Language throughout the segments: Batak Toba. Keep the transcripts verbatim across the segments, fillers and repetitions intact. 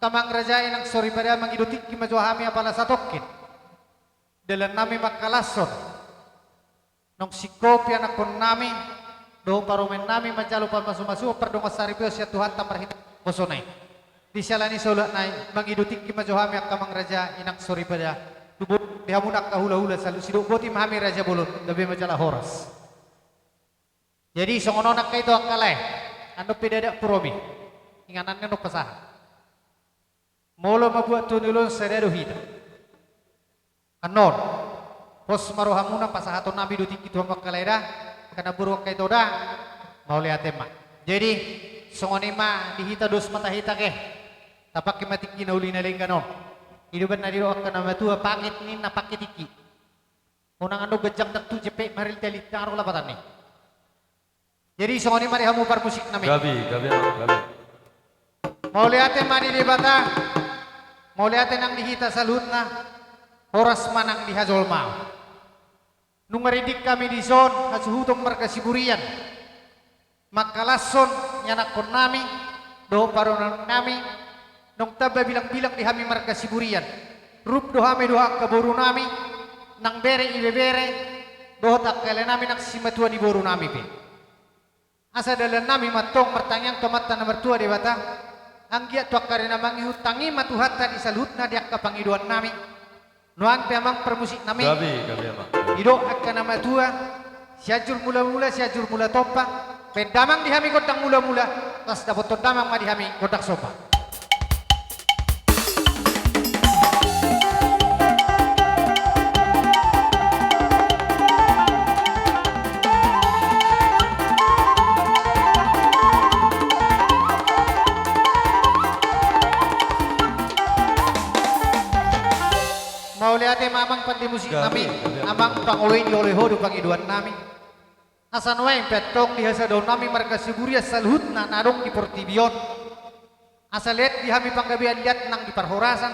Amang raja, inang soripada, mangido tingki ma jo hami apala satongkin dalannami mangkalashon. Nunga singkop ianakkonnami dohot parumaennami manjalo pamasumasuon pardongansaripeon sian Tuhanta marhite naposona i. Di siala ni saulak nai, mangido tingki ma jo hami angka amang raja, inang soripada, tubu di hamuna angka hulahula saluhutna, sidok boti ma hami raja bolon, gabe ma jala horas. Jadi songon on angka ito angka lae, annon pe dadak pur hami, inganan ni on pasahat. Molo mambuat tu ni ulaon sada do hita. Annon, pos ma rohamuna, pasahatonnami do tingki tu hamu angka lae da, angka namboru angka ito da, mauliate ma. Jadi, songon i ma di hita, dos ma hita, ke. Tapangke ma tingki na uli na denggan on. I do umbahen na didok angka na matua, pangke ninna pangke tingki. Unang annon ganjang ndang tu jempek maril teli tangaro lapatan ni. Jadi songon i ma di hamu parmusiknami. Gabe, gabe, gabe. Mauliate ma di Debata, mauliate nang di hita saluhutna, horas ma nang di hajolmaon. Nunga rindik hami dison hasuhuton marga Siburian mangkalashon ianakkonnami dohot parumaennami, nunga tamba bilangbilang di hami marga Siburian. Rup do hami dohot angka borunami nang bere ibebere dohot angka helanami nang simatua ni borunami pe. Asa dalannami ma antong martangiang tu Amanta na martua Debata, anggiat tu angka ari na mangihut, tangi ma Tuhanta di saluhutna di angka pangidoannami. Nuaeng pe amang parmusiknami. Gabe, gabe amang. Didok angka na matua, Sianjur Mulamula, Sianjur Mula Tompa, baen damang di hami gondang mulamula, laos dapothon damang ma di hami gondang somba. Mauliate ma amang pande musiknami, gabe, gabe. Amang pangoloi, dioloi ho do pangidoannami. Asa nuaeng pe antong di hasadaonnami marga Siburian saluhutna na adong di portibi on, asa leat di hami panggabean, leat nang di parhorasan,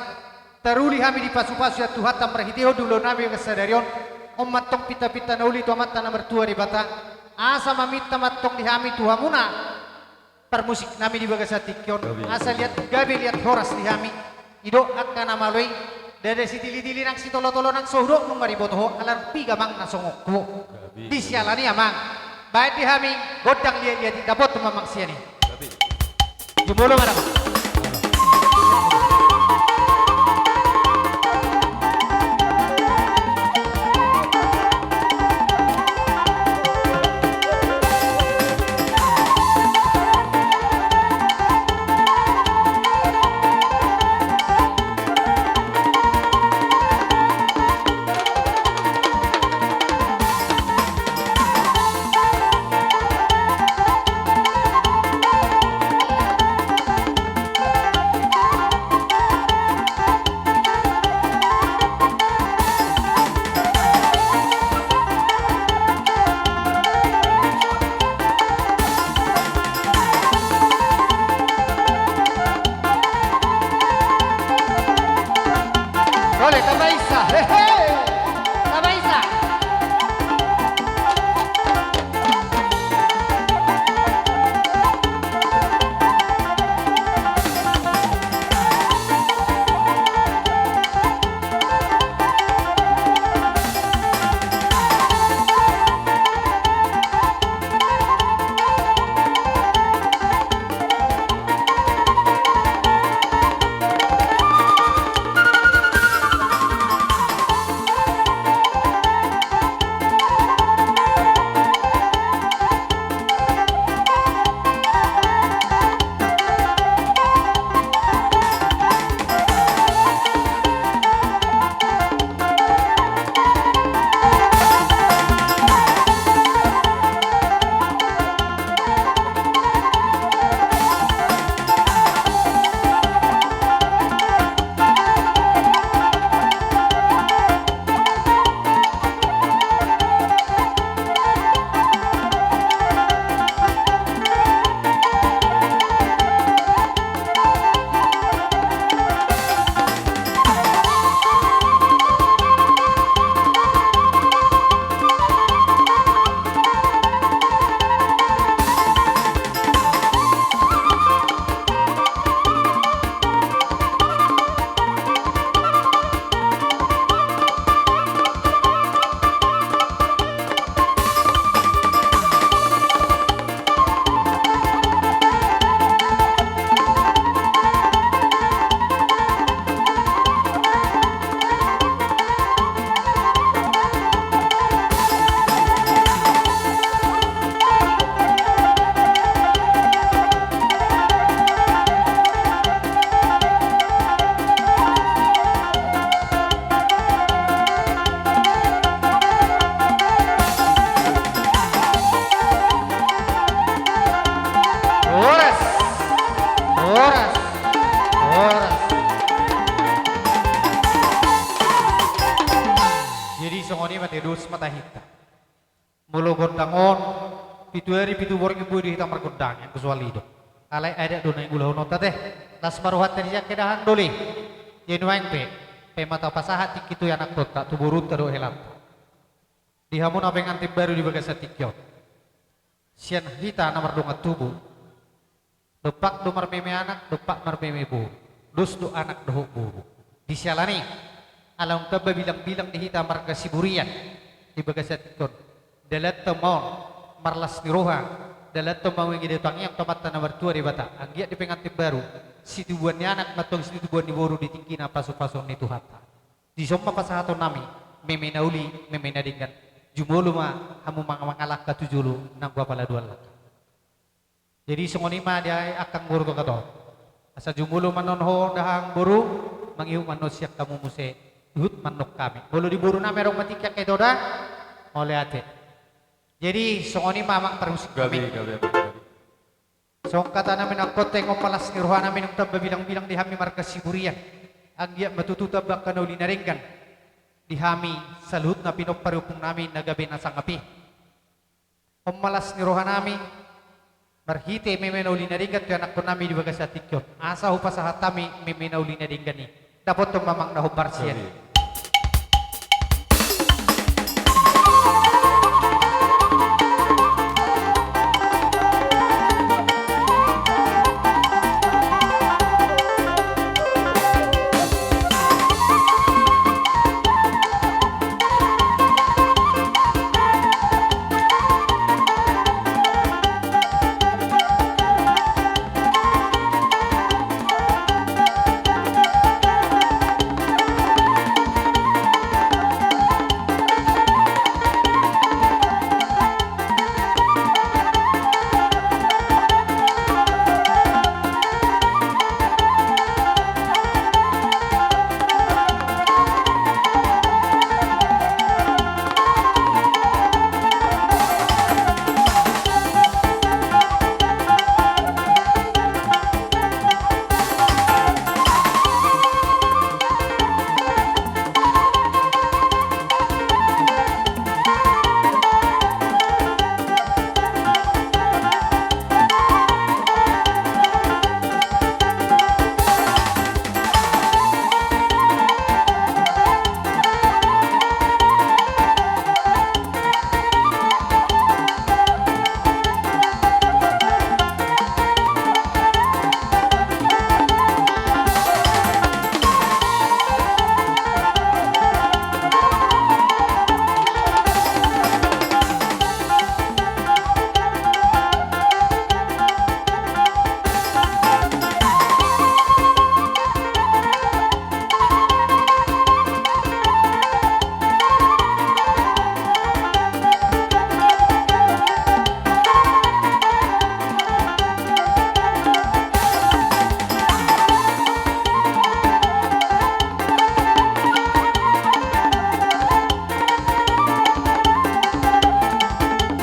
taruli hami dipasupasu sian Tuhanta marhitehon di ulaonnami bagas sadari on. On ma antong pintapinta na uli tu Amanta na martua Debata, asa maminta ma antong di hami tu hamuna parmusiknami di bagasan tingki on, gabe, asa leat gabe, leat horas di hami. Didok angka na malo i, ndada sitilitili nang sitolotolo, nang so hudok nunga diboto ho, ala nunga piga amang na songon ho. Gabe, gabe. Di siala ni i amang, baen di hami gondang liatliat i, dapothon ma amang sian i. Gabe. Jumolo ma da amang. Songon i ma te, dos ma tahinta. Molo gondang on, pitu ari pitu borngin boi do hita margondang, anggo soal i do. Alai adat do na niulahononta te. Las ma rohanta di sian hita dahahang doli. Jadi nuaeng pe, pe ma tapasahat tingki tu ianakkonta, tu borunta dohot helanta. Di hamu na pengantin baru di bagasan tingki on. Sian hita na mardongan tubu. Dompak do marmeme anak, dompak marmeme boru. Dos do anak dohot boru. Di siala ni, ala naung tamba bilangbilang di hita marga Siburian di bagasan tingki on. Dalanta ma on marlas ni roha, dalanta ma on mangida tangiang tu Amanta na martua Debata. Anggiat di pengantin baru, situbuan ni anak, mantulang situbuan ni boru di tingkina pasupasuon ni Tuhanta. Dison ma pasahatonnami, meme na uli, meme na denggan. Jumolo ma hamu mang-, mangalangka tu jolo, nanggo apala dua langka. Jadi songon i ma di angka boru tu angka tohon. Asa jumolo ma annon ho dahahang boru, mangihut ma annon sian hamu muse, ihut ma annon hami. Molo di borunami adong ma tingki angka ito da, mauliate. Jadi songon i ma amang parmusik nami. Gabe, gabe, gabe. Songon hatanami na ingkon, on ma las ni rohanami naung tamba bilangbilang di hami marga Siburian. Anggiat ma tutu tamba angka na uli na denggan di hami saluhutna pinompar ni ompungnami na gabe na sangap i. On ma las ni rohanami, marhite meme na uli na denggan tu ianakkonnami di bagasan tingki on. Asa hupasahat hami meme na uli na denggan i. Dapothon ma amang na hombar sian i.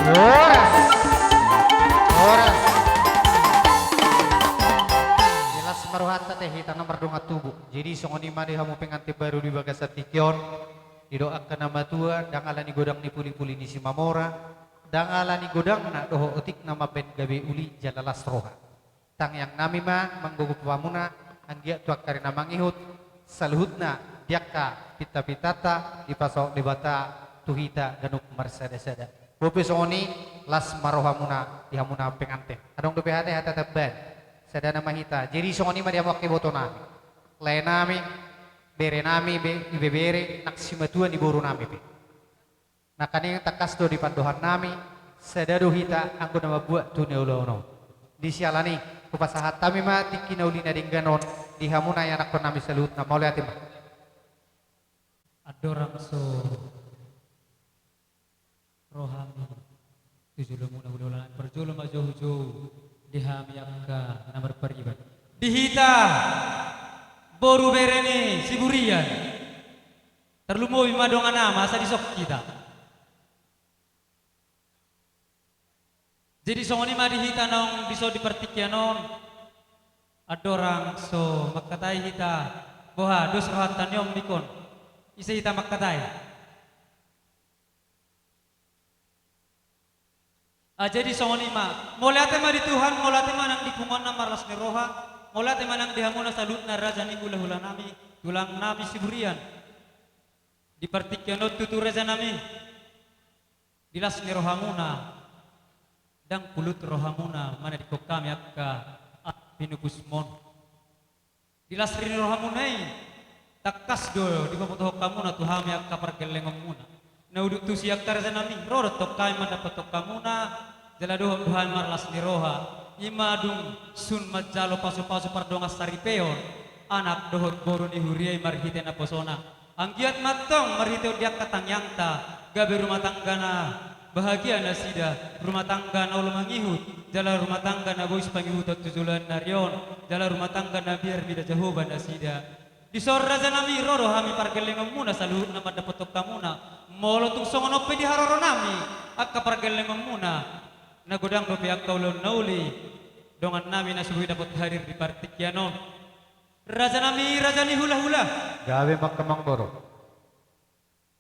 Horas. Horas. Las ma rohanta te hita na mardongan tubu. Jadi songon i ma di hamu pengantin baru di bagasan tingki on. Didok angka na matua, ndang ala ni godang ni pulipuli ni Simamora, ndang ala ni godangna dohot otikna mambaen gabe uli jala las roha. Tangiangnami ma manggogo hamuna, anggiat tu angka ari na mangihut, saluhutna di angka pintapintanta dipasahat Debata tu hita ganup marsadasada. Bope songon i, las ma rohamuna di hamuna pengantin. Adong dope hata, hata tambahan. Sadana ma hita. Jadi songon i ma di hamu angka ibotonami. Laenami, berenami, be-, ibebere, nang simatua ni borunami pe. Nangkaning tangkas do di pandohannami, sada do hita anggo na mambuat tu na ulaon on. Di siala ni, hupasahat hami ma tingki na uli na denggan on di hamuna ianakkonnami saluhutna, mauliate ma. Andorang so ro hami tu jolomuna, hulahula nami, parjolo ma jo hujou di hami angka na marpariban. Di hita boru bere ni Siburian. Tarlumobi ma dongan ama, asa dison hita. Jadi songon i ma di hita naung dison di partingkian on. Andorang so mangkatai hita, boha, dos rohanta nion dikon. Ise hita mangkatai? Ah, jadi songon i ma. Mauliate ma di Tuhan, mauliate ma nang di punguan na marlas ni roha, mauliate ma nang di hamuna saluhutna raja ni hulahulanami, tulangnami Siburian. Di partingkian on tutu rajanami, di las ni rohamuna, ndang pulut rohamuna manadingkon hami angka pinupusmon. Di las ni rohamuna i, tangkas do dipabotohon hamuna tu hami angka pargellengonmuna. Na udut tusi angka rajanami, ro do tong hami mandapothon hamuna, jala dohot do hami marlas ni roha. I ma dung sun manjalo pasupasu pardongan saripeon, anak dohot boru ni huria i marhite naposona. Anggiat ma antong marhite on di angka tangiangta, gabe rumah tangga na bahagia nasida, rumah tangga na olo mangihut, jala rumah tangga na bois pangihuton tu joloan ni ari on, jala rumah tangga na biar mida Jahowa nasida. Dison rajanami, ro do hami pargellengonmuna saluhutna mandapothon hamuna. Molo tung songon on pe di haroronami angka pargellengonmuna, na godang dope angka ulaon na uli dongannami na so boi dapot hadir di partingkian on. Rajanami, raja ni hulahula. Gabe ma amang boru.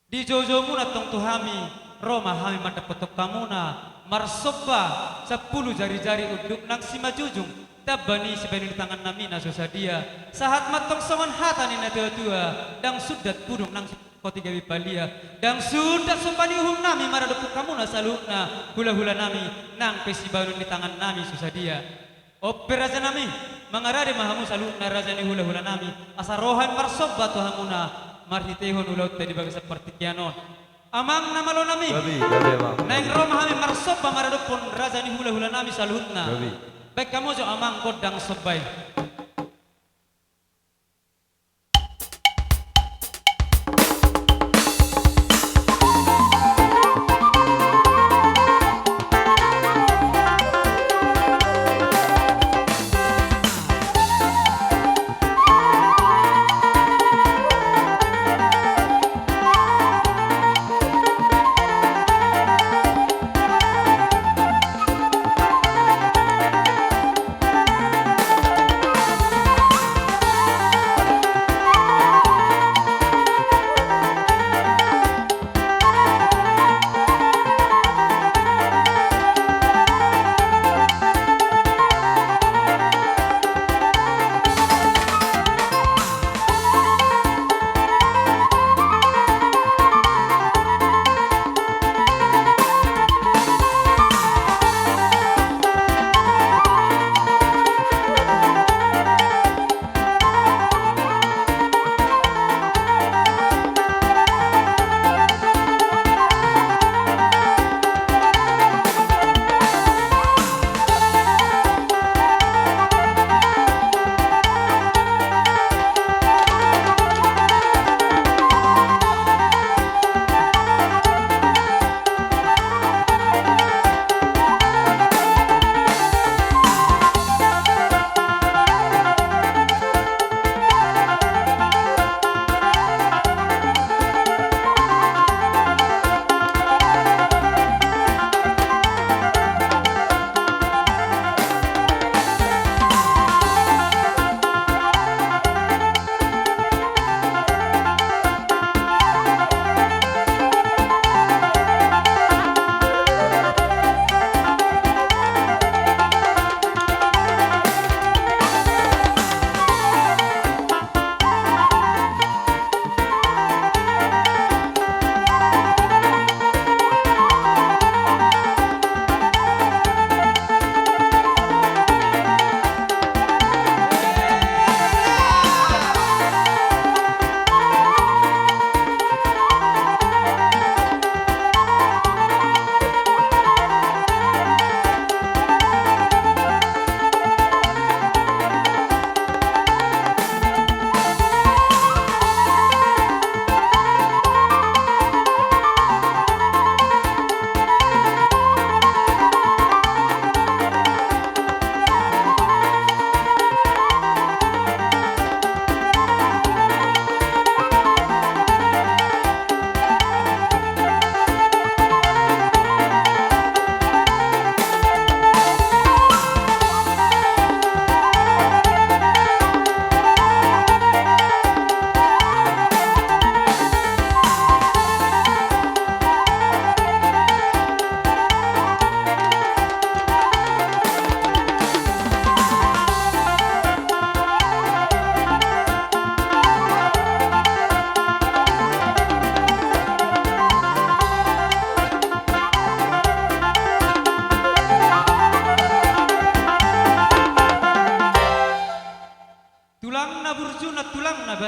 Di joujoumuna antong tu hami, ro ma hami mandapothon hamuna, marsomba sampulu jarijari unduk nang simanjujung, tamba ni sibahenon ni tangannami na so sadia. Sahat ma antong songon hata ni natuatua, ndang sundat pudung nang sikotigabe palia, ndang sundat somba ni uhumnami maradophon hamuna saluhutna hulahulanami, nang pe sibahenon ni tangannami so sadia. On pe rajanami, mangarade ma hamu saluhutna raja ni hulahulanami, asa ro hami marsomba tu hamuna, marhitehon ulaonta di bagasan partingkian on. Amang na malonami. Gabe, gabe, amang. Naeng ro ma hami marsomba maradophon raja ni hulahulanami saluhutna. Gabe. Baen hamu jo amang gondang somba i.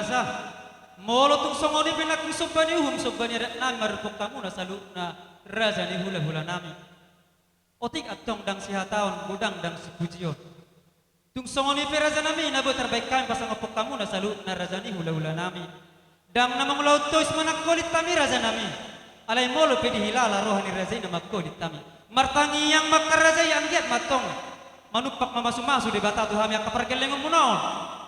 Sa, molo tung songon i pe nangkin somba ni uhum, somba ni adat nami mardophon hamuna saluhutna raja ni hula-hula nami. Otik antong ndang sihataon, godang ndang sipujion. Tung songon i pe raja nami, na boi tarbahen hami pasangaphon hamuna saluhutna raja ni hula-hula nami. Ndang na mangulahon tois manang holit hami raja nami. Alai molo pe dihilala roha ni raja i na mangholit hami, martangiang ma angka raja i, anggiat ma antong manumpak mamasu-masu Debata tu hami angka pargellengonmuna on.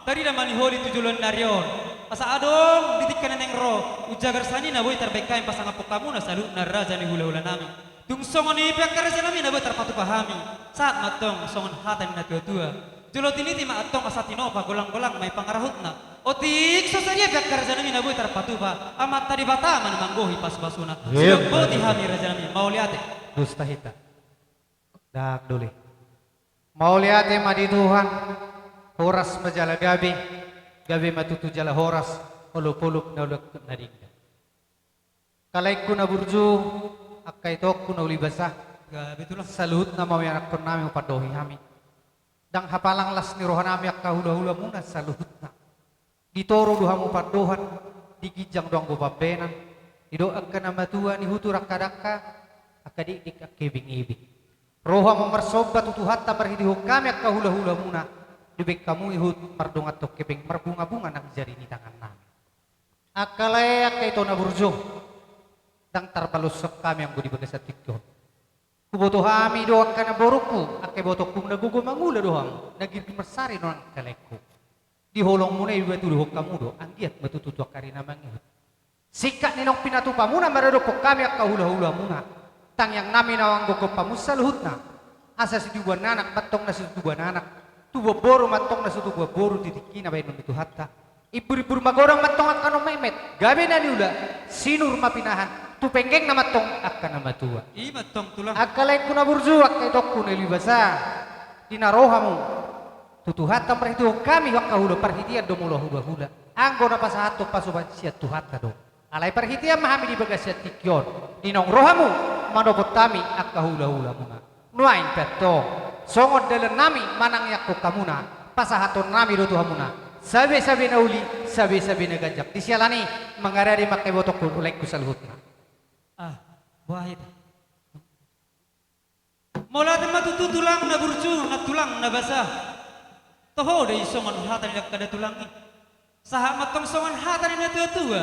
Tarida ma ni holi tu joloan ni ari on. Asa adong di tingki na naeng ro, umjagar sian i na boi tarbahen hami pasangaphon hamuna saluhutna raja ni hula-hula nami. Tung songon i pe angka raja nami, na boi tarpatupa hami, sahat ma antong songon hata ni natua-tua: Jolo tiniti ma antong asa tinopa, golang-golang ma i pangarahutna. Otik so sadia pe angka raja nami na boi tarpatupa, Amanta Debata ma na manggohi pasu-pasuna. Iya, sidok boti hami raja nami, mauliate. Dos hita. Ndang dole. Mauliate ma di Tuhan. Horas ma jala gabe. Gabe ma tutu jala horas. Olop-olop na uli, na denggan. Angka laengku na burju, angka itoku na uli basa. Gabe tulang. Saluhutna ma ianakhon nami hupandohi hami. Ndang hapalang las ni roha nami angka hula-hulamuna saluhutna. Di toru do hamu pandohan, di ginjang do anggo pambahenan. Didok angka na matua, nihutur angka dangka, angka dikdik angka ibing-ibing. Ro hamu marsomba tu Tuhanta marhitehon hami angka hula-hulamuna. Dibahen hamu ihut mardongan hepeng, marbunga-bunga nang jari ni tangan nami. Angka lae, angka ito na burju, ndang tarpaloshon hami anggo di bagasan tingki on. Huboto hami do angka namborungku, angka ibotongku na gogo mangula do hamu, na girgir marsari do nang angka laengku. Di holongmuna i dipatuduhon hamu do, anggiat ma tutu tu angka ari na mangihut. Singkat ni naung pinatupamuna maradophon hami angka hula-hulamuna. Tangiang nami na manggokhon hamu saluhutna. Asa situbuan anak ma antong na so situbuan anak, tubuan boru ma antong na so tubuan boru di tingki na bahenon ni Tuhanta. Imbur-imbur magodang ma antong angka na metmet, gabe na niula, sinur ma pinahan, tu penggengna ma antong angka na matua. I ma antong tulang. Angka laengku na burju, angka itongku na uli basa. Di na ro hamu tu Tuhanta marhitehon hami angka hula, parhitean do molo hula-hula. Anggo na pasahathon pasupasu sian Tuhanta do. Alai parhitean ma hami di bagasan tingki on, di naung ro hamu manopot hami angka hula-hulamuna. Nuaeng pe antong, songon dalan nami manangianghon hamuna, pasahaton nami do tu hamuna sabe-sabe na uli, sabe-sabe na ganjang. Di siala ni i, mangaradei ma angka ibotongku, laengku saluhutna. Ah, boha hita. Mauliate ma tutu tulang na burju, na tulang na basa. Toho do i songon hata ni dangka da tulang i. Sahat ma antong songon hata ni natua-tua: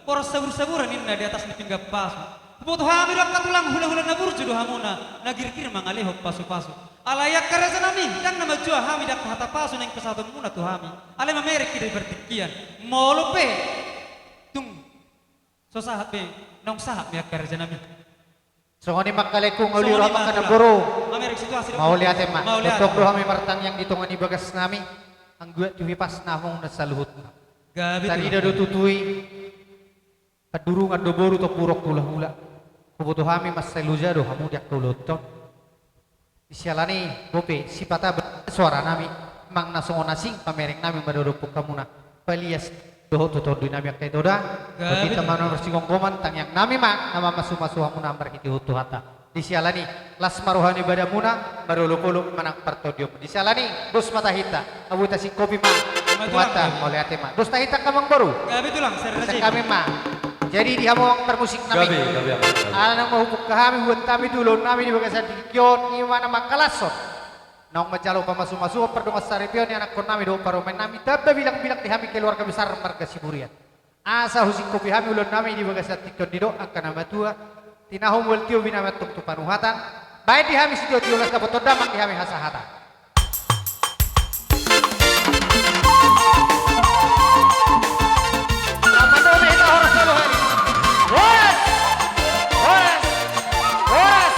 Poros sabur-saburan ninna di atas ni pinggan pasu. Huboto hami do angka tulang, hula-hula na burju do hamuna, na girgir mangalehon pasu-pasu. Alai angka raja nami, ndang na manjua hami di angka hata pasu naeng pasahatonmuna tu hami. Alai mamereng hita di partingkian. Molo pe tung so sahat be, naung sahat be angka raja nami. Songon i ma angka laengku, nga uli roha ma angka namboru. Mauliate ma. Mauliate. Tongtong do hami martangiang di tonga ni bagas nami, anggiat tu hipasna hamu na saluhutna. Gabe tulang. Tarida do tutu i, pandurungan do boru, tompu roha hula-hula. Huboto hami mansai loja do hamu di angka ulaonta on. Di siala ni i, bope sipata ba-, soara nami, manang na songon asing pamereng nami maradophon hamuna, palias dohot tu tondi nami angka ito da. Gabe tulang. Hita ma na marsigomgoman, tangiang nami ma na mamasu-masu hamuna marhitehon Tuhanta. Di siala ni i, las ma roha ni badanmuna, marolop-olop manang partondion. Di siala ni i, dos ma tahi hita, boi tasingkopi ma. Ima tulang. Tuhanta, mauliate ma. Dos tahi hita angka amangboru. Gabe tulang, serna. Dos hami ma. Jadi di hamu amang parmusik nami. Gabe, gabe, gabe. Ala naung hubuka hami, hubuat hami tu ulaon nami di bagasan tingki on, ima na mangkalashon. Naung manjalo pamasu-masuon, pardongansaripeon ni anakhon nami dohot parumaen nami, tamba bilang-bilang di hami keluarga besar marga Siburian. Asa husingkopi hami ulaon nami di bagasan tingki on, didok angka na matua: Tinahu mual tio, binahen ma antong tu panuhatan. Bahen di hami sitio-tio, las dapothon damang di hami hasahatan. Horas, horas, horas.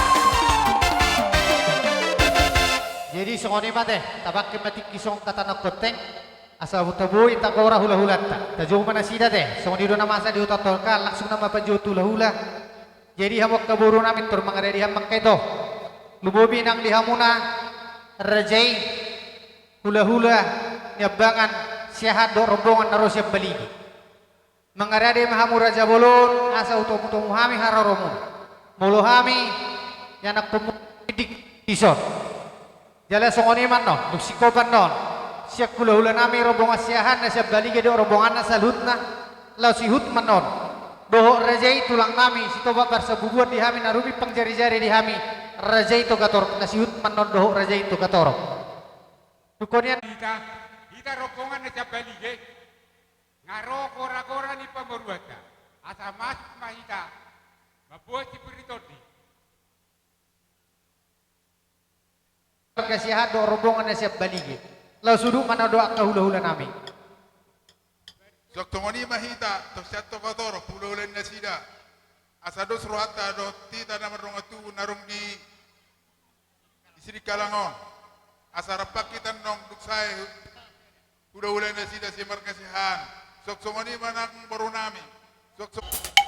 Jadi songon i ma ate, tapangke ma tingki songon hata na ponteng. Asa boi tagora hula-hulanta. Tajou ma nasida ate. Songon i do na masa di hutanta on, langsung nama panjou tu hula-hula. Jadi hamu angka boru nami, tor mangaradei hamu angka ito. Lumobi nang di hamuna raja i, hula-hula, Niambangan, Siahaan dohot rombongan na ro sian Baligi. Mangaradei ma hamu raja bolon, asa hutomu-tomu hami haroromuna. Molo hami, ianakhonmuna, di, dison. Jala songon i ma annon, dung singkopan on, Sian hulahulanami rombongan Siahaan na sian Balige dohot rombonganna saluhutna, laos ihut ma annon dohot raja i tulangnami, Sitopak Barsambubuan di hami, na rumimpang jarijari di hami, raja i Togatorop, na sihut ma annon dohot raja i Togatorop. Tungkonian. Hita, hita rombongan na sian Balige, nga ro goragora ni pamoruonta, asa masuk ma hita mamboan sipir ni tondi. Marga Siahaan dohot rombongan na sian Balige, laos udut ma annon dohot angka hulahulanami. Suang songon i ma hita, tu sian Togatorop, hulahula ni nasida. Asa dos rohanta dohot hita na mardongan tubu na adong di, di Sidikalang on. Asa rap hita annon dung sae hulahula ni nasida sian marga Siahaan. Suang songon i ma nang borunami. Suang songon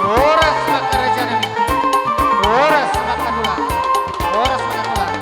Horas ma angka rajanami. Horas ma angka tulang. Horas ma angka tulang.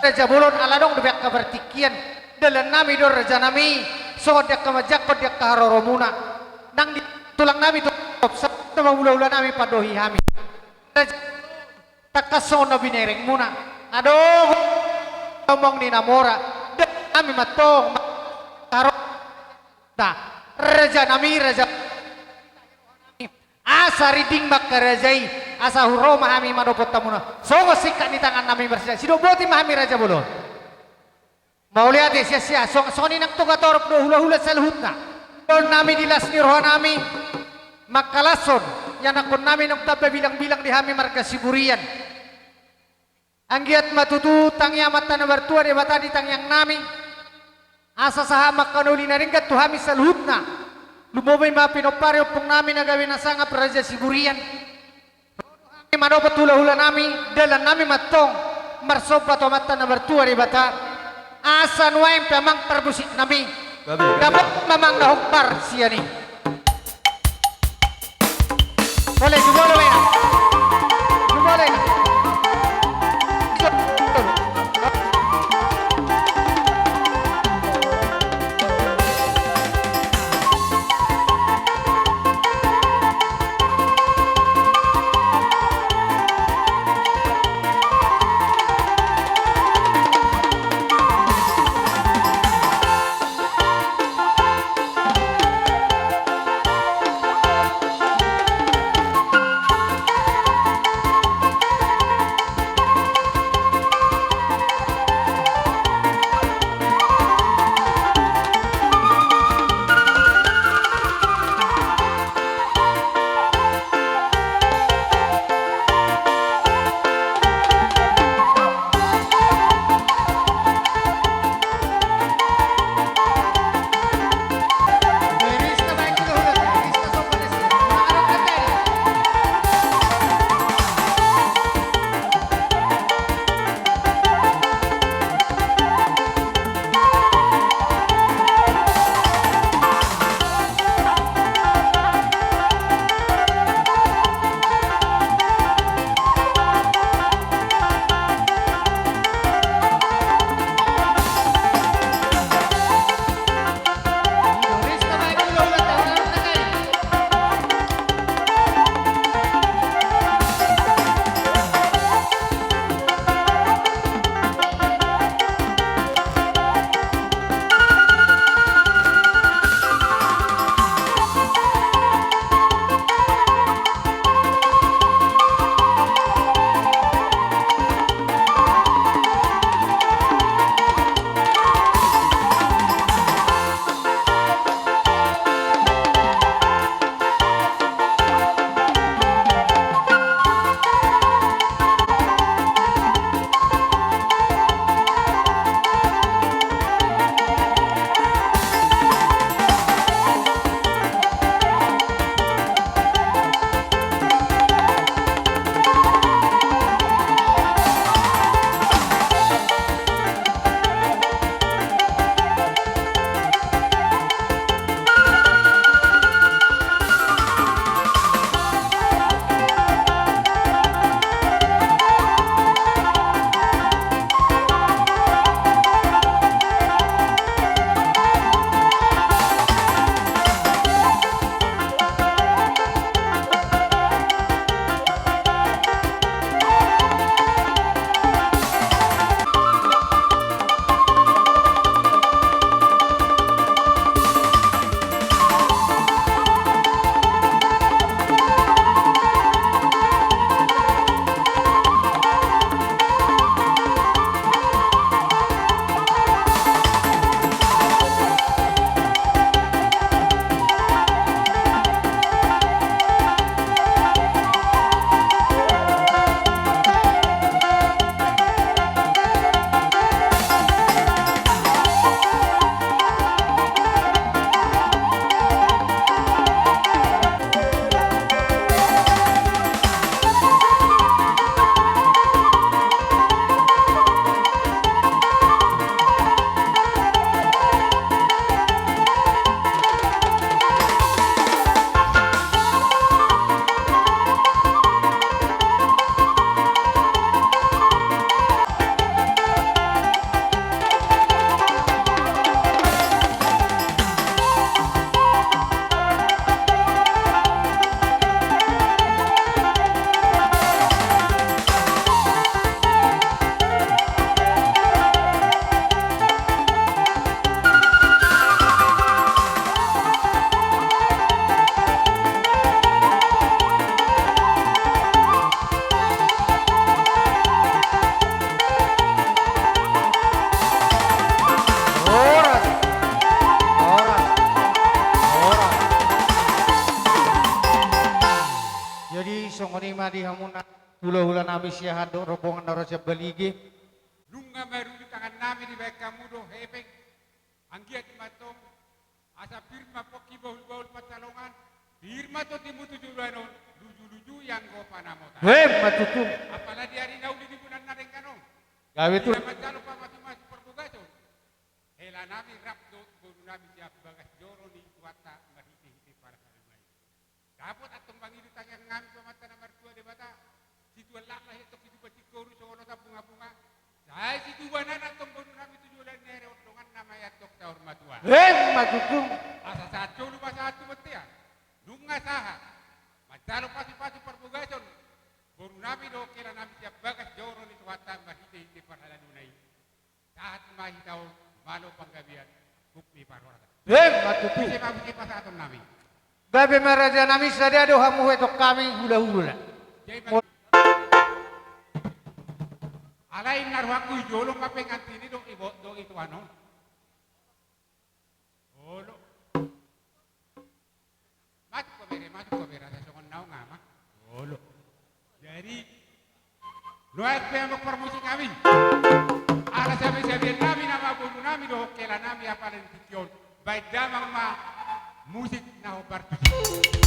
Raja bolon, ala adong dope angka partingkian, dalannami do rajanami, songon di angka manjangkon di angka haroromuna. Nang di tulangnami tu, sahat ma hulahulanami pandohi hami. Raja, tangkas songon na binerengmuna. Adong, omong ni na mora, dalannami ma antong, ma-, haro-, ta, rajanami, raja. Asa rinding ma angka raja i, asa ro ma hami manopot hamuna. Songon singkat ni tangannami marsilang. Sidok boti ma hami raja bolon. Mauliate, sia-sia, song-, songon i nang tu hatoropmu do hulahula saluhutna. Dohononnami di las ni rohanami, mangkalashon ianakkonnami naung tamba bilang-bilang di hami marga Siburian. Anggiat ma tutu tangi Amanta na martua Debata di tangiangnami, asa sahat ma angka na uli na denggan tu hami saluhutna. Lumobi ma pinompari ompungnami na gabe na sangap Raja Siburian. Ro do hami manopot hulahulanami, dalannami ma antong marsomba tu Amanta na martua Debata. Asa nuaeng pe amang parmusiknami. Gabe, gabe. Dapot ma amang na hombar sian i. Boleh, jumolo wena. Jumolo wena. Di hamuna hulahula nami Siahaan dohot rombongan na ro sian Balige. Nunga maruli tangan nami dibahen hamu dohot hepeng. Anggiat ma antong asa pir ma pongki bahulbahul pansalongan, pir ma tondimu tu joloan on, lujuluju i anggo panamotan. Emma tutu. Apala di ari na uli di bulan na denggan on. Gabe tutu. Di na manjalo pamasumasu parbagason, hela nami rap dohot boru nami sian bagas joro ni Tuhanta marhitehite parhalado na i. Dapot antong mangido tangiang nami tu Amanta na martua Debata, situan laklak i antong situan singkoru songon otan bungabunga, sai situan an antong boru nami tu joloan ni ari on dongan na ma i antong saur matua. Emma tutu. Asa sahat solu pasahat tu bontean, nunga sahat manjalo pasupasu parbagason boru nami dohot hela nami sian bagas joro ni Tuhanta marhitehite parhalado na i. Sahat ma hita on malo panggabean, bukti parhorasan. Emma tutu. Muse ma muse pasahaton nami. Gabe ma raja nami, sada do hamu huetong hami hulahula. Jadi ma-, alai na rohangku i jolo ma pengantin i dohot i bo-, dohot i tuan on. Olo. Masuk ko bere, masuk ko bere, asa songon naung ama. Olo. Jadi, nuaeng pe amang parmusik nami. Ala sabe-sabean nami nama boru nami dohot hela nami apala di tingki on. Bahen damang ma musik na hombar tusi.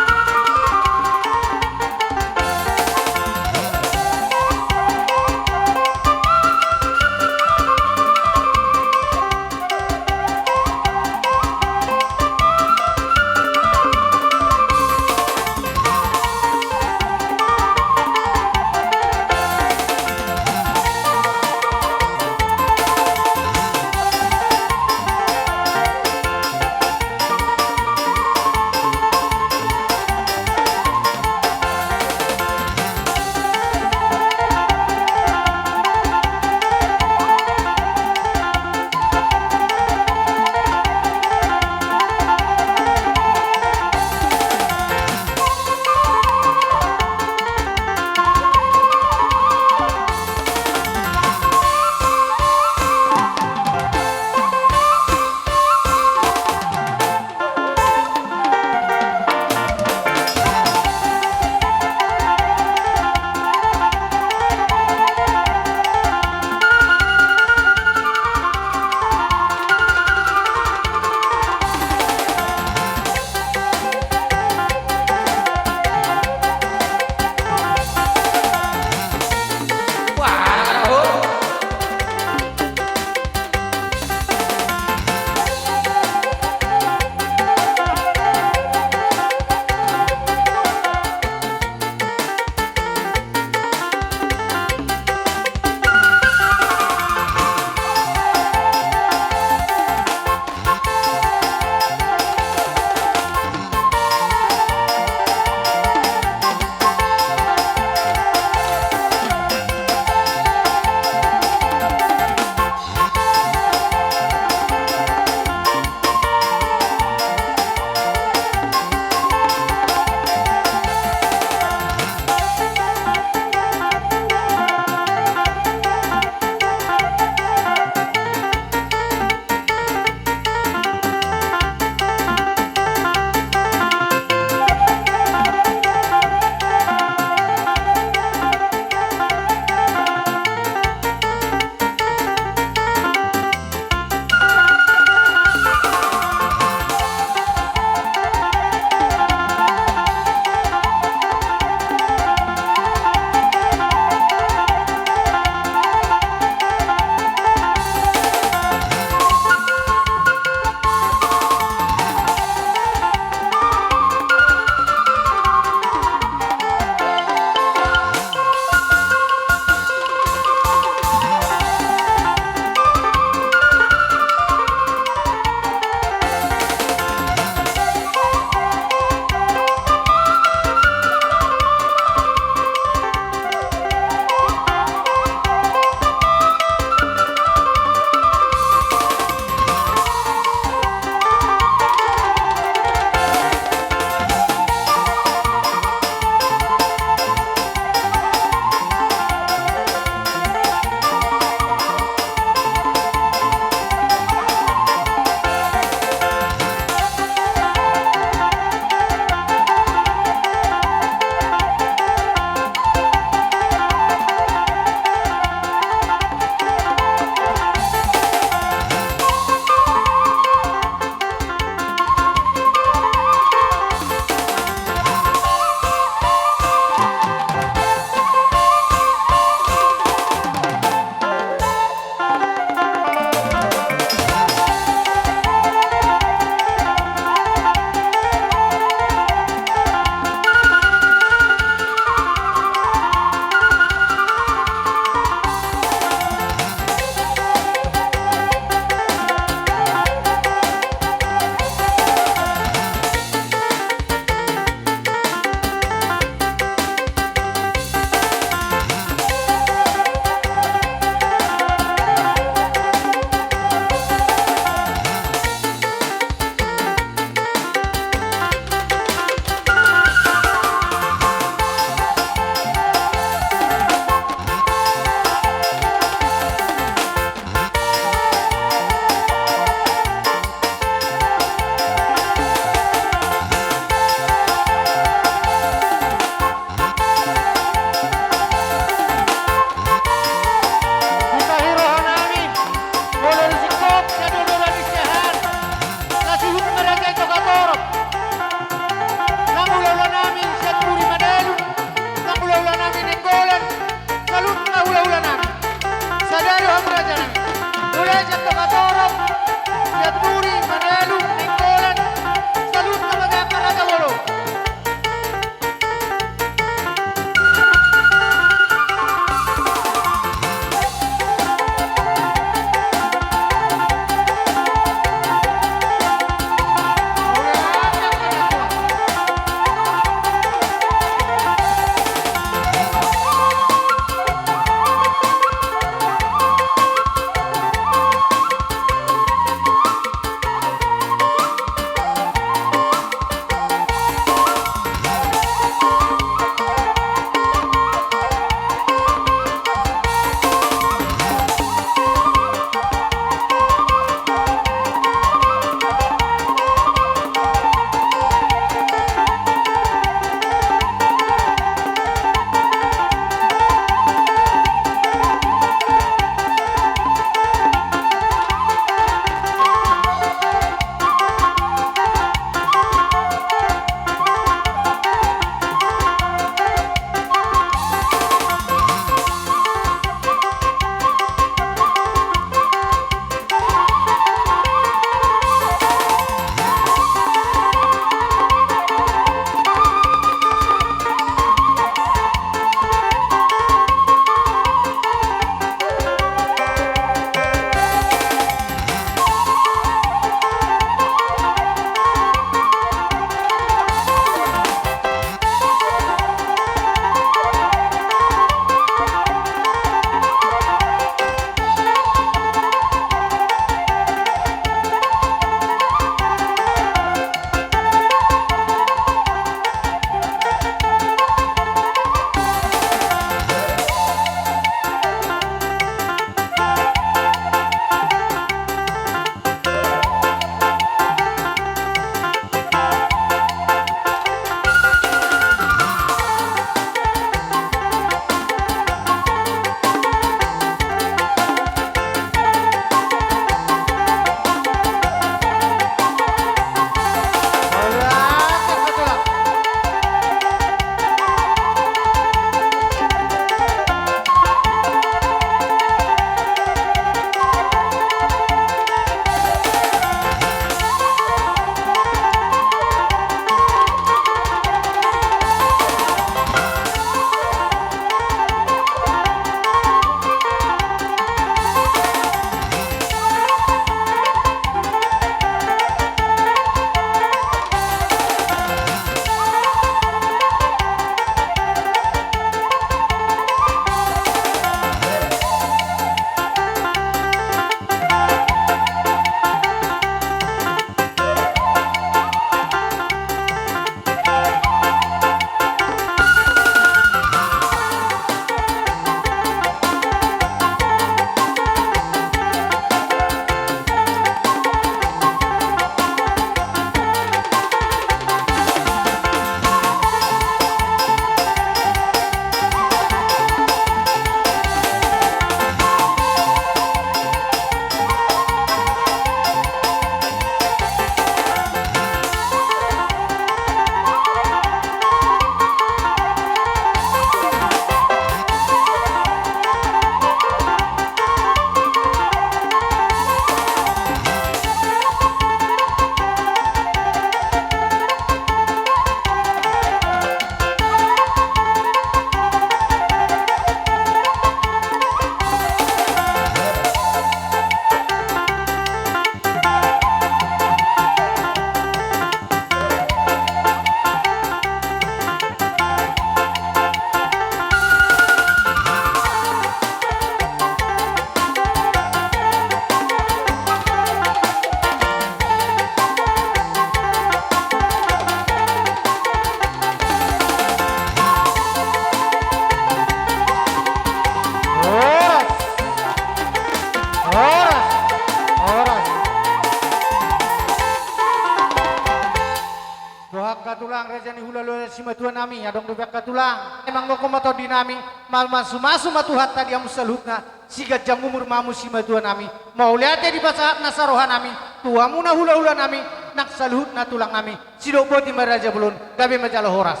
Simatua nami, adong dope angka tulang. Emang gogo ma tondi nami, ma-, mamasu-masu ma Tuhanta di hamu saluhutna, siganjang umur ma hamu simatua nami. Mauliate di pasahatna saroha nami tu hamu na hula-hula nami, nang saluhutna tulang nami. Sidok boti ma raja bolon, gabe ma jala horas.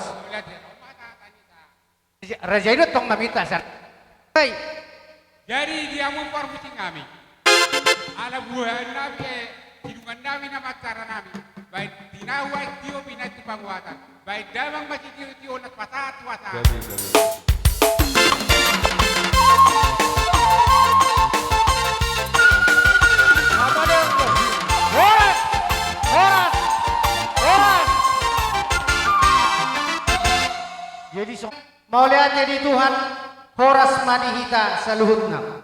Raja i do tong maminta san. Hei. Jadi di hamu parmusik nami. Ala buhan nami, eh, sidungan nami nama acara nami. Baik di nahu aek tio pinantu panguatan. Baik damang masitio-tio na pasahat-pasahat. Gabe, gabe. Horas! Horas! Horas! Jadi so Mauliate di Tuhan, horas ma di hita saluhutna.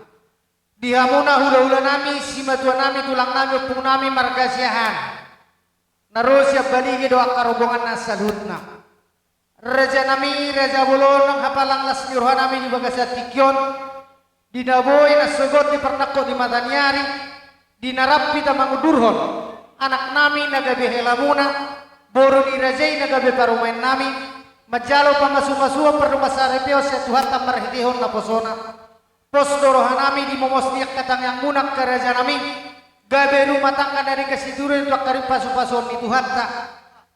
Di hamuna hula-hula nami, simatua nami, tulang nami, ompung nami, marga Siahaan. Na ro sian Balige dohot angka rombonganna saluhutna. Raja nami, raja bolon, nang hapalang las ni roha nami di bagasan tingki on. Di na boi nasogot di parnangkok ni mata ni ari, di na rap hita mangundurhon anak nami na gabe helamuna, boru ni raja i na gabe parumaen nami, manjalo pamasu-masuon pardongan saripeon sian Tuhanta marhitehon naposona. Pos do roha nami di momos ni angka tangiangmuna angka raja nami, gabe rumah tangga na denggan situtu tu angka ari pasu-pasuon ni Tuhanta.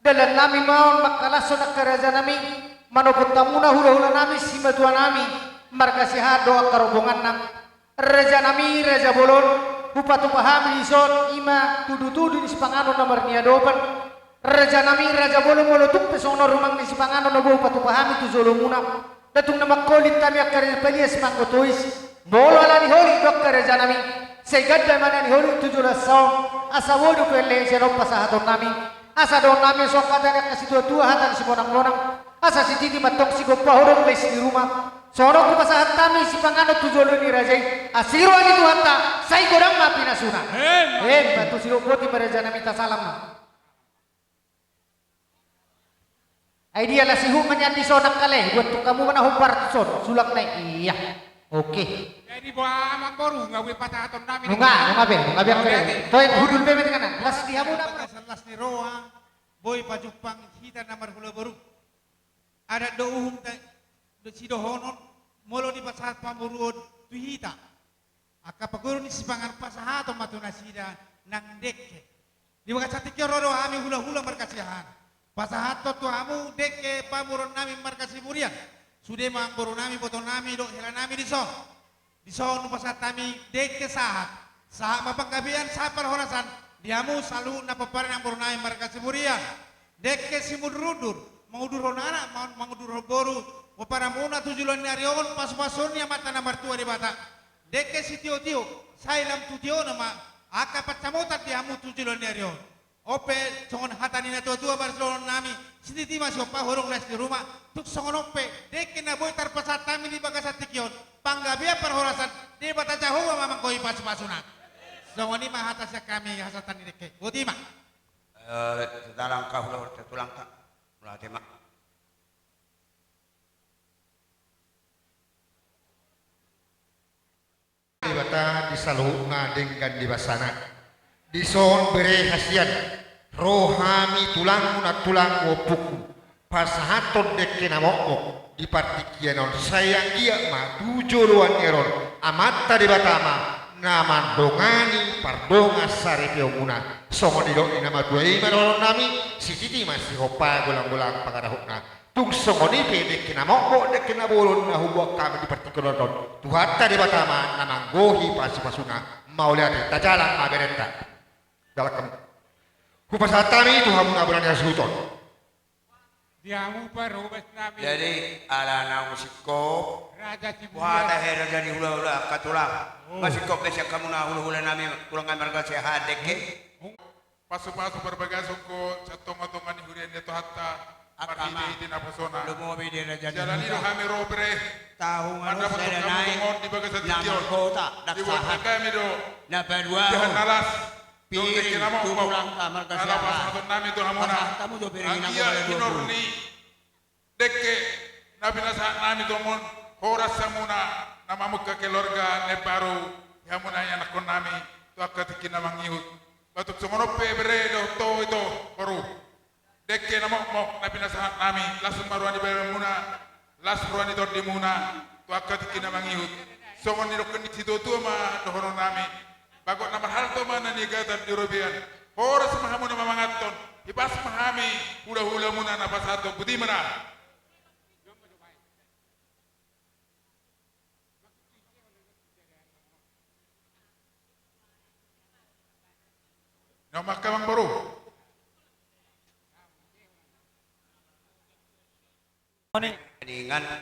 Dalan nami ma on mangkalashon angka raja nami, manopot hamuna hula-hula nami, simatua nami, marga Siahaan dohot angka rombonganna. Raja nami, raja bolon, hupatupa hami dison, i ma tudu-tudu ni sipanganon na marniadopan. Raja nami, raja bolon, molo tung pe songon on rumang ni sipanganon na boi hupatupa hami tu jolomuna. Nda tung na mangkolit hami angka raja palias manggo tois. Molo ala ni holit do angka raja nami, sai ganda ma na ni holit tu joloan on, asa boi dope lehen sian on pasahaton nami. Asa dohonon nami songon hata ni angka situa-tua, hata ni simonang-monang. Asa sititi ma antong sigompa horong lais ni ruma. Songon on hupasahat hami sipanganon tu jolo ni raja i. Asi roha ni Tuhanta, sai godang ma pinasuna. Emma. Emma tutu, sidok boti ma raja nami, tasalam ma. Ai dia las ihut ma nian dison angka lae, buat tung hamu ma na hombar dison, sulang na i. Iya. Oke. Jadi boha amang boru, nunga be pasahaton nami. Nunga, nunga be, nunga be angka lae. Oke. Toe, hudul be ma di kanan. Las di hamuna. Bagasan las ni roha, boi pajumpang hita na marhula boru. Adat do uhum ta-, do sidohonon, molo dipasahat pamoruon tu hita. Angka pamoruon ni sipanganon pasahaton ma tu nasida nang dengke. Di bagasan tingki on ro do hami hula-hula marga Siahaan. Pasahathon tu hamu dengke pamoruon nami marga Siburian. Sude ma amangboru nami, iboto nami dohot hela nami dison. Dison hupasahat hami dengke sahat. Sahat ma panggabean, sahat parhorasan di hamu saluhut na pomparan ni amangboru nami marga Siburian. Dengke simundur-undur, mangundurhon anak, ma-, mangundurhon boru, pomparanmuna tu joloan ni ari on, pasu-pasuon ni Amanta na martua Debata. Dengke sitio-tio, sai lam tu tiona ma angka pansamotan di hamu tu joloan ni ari on. On pe songon hata ni natua-tua marsidohonon nami, sititi ma sigompa horong lais ni ruma. Tung songon on pe, dengke na boi tarpasahat hami di bagasan tingki on, panggabean parhorasan, Debata Jahowa ma manggohi pasu-pasuna. Songon i ma hata sian hami hasahatan ni dengke. Boti ma. Eh, saudara angka hula-hula, tulangta. Mauliate ma. Debata di saluhutna denggan di basana. Dison bere hasian, ro hami tulangmu nang tulangmu ompungmu, pasahathon dengke na mokmok di partingkian on, sai anggiat ma tu joloan ni ari on Amanta Debata ma na mandongani pardongan saripeonmuna. Songon nidok ni na matua i ma dohonon nami, sititi ma sigompa golang-golang pangarahutna. Tung songon i pe dengke na mokmok, dengke na bolon na huboan hami di partingkian on, Tuhanta Debata ma na manggohi pasu-pasuna. Mauliate, tajalang ma berenta. Jalang hamu. Hupasahat hami tu hamu na bona ni hasuhuton. Di hamu parhobas nami. Jadi, ala naung singkop. Raja Siburian. Huhata hira jadi hula-hula angka tulang. Oh. Masingkop be sian hamu na hula-hula nami, tulang nami marga Siahaan dengke. Pasu-pasu parbagason ho sian tonga-tonga ni huria ni Tuhanta, angka ma, marhite-hite naposona. Lomo be di raja ni huta. Siala ni i do hami ro bere. Tahu nganu. Mandapothon hamu tongon di bagasan tingki on. Nama kota, dibuat daksahan. Hami do. Na paduahon. Jahan na las. Piring, dengke na mokmok. Tulu langka, marga Siahaan. Ala pasahaton nami tu hamuna. Pasahat hamu jo piring. Anggiat na hinor ni dengke na pinasahat nami tongon, horas hamuna na mamungka keluarga na imbaru, di hamuna ianakhon nami tu angka tingki na mangihut. Ba tung songon on pe bere dohot ho ito, boru. Dengke na mokmok na pinasahat nami, las ma roha ni bahenmuna, las roha ni tondimuna tu angka tingki na mangihut. Songon nidok ni situatua ma dohonon nami: Bagot na marhalto ma na niagatan di robean. Horas ma hamu na mamanganhon, hipas ma hami hulahulamuna na pasahathon. Botima da. Nunga mangkalang boru.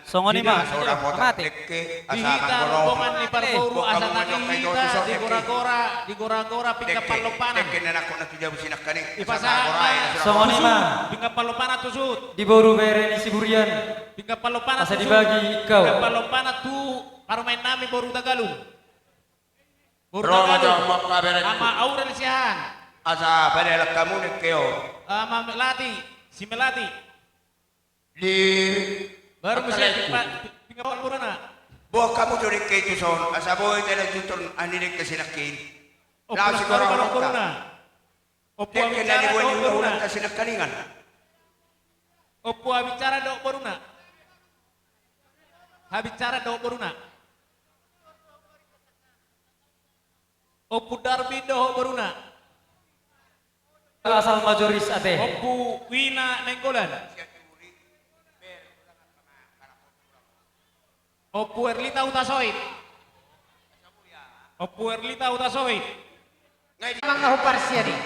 Songon i ma. Di hita rombongan ni parboru asa tangihon hita di goragora, di goragora pinggan parlompana. Dengke na nangkok na tu jabu sinangkaning. Songon i ma. Pinggan parlompana tu suhut. Di boru bere ni Siburian. Pinggan parlompana tu suhut. Asa dibagi kau. Pinggan parlompana tu parumaen nami boru Tagalung. Boru Tagalung. Ama Aurel Siahaan. Asa padalan hamu dengke on. Ama Melati, si Melati. Di baru muse pinggan parboruna. Boan hamu jo dengke i tuson, asa boi talanjuthon aha ni dengke sinangkin. Laos i gorahononta. Dengke na nibuan ni hulahulanta sinangkaningan. Ompu Habinsara dohot boruna. Habinsara dohot boruna. Ompu Darmin dohot boruna. Asal majoris ate. Ompu Wina Nainggolan. Ompu Erlita Hutasoit. Ompu Erlita Hutasoit. Mangahu parsian i.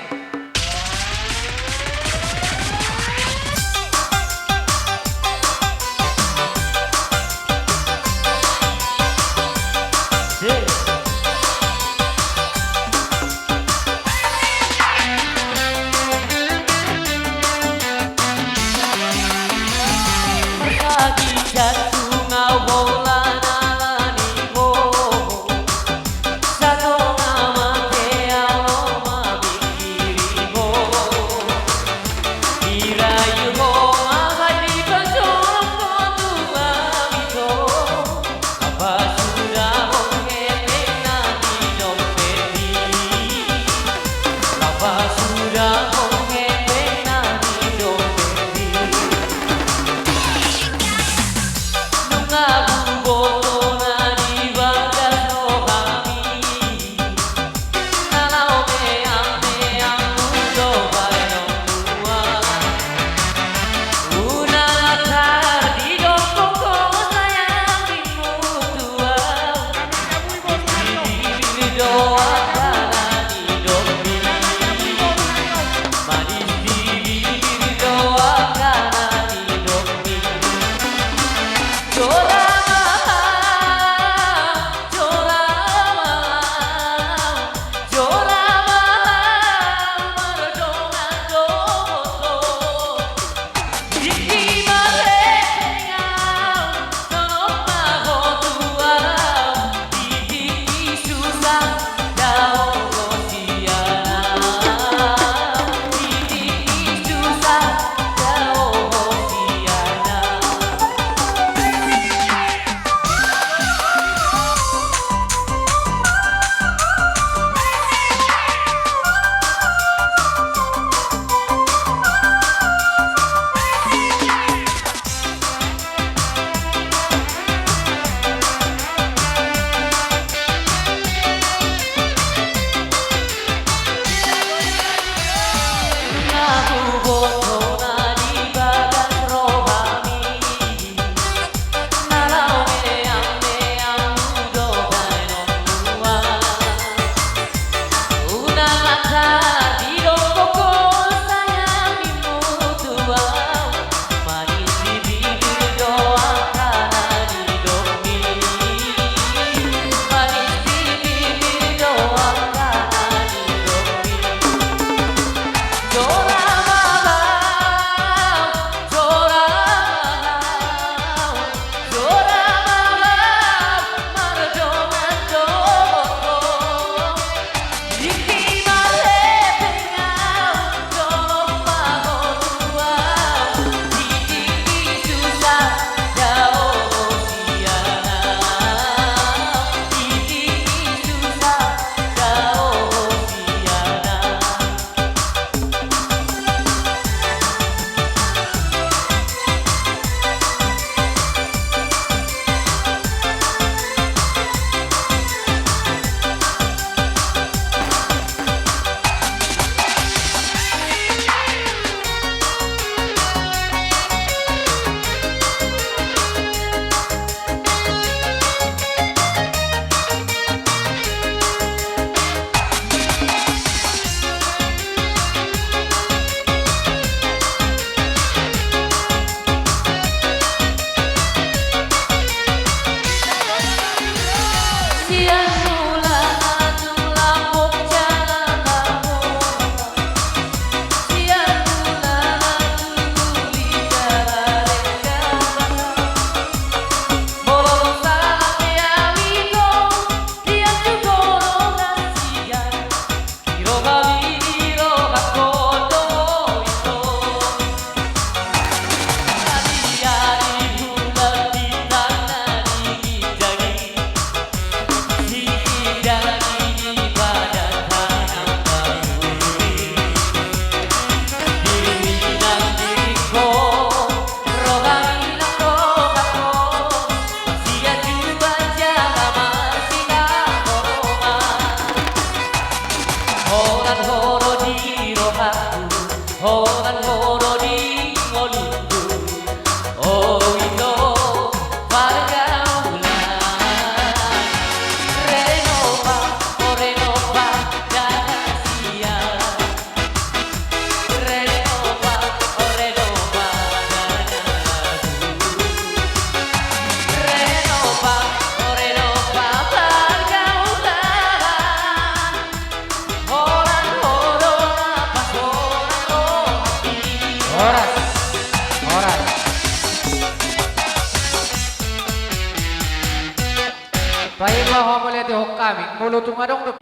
Molo tung adong do.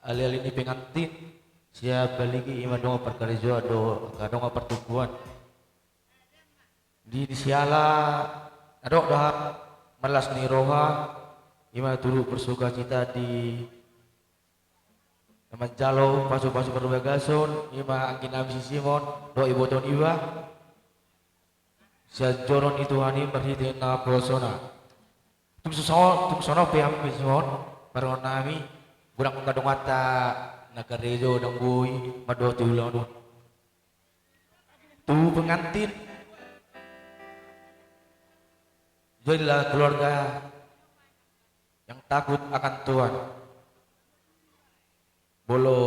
Alihali ni pengantin, siap baligi ima dongan parkarejoan do, angka dongan partumbuan. Di, di siala adong do hami marlas ni roha, ima turut bersukacita di na manjalo pasu-pasu parbagason, ima anggi nami si Simon dohot iboto niba. Sian joro ni Tuhan i marhite naposona. Tung so, tung songon on pe hami Simon, parroha nami, godang angka donganta na karejo, godang boi mandok tu ulaon on. Tu pengantin, jadilah keluarga yang takut akan Tuhan. Molo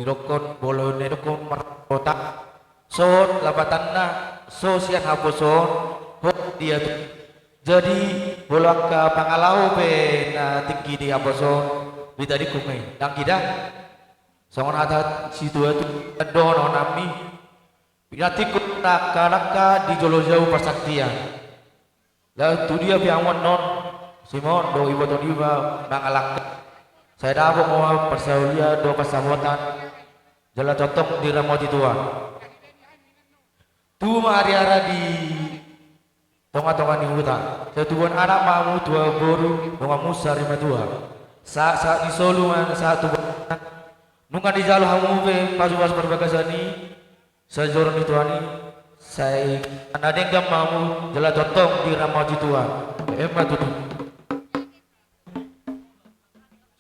didokkon, molo na didokkon marhata, so lapatanna, so sian haposoon, hot dia tu. Jadi, molo angka pangalaho pe na tingki di haposoon, bita dingku me, dang gida. Songon hata situa tu, dohonon nami. Pinatikku nangka-nangka di jolo jau parsaktian. Laho tu dia pe hamu annon, Simon dohot iboto niba mangalangka. Sai dapot ma parsaulian dohot pansamotan, jala tongtong diramoti Tuhan. Tubu ma hariara di tonga-tonga ni huta. Sai tubuan anak ma hamu, tubuan boru, donganmu sarimatua. Sahat-sahat ni solu ma sahat tu bona. Nunga dijalo hamu pe pasu-pasu parbagason i, sian joro ni Tuhan i, sai na denggan ma hamu, jala tongtong diramoti Tuhan. Emma tutu.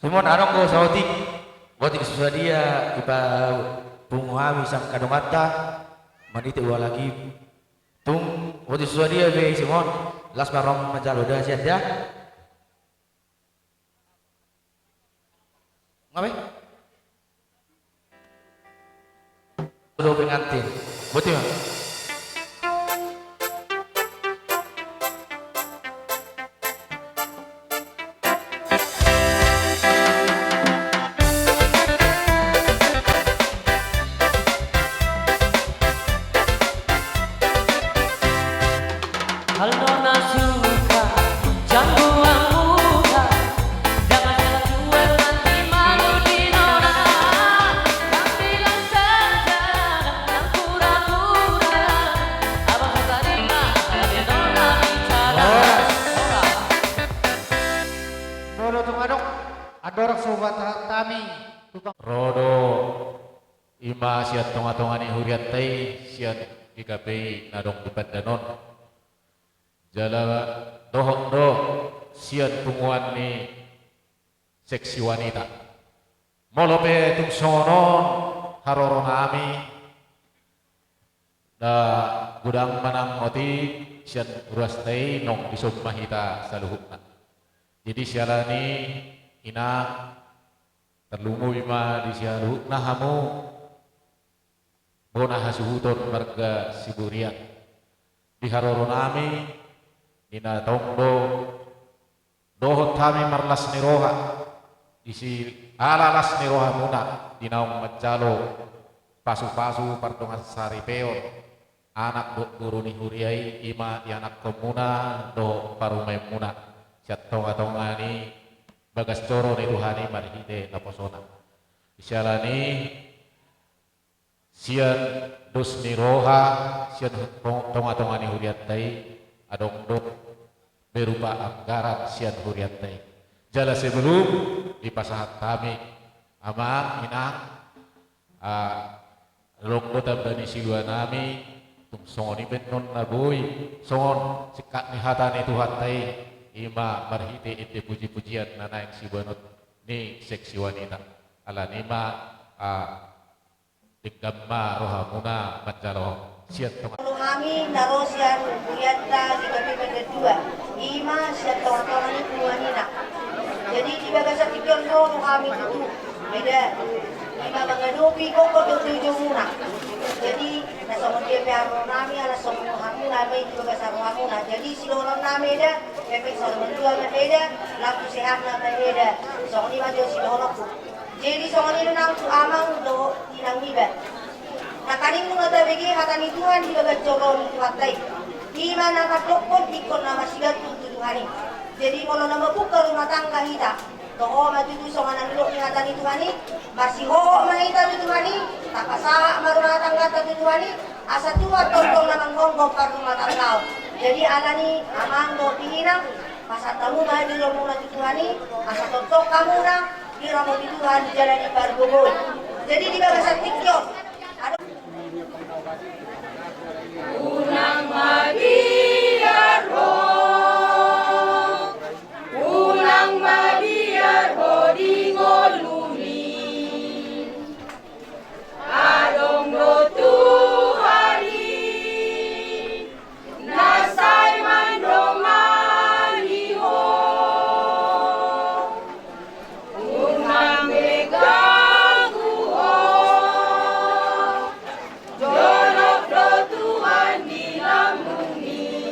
Simon, adong do saotik, otik so sadia dipapungu hami sian angka donganta, marhite ualaki. Tung otik so sadia be Simon, las ma roham manjalo da sian da. Nga be? Dohot pengantin. Boti ma. Hal do na suka, jangguang muka, jangan salah jual nanti malu di nona. Kang bilang saja, jangan pura-pura. Abang suka terima, tapi nona bicara. Horas. Horas. Molo tung adong, andorang so huhatahon hami, tukang. Ro do. Ima sian tonga-tonga ni hurianta i, sian G K P I na adong di Pandan on. Jala dohot do sian punguan ni seksi wanita. Molo pe tung songon on haroro nami, da godang manang otik sian ruasta i, nunga dison ma hita saluhutna. Jadi siala ni i, inang, tarlumobi ma di saluhutna hamu bona hasuhuton marga Siburian. Di haroro nami, ninna tong do, dohot hami marlas ni roha, di siala las ni rohamuna, di naung manjalo pasu-pasu pardongan saripeon, anak dohot boru ni huria i, ima ianakkonmuna dohot parumaenmuna sian tonga-tonga ni bagas joro ni Tuhan i marhite naposona. Siala ni i, sian dos ni roha, sian tong-, tonga-tonga ni hurianta i, adong do berupa anggaran sian hurianta i. Jala sebelum dipasahat hami, amang, inang, ah, adong do tamba ni silua nami, tung songon i pe annon na boi, songon singkat ni hata ni Tuhanta i, ima marhite ende puji-pujian na naeng siboanonta ni seksi wanita. Alani i ma, ah, denggan ma rohamuna manjalo sian tonga. Molo hami na ro sian hurianta di G K P I Pandan dua, ima sian tonga-tonga ni punguan i. Jadi di bagasan tingki on ro rohami tutu, eda, ima mangadopi gokhon dohot joujou muna. Jadi na songon dia pe haroro nami, ala songon rohamuna ma i di bagasan rohamuna. Jadi sidohonon nami, eda, epeng saur matua ma, eda, lampu sehatna ma, eda. Songon i ma jo sidohononku. Jadi songon i do nang tu amang dohot inang niba. Nangkaning nunga tabege hata ni Tuhan di bagas joro ni Tuhanta i. Ima na mandokkon ingkon na masigantung tu Tuhan i. Jadi molo na mambuka rumah tangga hita, Toho ma tutu songon na nidok ni hata ni Tuhan i, marsihohot ma hita tu Tuhan i, tapasahat ma rumah tangganta tu Tuhan i, asa tuat tongtong na manggokhon parrumah tanggaon. Jadi alani i amang dohot inang, pasahat hamu ma hadiroanmuna tu Tuhan i, asa tongtong hamuna diramoti Tuhan jala dipargogoi. Jadi di bagasan tingki on, adong. Unang mabiar ho, unang mabiar ho di ngolumi. Adong do Tuhan i na sai mandomani ho. Unang be ganggu ho, dolok do Tuhan di lambungmi.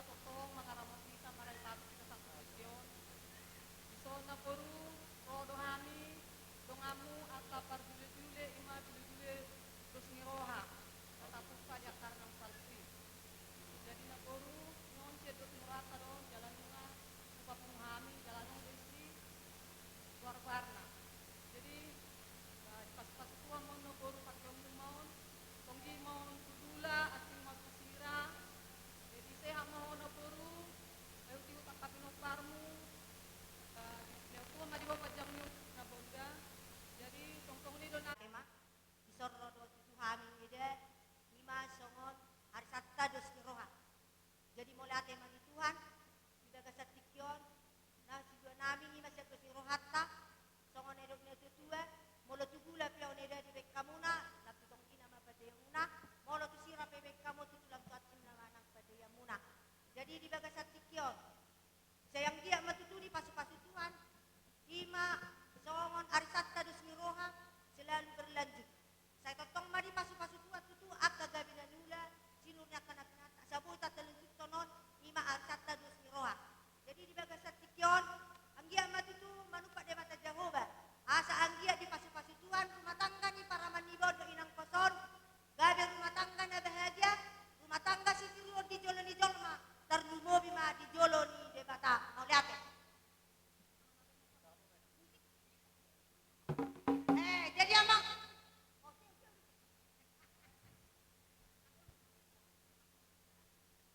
na tongtong mangaramoti hita, marhite pasu hita satu tingki on. Dison namboru, ro do hami donganmu angka parjulejule, i ma julejule dos ni roha na tatumpa di angka na salpu i. Jadi namboru, on sian dos ni rohanta do on jala nunga hupapungu hami, jala nunga do disi goargoarna. Jadi, eh, dipasupasu Tuhan ma on namboru, parkeonmu ma on, tonggi ma on tu dula, asing ma on tu sira. Jadi sehat ma ho namboru, eh, huti hutangkapi nomparmu, eh, lehon Tuhan ma di ho panjang ni umur na bonda. Jadi tongtong ni do na. Ema, dison ro do tutu hami eda, i ma songon arisanta dos ni roha. Jadi mauliate ma di Tuhan, di bagasan tingki on, na siduanami i ma sian dos ni rohanta, songon nidok ni natuatua, molo tu dula pe on eda dibaen hamuna, lam tu tonggina ma pandaionmuna, molo tu sira pe dibaen hamu, tu tulang tu antingna ma nang pandaionmuna. Jadi di bagasan tingki on, sai anggiat ma tutu dipasupasu Tuhan, i ma songon arisanta dos ni roha, selalu berlanjut. Sai tongtong ma dipasupasu Tuhan tutu angka gabe na niula, sinur ni angka na pinanta, asa boi talanjuthon on, i ma arisanta dos ni roha. Jadi di bagasan tingki on, anggiat ma tutu manumpak Debata Jahowa, asa anggiat dipasupasu Tuhan rumah tangga ni parumaen niba on dohot inang kos on, gabe rumah tangga na bahagia, rumah tangga sitiruon di jolo ni jolma, tarlumobi ma di jolo ni Debata. Mauliate. Eh, jadi amang.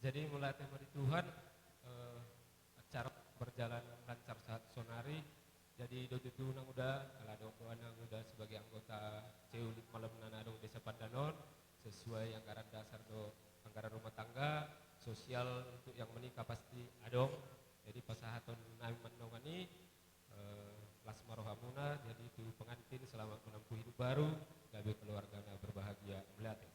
Jadi mauliate ma di Tuhan, eh, acara berjalan lancar sahat sonari. Jadi do tutu nanguda, ala adong do nanguda sebagai anggota C U Lit Malemna na adong Desa Pandan on, sesuai anggaran dasar do anggaran rumah tangga, sosial untuk yang menikah pasti adong. Jadi pasahaton nami ma on i, eh, las ma rohamuna, jadi tu pengantin selamat menempuh hidup baru, gabe keluarga na berbahagia. Mauliate.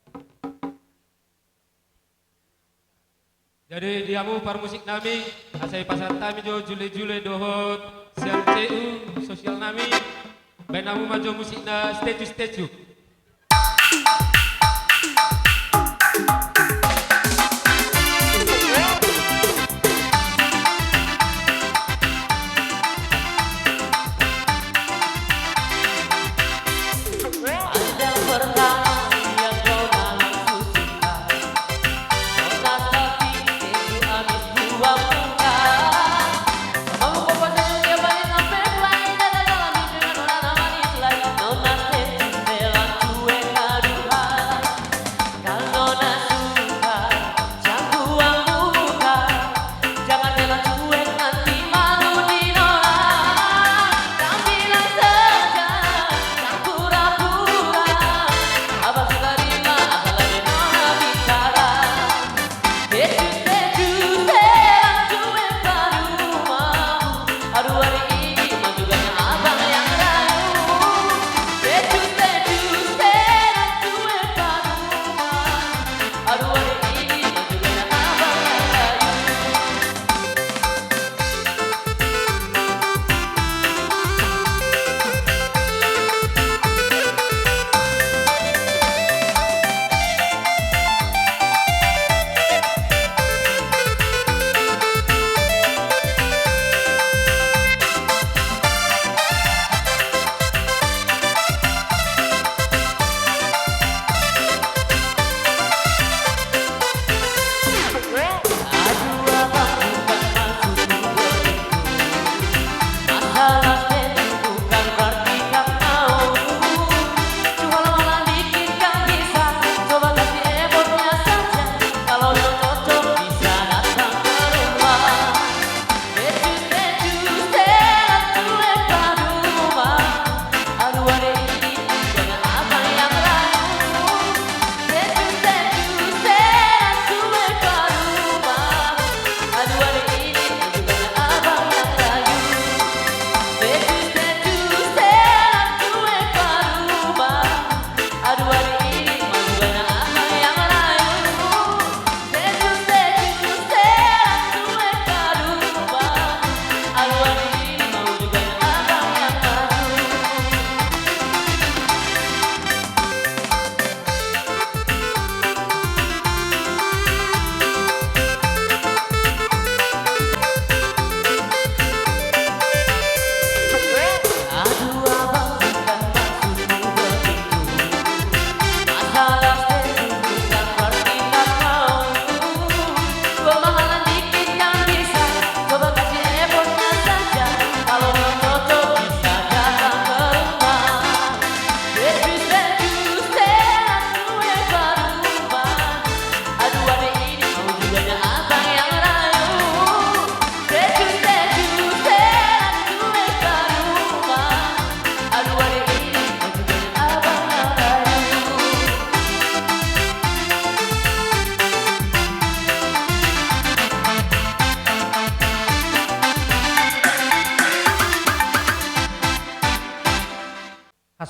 Jadi di hamu parmusik nami, asa dipasahat hami jo julejule dohot sian C U sosial nami, baen hamu ma jo musikna Statue Statue.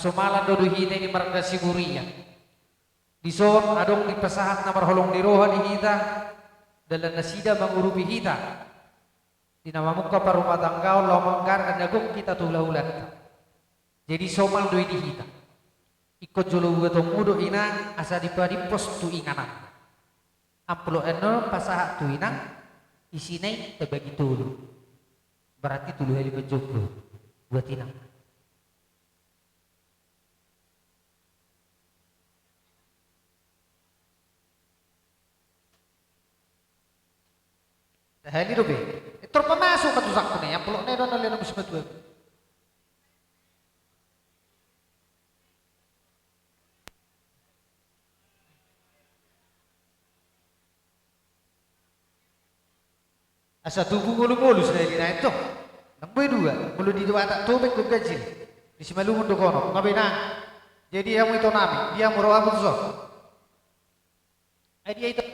Somalan do di hita i di marga Siburian. Dison adong dipasahat na marholong ni roha di hita, dalan nasida mangurupi hita di na mamungka parumatanggaon laho manggarar na gok hita tu hulahulanta. Jadi somal do i di hita. Ingkon jolo buatonmu do inang asa dipadimpos tu inganan. Amplop on pasahat tu inang, isina i tabagi tolu. Berarti tolu hali manjombo buat inang. Sahali dope. Tor pamasuk ma tu sangkun i, amplop na i do na lena musim tua. Asa tubu ngolu-ngolu sahali nai tong. Nang boi dua, molo di Batak Toba ingkon ganjil. Di Simalungun do kono, nga boi nang. Jadi hamu ito nami, dia hamu ro hamu tu son. Ai dia ito.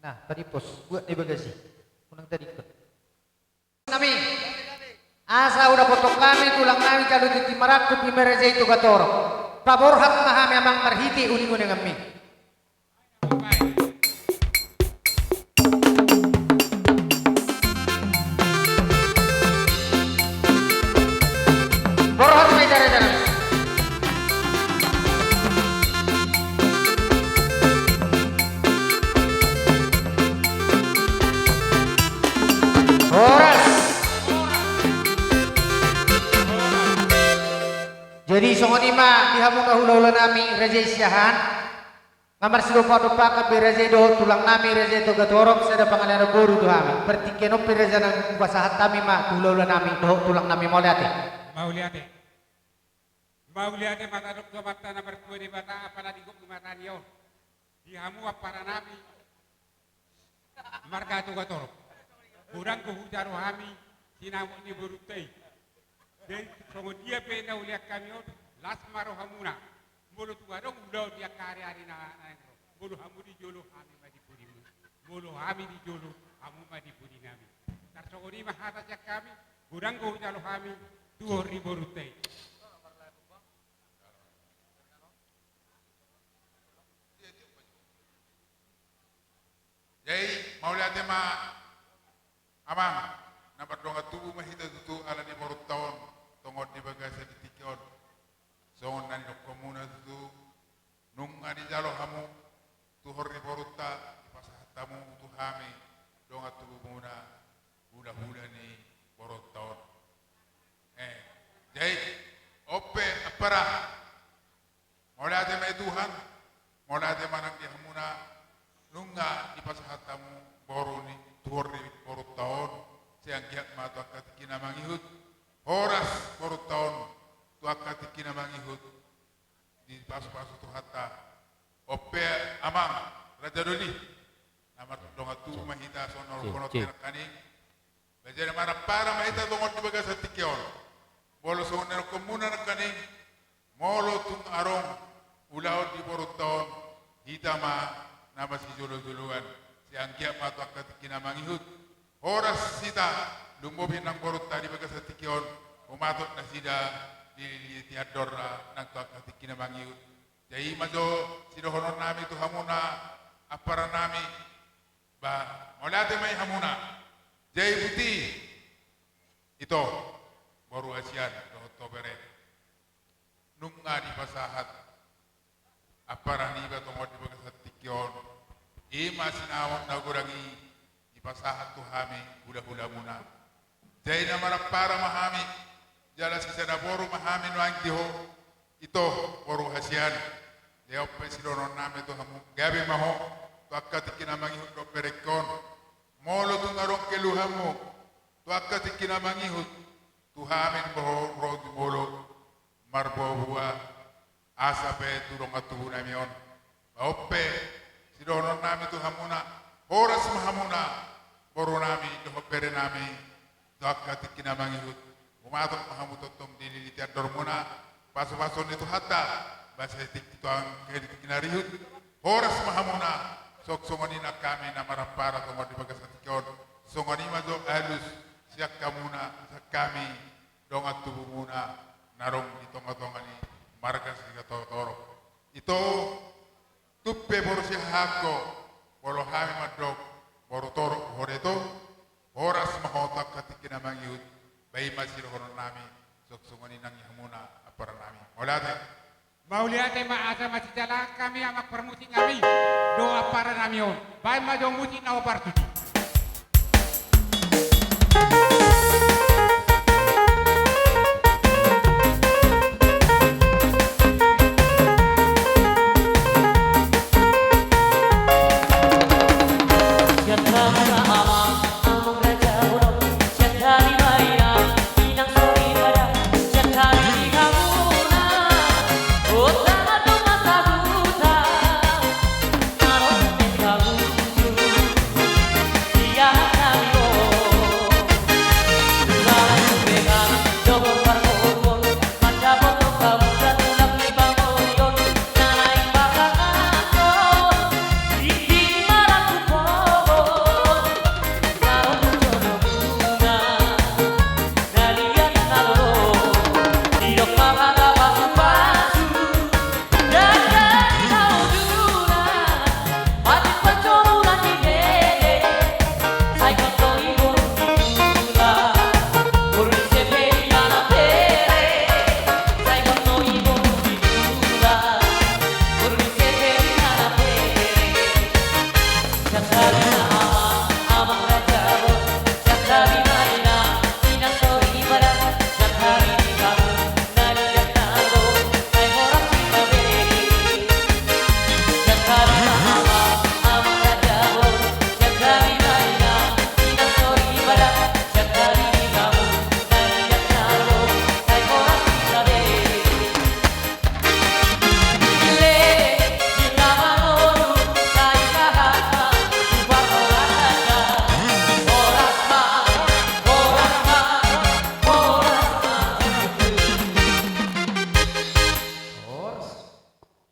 Nah, tadi pos, buat di bagasi. Unang tadi ikut. Nami. Asa udah potong kami, tulang nami, kalau di Timaraku, di Meraja itu Gatorok. Paborhat ma hami amang marhite uning-uninganmi. Borhat ma i, cara-cara. Horas. Jadi songon i ma di hamu na hula-hula nami, raja i Siahaan. Nga marsidompak-dompak be raja i dohot tulang nami, raja i Togatorop, sada pangalaho boru tu hami. Partingkian on pe raja nami, hupasahat hami ma tu hula-hula nami dohot tulang nami, mauliate. Mauliate. Mauliate ma tadok tu Amanta na martua Debata, apala digok ni mata ni on. Di hamu ampara nami, marga Togatorop. Godang do hujalo hami sinamot ni borunta i. Jadi songon dia pe na ulian hami on, las ma rohamuna. Molo tung adong ulaon di angka ari-ari na, na naeng ro, molo hamu di jolo, hami ma di pudimuna. Molo hami di jolo, hamu ma di pudinami. Tarsongon i ma hata sian hami, godang do hujalo hami tuhor ni borunta i. Jadi mauliate ma amang, na mardongan tubu ma hita tutu ala ni borunta on, tongon di bagasan di tingki on. Songon na nidokmuna tutu, nunga dijalo hamu tuhor ni borunta, dipasahat hamu tu hami dongan tubumuna, hula-hula ni borunta on. Eh, jadi on pe ampara. Mauliate ma i Tuhan, mauliate ma nang di hamuna, nunga dipasahat hamu boru ni, tuhor ni borunta on, sai anggiat ma tu angka tingki na mangihut, horas borunta on tu angka tingki na mangihut, dipasu-pasu Tuhanta. On pe amang, raja doli, na mardongan tubu ma hita songon na hudokhononta nangkaning. Ba jadi marampara ma hita tongon di bagasan tingki on. Molo songon na nidokmuna nangkaning, molo tung adong ulaon di borunta on, hita ma na masijolo-joloan, sai anggiat ma tu angka tingki na mangihut, horas hita, lumobi nang borunta di bagasan tingki on, humatok nasida dilili tiandorna nang tu angka tingki na mangihut. Jadi i ma jo sidohonon nami tu hamuna ampara nami. Ba, mauliate ma i hamuna. Jadi buti, ito, boru hasian dohot ho bere, nunga dipasahat ampara niba tongon di bagasan tingki on. I ma sinamot na godang i dipasahat tu hami hula-hulamuna. Jadi na marampara ma hami, jala sisada boru ma hami nuaeng di ho, ito, boru hasian. Jadi on pe sidohonon nami tu hamu, gabe ma ho tu angka tingki na mangihut dohot berengkon. Molo tung adong keluhanmu tu angka tingki na mangihut, tu hami ma ho ro jumolo marbua-bua, asa pe tu dongan tubu nami on. Ba on pe sidohonon nami tu hamuna, horas ma hamuna, boru nami dohot bere nami, tu angka tingki na mangihut. Humatok ma hamu tongtong dilili tiandormuna, pasu-pasu ni Tuhanta, ba sai tingki tu angka tingki na rihut, horas ma hamuna, Songon i nang hami na marampara tongon di bagasan tingki on. Songon i ma jo alus sian hamuna, sian hami dongan tubumuna na adong di tongatonga ni marga Sitorop. Ito, tung pe boru Siahaan ho, molo hami mandok boru Torop ho da ito, horas ma ho tu angka tingki na mangihut. Ba i ma sidohonon nami. Songon i nang di hamuna ampara nami. Mauliate. Mauliate ma, asa masijalahan hami, amang parmusik nami dohot ampara nami on. Baen ma jo musik na hombar tusi.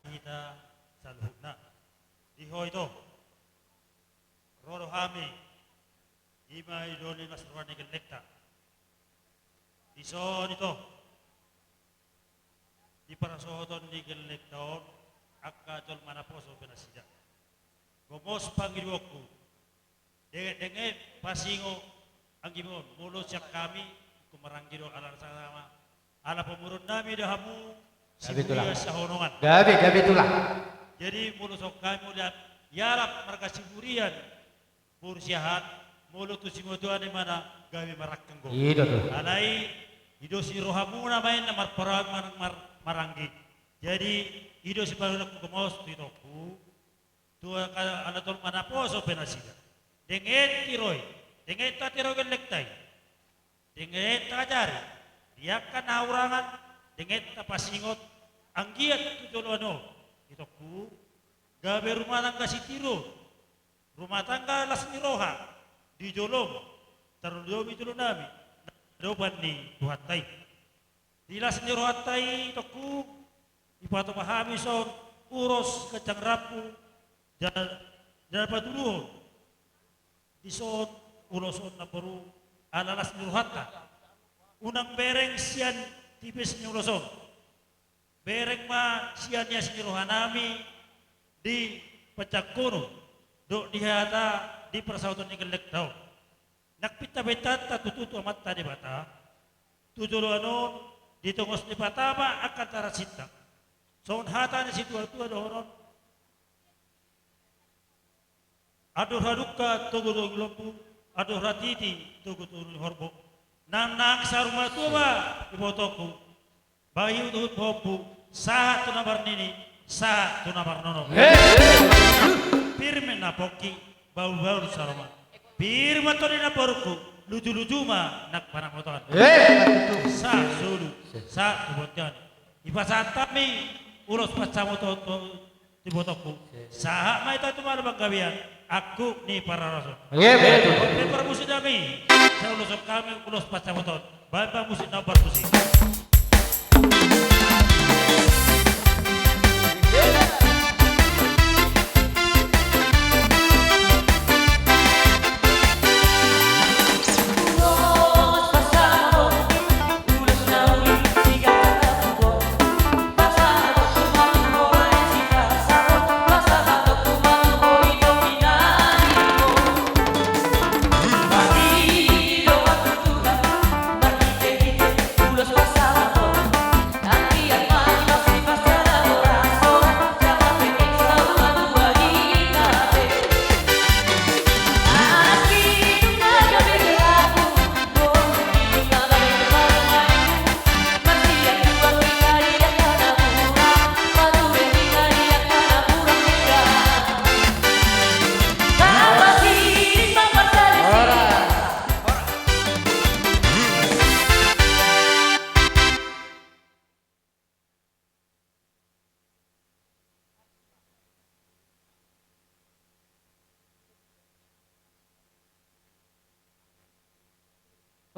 Hita saluhutna. Di ho ito, ro do hami, i ma i do ni las ni roha ni gellengta. Dison ito, di parsaoton ni gellengta on, angka jolma naposo pe nasida. Gomos pangidoanku, dengetdenget pasingot anggimon, molo sian hami, ingkon maranggi do ala sasama, ala pamoruon nami do hamu. Gabe, Tulang. Siburian sahonongan. Gabe, gabe, Tulang. Jadi molo songon hami molo dialap marga Siburian, boru Siahaan, molo tu simatuana i ma na gabe maranggi, anggo. I do, Tulang. Alai i do si rohamuna ma i na marpara-, mar-, mar-, maranggi. Jadi i do sipangidoanku, gomos tu itongku, tu angka ala jolma naposo pe nasida. Denget tiroi, denget ta tiro gellengta i. Denget ta ajari, di angka na hurangan, denget ta pasingot, anggiat tu joloan on, itongku, gabe rumah tangga sitiruon, rumah tangga las ni roha, di jolom, tarlumobi jolo nami, na adopan ni Tuhanta i. Di las ni rohanta i, itongku, dipatupa hami dison ulos ganjang rambu, jala, jala patuduhon dison ulos on, namboru, ala las ni rohanta. Unang bereng sian tipis ni ulos on. Bereng ma sian ias ni roha nami di panjangkonon dohot di hata di parsaoton ni gellengta on. Nang pintapintanta tutu tu Amanta Debata, tu joloan on ditongos Debata ma angka tarasita. Songon hata ni situatua dohonon: Andor hadungka togu-togu ni lombu, andor hatiti togu-togu ni horbo. Nang, nang saur matua ma, ibotongku, bahen huhut hombu, sahat tu na marnini, sahat tu na marnono. He! Pir ma na pongki, bahul-bahul saur matua. Pir ma toni namborungku, luju-luju ma nang pangamotan. He! Sahat solu, sahat tu bontean. Dipasahat hami ulos pansamotan tu ibotongku. Sahat ma hita tu malua panggabean, angkup ni parhorasan. Iya, betul. Oke, parmusik nami, sai uloshon hami ulos pansamotan. Baen ma musik na parmusik.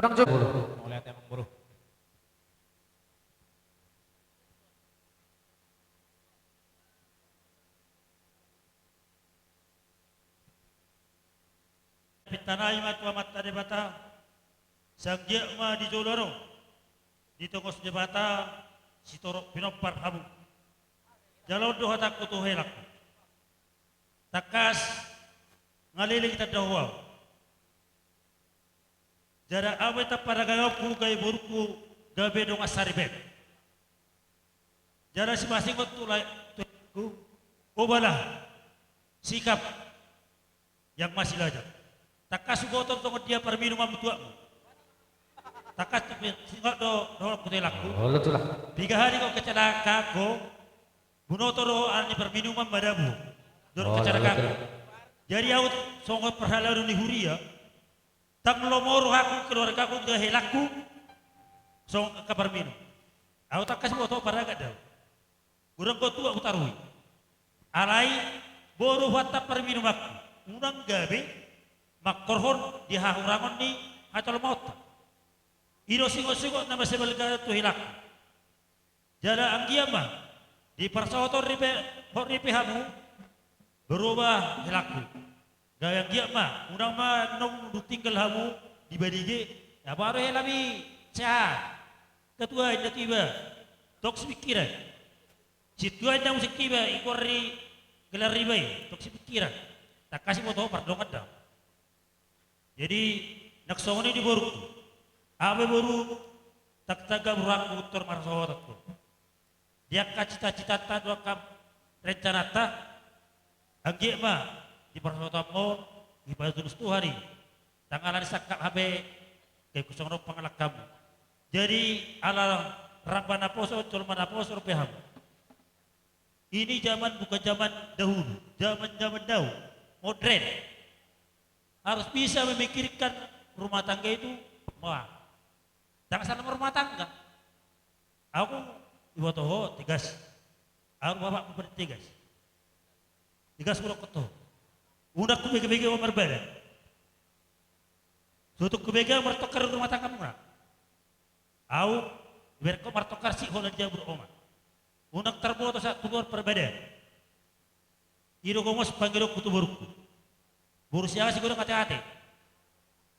Unang jo. Molo. Mauliate amang boru. Pintanami ma tu Amanta Debata, sai anggiat ma di joloan on ditongos Debata sitorop pinompar hamu. Jala on do hatangku tu helangku. Tangkas nga leleng tanda ho ahu. Jala ahu pe tampar na gabe, gabe borungku gabe dongan saripeon. Jala sipasingot tu lae, tu helangku, obalah sikap yang masih lajang. Tangkas huboto songon dia parminumon tuakmu. Tangkas tu pe singot do dohononku tu helangku. Olo tulang. Piga hali ho kecelakaan ho, bunoto do ho alani parminumon madabu. Dohot kecelakaan ho. Jadi ahu songon parhalado ni huria, ndang lomo rohaku, keluargaku, helangku songon angka parminum. Ahu tangkas huboto paragat do ahu. Godang do tuak hutarui. Alai boru huantam parminumanku, unang gabe mangkorhon di hahurangon ni hajolmaonta. I do singot-singot na mansai balga tu helangku. Jala anggiat ma diparsaothon ripe, hot ripe hamu, berubah helangku. Gabe anggiat ma, unang ma nunga dung tinggal hamu di balige, na baru hela bi sehat. Ketua inda tiba, tong sipingkiran. Sintua inda muse tiba, ingkon di gelar iba i, tong sipingkiran. Tangkas huboto pardongan do ahu. Jadi nang songon i di borungku. Ahu pe boru, tangtang gabe rohangku tor marsaothon ho. Di angka cita-citanta dohot angka rencananta, anggiat ma diparsaothon hamu, dipatulus Tuhan i. Ndang alani sangkap hape, gabe songon on pangalangkamu. Jadi ala ramba naposo, jolma naposo dope hamu. Ini zaman bukan zaman dahulu, zaman-zaman now, modern. Harus bisa memikirkan rumah tangga itu, wah, jangan salah rumah tangga. Ahu diboto ho tegas. Ahu bapakmu pe tegas. Tegas hudokkon ho. Unang hubege-bege ho marbada. So tung hubege ahu martongkar rumah tanggamuna. Ahu iberengkon martongkar sik holan jabu dohot oma. Unang tarboto sahat tu luar parbadaan. I do gomos pangidoanku tu borungku. Boru Siahaan sigodang ate-ate.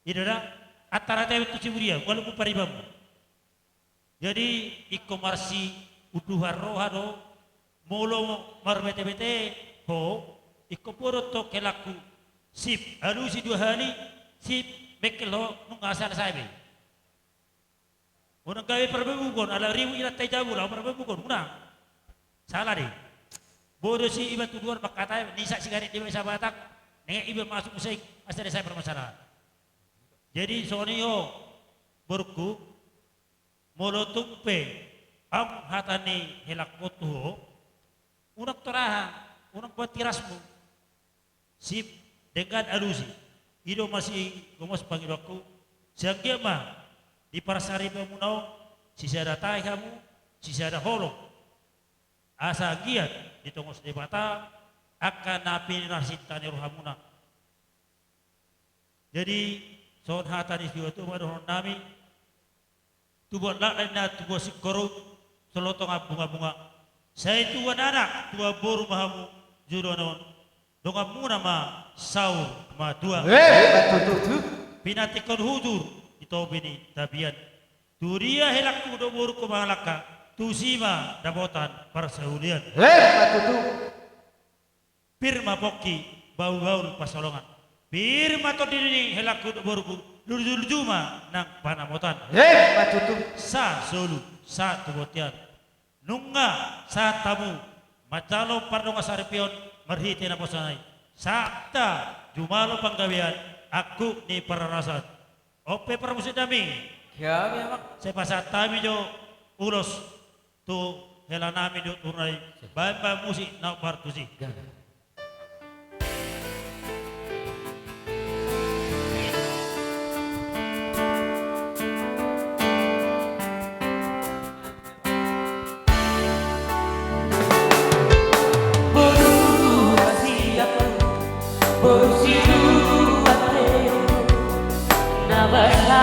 I do da, antar ate tu Siburian, walaupun paribanmu. Jadi ingkon marsiunduhan roha do, molo marbete-bete ho, ingkon bodo tong helangku. Sip, alusi dua hali, sip, bengkel ho, nunga selesai be. Unang gabe parbabugon, ala ribut inanta i jabu, laho parbabugon, unang. Salah do i. Bodo si iba tu luar mangkatai, nisa sigaret do iba sabatang, nenget iba masuk muse i, asa selesai permasalahan. Jadi songon i ho, borungku, molo tung pe adong hata ni helangku tu ho, unang torahan, unang boan tirasmu. Sip, denggan alusi. I do masih gomos pangidoanku. Sai anggiat ma di parsaripeonmuna on, sisada tahi hamu, sisada holong. Asa anggiat ditongos Debata angka na pinarsinta ni rohamuna. Jadi songon hata ni situa-tua ma dohononnami. Tubuan lakna inna, tubuan singkoru, solotongan bunga-bunga. Sai tubuan anak, tubuan boru ma hamu joloan on. Donganmuna ma saur matua. Eh, betul, betul. Pinantikhon hujur di topi ni tapian. Tudia helangku dohot borungku mangalangka, tusi ma dapotan parsaulian. Eh, betul, betul. Pir ma pongki, bahul-bahul pansalongan. Pir ma tondi ni helangku dohot borungku, luju-luju ma nang panamotan. Emma tutu. Sahat solu, sahat tu bontean. Nunga sahat hamu manjalo pardongansaripeon marhite naposona i. Sahat jumalo panggabean, angkup ni parhorasan. On pe parmusik nami. Kami, Amang. Sai pasahat hami jo ulos tu helanami dohot turna i, baen ma musik na hombar tusi. Boru Siahaan, boru Sidoarjo, na basa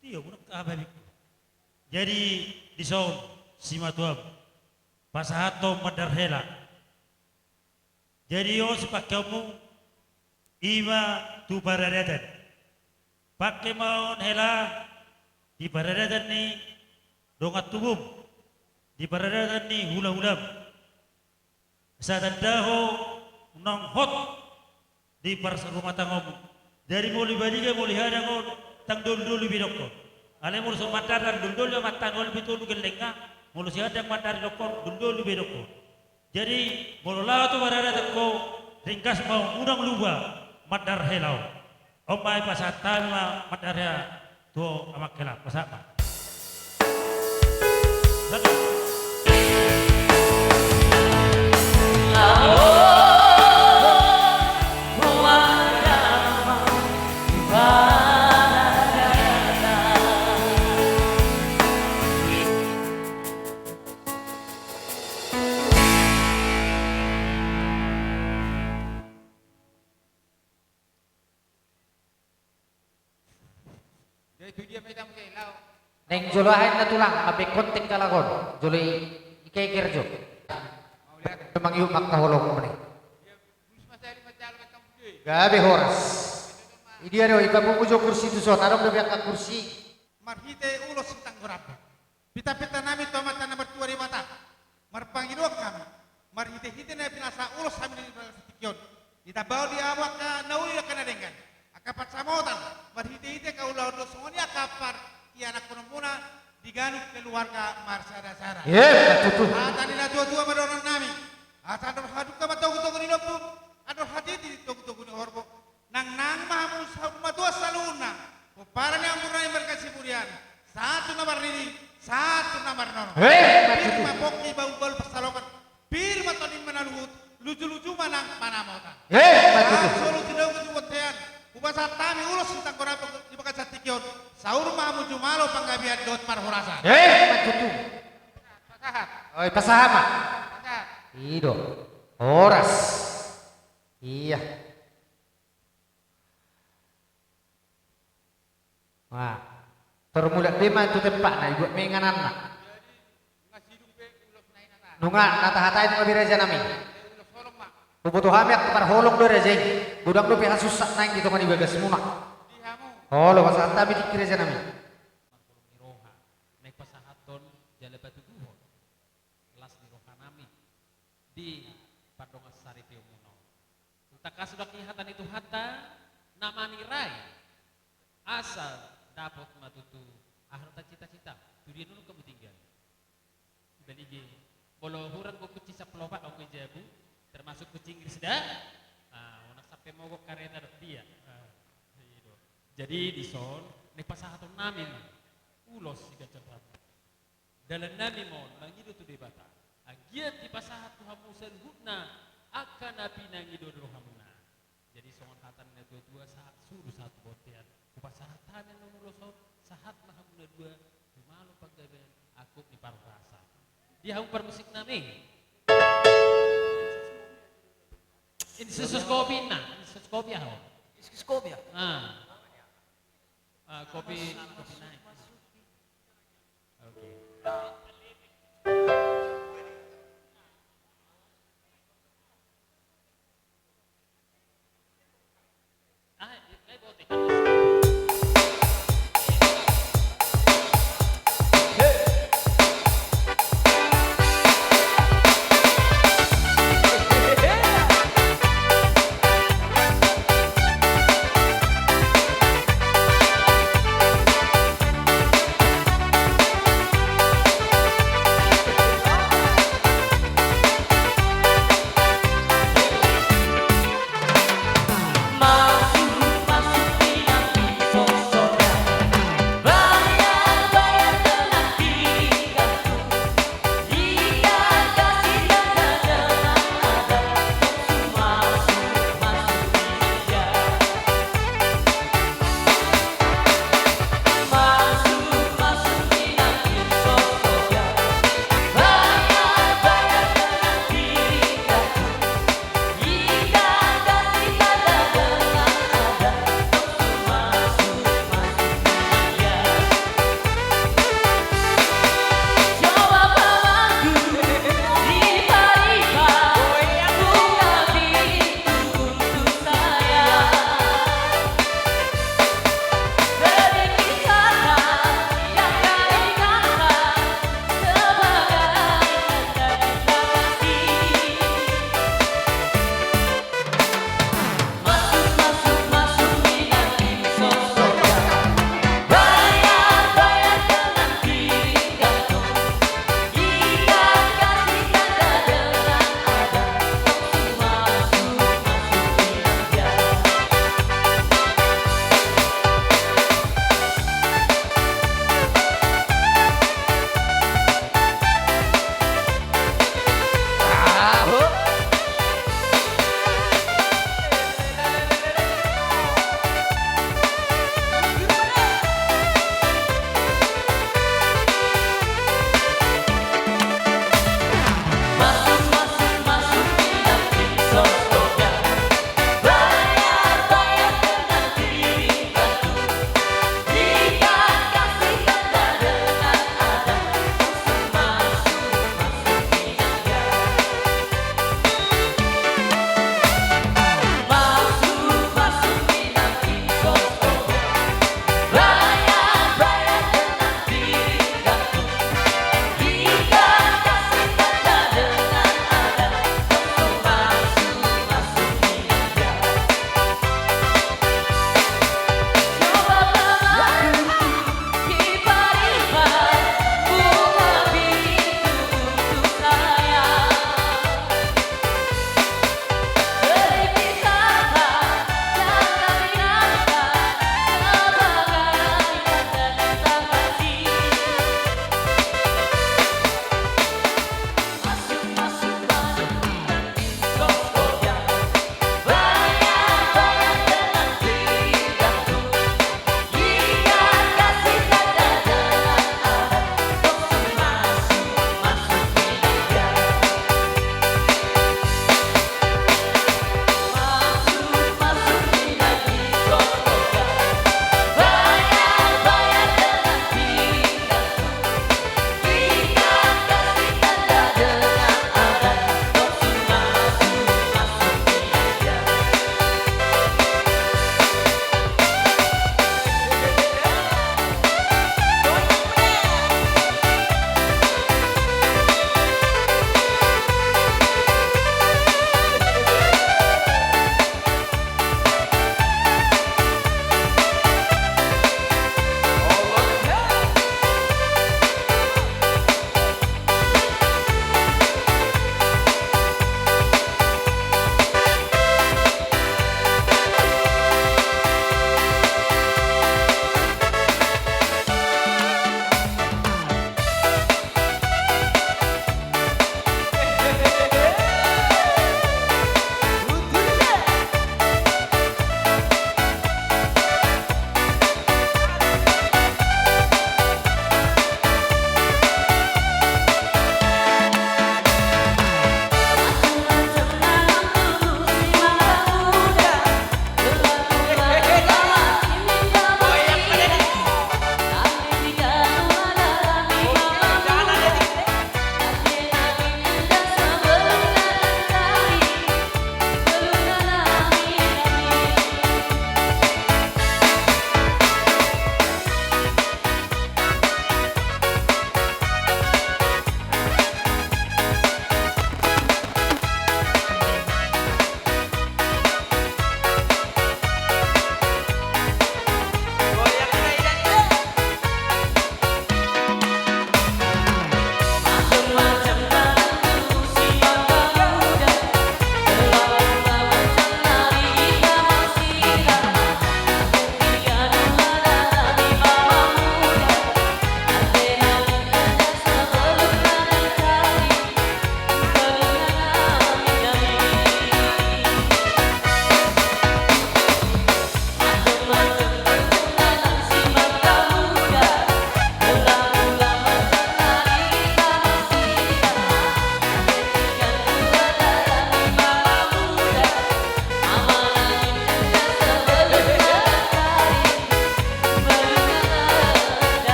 Tio, budak ababik. Jadi, dison, simatuam, pasahathon mandar hela. Jadi, on sipangkeonmu, ima tu paradaton. Pangke ma on hela di paradaton ni dongan tubum, di paradaton ni hulahulam. Asa tanda ho naung hot di parsarumahtanggaonmu. Jadi molo i baliga molo i hadang on, tang doludolu be dokkon. Alai molo so mandar doludolu, amanta, nol be tolu gellengna, molo si hadang mandar dokkon, doludolu be dokkon. Jadi molo laho tu paradaton ho, ringgas ma unang lupa mandar hela on. On ma i pasahat hami ma mandar hela tu amang hela, pasahat ma. Jadi tu dia ma hita muse laho. Naeng jolo aha inna tulang, mambaen konten halak on. Jolo i, ikeker jo. Mauliate. Memang iuk mangkaholong mene. Dia, bulus ma sahali manjalo baen hamu dua. Gabe horas. Idia do, ipapungu jo kursi tuson, adong dope angka kursi. Marhite ulos sitanggo ramba. Pitapita nami tu Amanta na martua Debata, marpangidoan hami, marhitehite na pinasa ulos hami di bagasan tingki on, ditambaon di hamu angka na uli angka na denggan, angka pansamotan, marhitehite angka ulaon do songon i angka par ianakkonmuna di ganup keluarga marsadasada. Hata ni natuatua ma dohonon nami, asa andor hadungka ma togutogu ni lombu, andor hatiti togutogu ni horbo. Nangnang ma hamu saur matua saluhutna, pomparan ni ampurnami marga Siburian, sahat tu na marnini, sahat tu na marnono. Pir ma pongki, bahulbahul pansalongan, pir ma tondi manaluhut, lujuluju ma nang panamota. Solu tinau tu bontean, hupasahat hami ulos sitanggo ramba di bagasan tingki on, saur ma hamu jumalo panggabean dohot parhorasan. Pasahat. Oi, pasahat ma. Pasahat. I do. Horas. Ia. Wah, tor mulak be ma tu tempatna, ibuat ma ingananna. Nunga na tahatai nunga be raja nami. Huboto hami angka parholong do raja i. Godang dope hasunsak naeng di tonga ni bagasmuna. Olo, pasahat hami tingki raja nami. Marholong ni roha, naeng pasahathon jala patuduhon las ni roha nami di pardongan saripeon muna on. Tangkas do i hata ni Tuhanta na manirai, asa dapot ma tutu aha do tancitacita, tu dia nunga hamu tinggal. Ibalige, molo hurang do kunci saplopak on, kunci jabu, termasuk kunci Inggris da. Ah, unang sampe mogok kareta dohot dia. Ah, i do. Jadi dison, naeng pasahaton nami ma ulos siganjang ramba. Dalan nami ma on mangido tu Debata, anggiat dipasahat tu hamu saluhutna Angka na pinangido ni rohamuna. Jadi songon hata ni na tua-tua, sahat suru sahat bontean. Hupasahat hami annon ulos on, sahat ma hamu na dua, jumalo panggabean, angkup ni parhorasan. Di hamu parmusik nami. Insus kopi na, insus kopi aho. Insus kopi ya? Ah. Ah, kopi, kopi naik. Oke.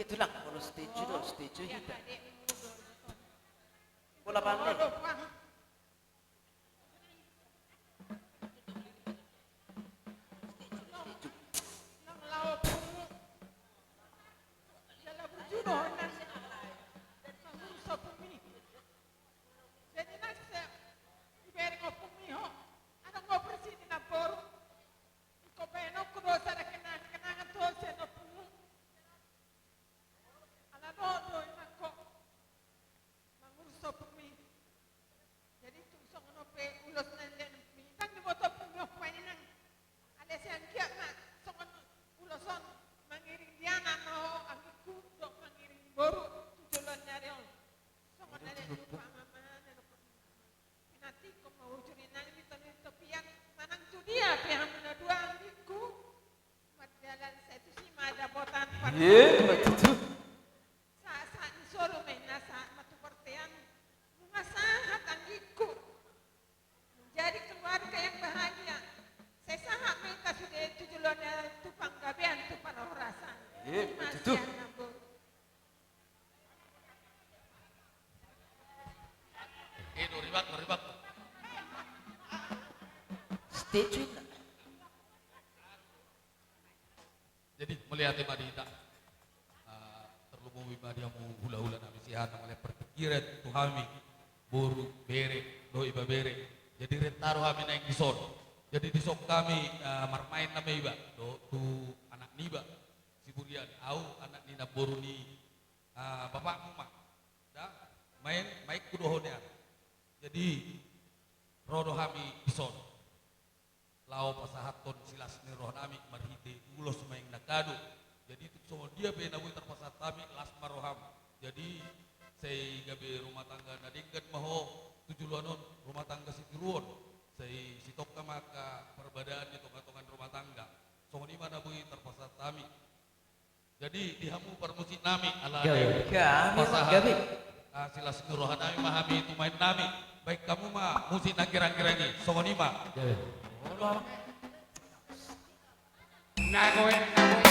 Tulang, molo setuju do, setuju hita. Bola balik. Jadi nang se, dibereng ompungmi ho, adong do bersih di namboru. Ingkon baenonku do sada kenang-kenangan tu ho sian ompungmu. Ala dohot do inangku mangurus ompungmi. Jadi tung songon on pe ulos na nilean ompungmi, ndang diboto ompungmi ho, hupainang. Alai sai anggiat ma songon ulos on, mangiring di anak ma ho anggikku, dohot mangiring di boru tu joloan ni ari on. Songon na nilean ni umpama ma na dohot pinantikhon ma uju ni nang di tolu ni topi an, manang tu dia pe hamu na dua anggikku. Mardalan sai tusi ma dapotan. Iya, parsaoran. Tutu. Sahat-sahat ni solu ma inna, sahat ma tu bontean. Nunga sahat anggikku menjadi keluarga yang bahagia. Sai sahat ma hita sude tu joloan ni ari on tu panggabean, tu parhorasan. Iya, tutu. Ima sian namboru. Eh, do ribak, do ribak. Stay tune. Jadi mauliate ma di hita. Ah, tarlumobi ma di hamu hulahula nami sian na mauliate partingkian tu hami, boru, bere dohot ibebere. Jadi renta do hami naeng dison. Jadi dison hami, ah, marmaen nama iba dohot tu anak niba. Siburian, au anak ni namboru ni, ah, bapakmu ma. Da, maen, maenku do ho nian. Jadi ro do hami dison laho pasahathon silas ni roha nami marhite ulos maen na kado. Jadi tung songon dia pe na boi tarpasahat hami, las ma roham. Jadi sai gabe rumah tangga na denggan ma ho tu joloan on, rumah tangga sitiruon. Sai sitongka ma angka parbadaan di tonga-tonga ni rumah tangga. Songon i ma na boi tarpasahat hami. Jadi di hamu parmusik nami, ala gabe, gabe, pasahat, gabe. Ah, silas ni roha nami ma hami tu maen nami. Baen hamu ma musik na girang-girang i, songon i ma. Gabe. Olo. Nagoe, nagoe.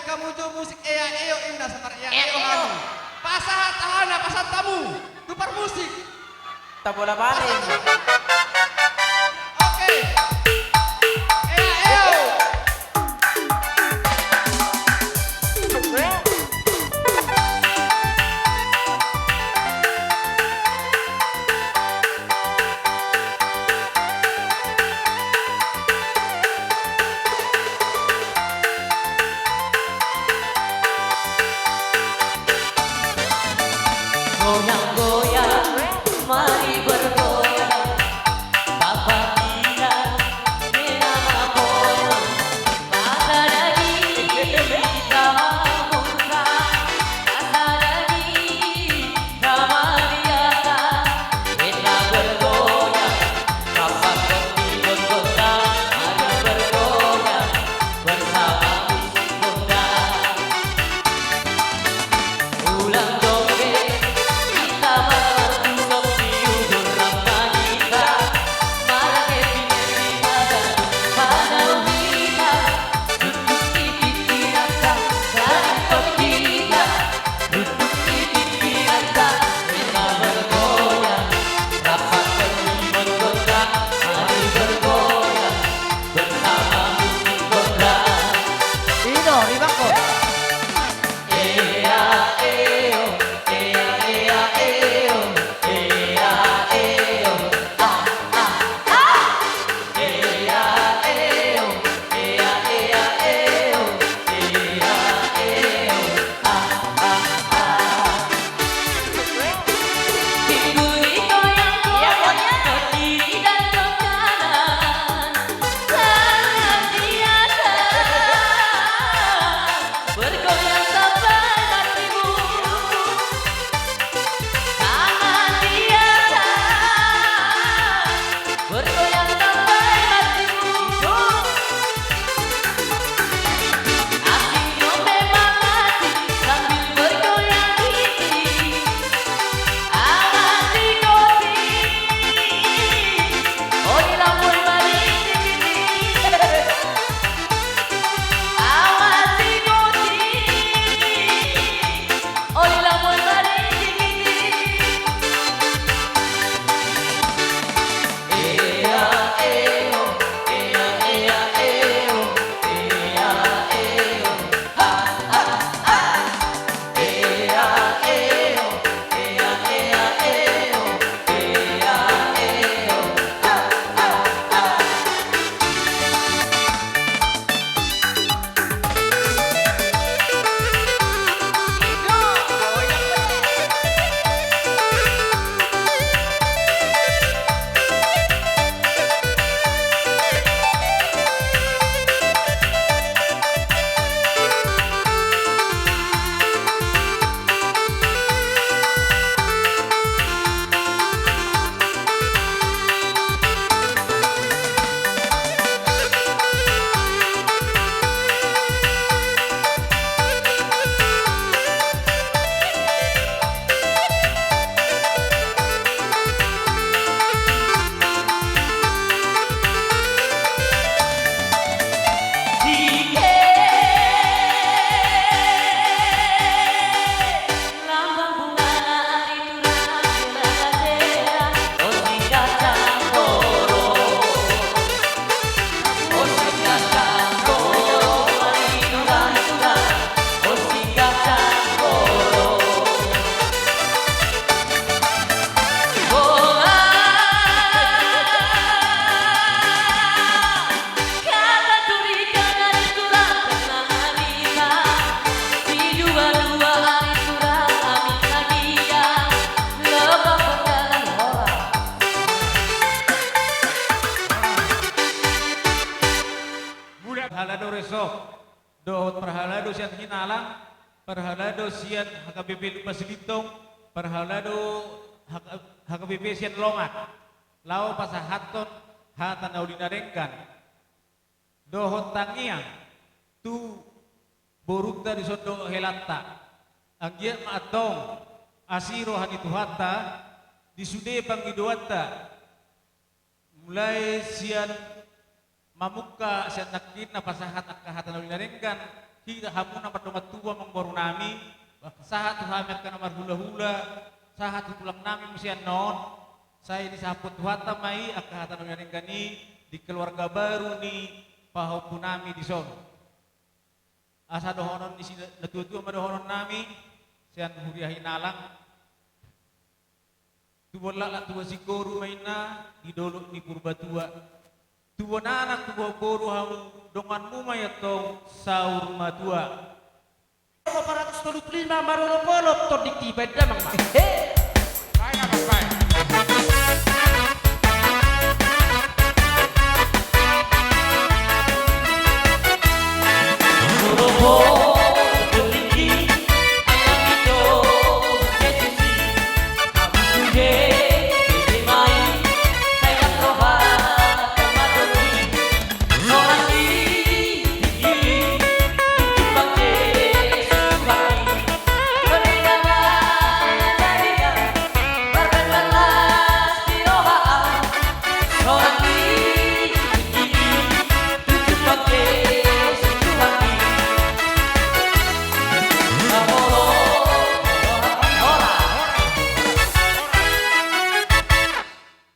Hamu jo musik ea eo inna, sabar ea eo hamu. Pasahat aha na pasahat hamu tu parmusik. Tabola balik. Oke. Ea eo. Goyang-goyang, mari bergoyang. Bapa bilang, mena ma goyang. Masa daging, masa murka. Masa daging, masa biasa. Kita bergoyang, kapan kau tidur kota, mari bergoyang. Bersama musik gondang. Ulang dong be, kita martulok di ujung rampanita. Mala happy, happy pada, pada hita. Duduk di pinggiran, saling kau kita. Duduk di pinggiran, kita bergoyang. Rapat berlibur kota, mari bergoyang. Bersama musik gondang. Ino, ribakko. Ea, eo, ea, ea, eo, ea, eo, ah, ah, ah. Ea, eo, ea, ea, eo, ea, eo, ah, ah, ah. Bergoyang sampai mati. Bergoyang sampai mati. Asik nyo memang asik sambil bergoyang gigi. Aman di kopi. Oi lampu balik gigi. Aman di kopi. Oi lampu balik gigi. Mula parhalado resok dohot parhalado sian Hinalang, parhalado sian H K B P Lumban Silintong, parhalado H K, H K B P sian Longat. Laho pasahathon hata na uli na denggan dohot tangiang tu borunta dison dohot helanta. Anggiat ma antong asi roha ni Tuhanta di sude pangidoanta, mulai sian mamungka sian nangkin na pasahat angka hata na uli na denggan, Di hamuna mardongan tubu amangboru nami, sahat tu hami angka na marhulahula, sahat tu tulang nami muse annon, sai disahaphon Tuhanta ma i angka hata na denggan i di keluarga baru ni pahompu nami dison. Asa dohonon ni si natuatua ma dohonon nami sian huria Hinalang. Tubuan laklak tubuan singkoru ma inna di dolok ni Purbatua. Tubuan anak tubuan boru hamu, donganmu ma i antong saur matua. Empat ratus tolu puluh lima marolopolop tonding tiba damang ma. Hehe. Baik, Abang, baik.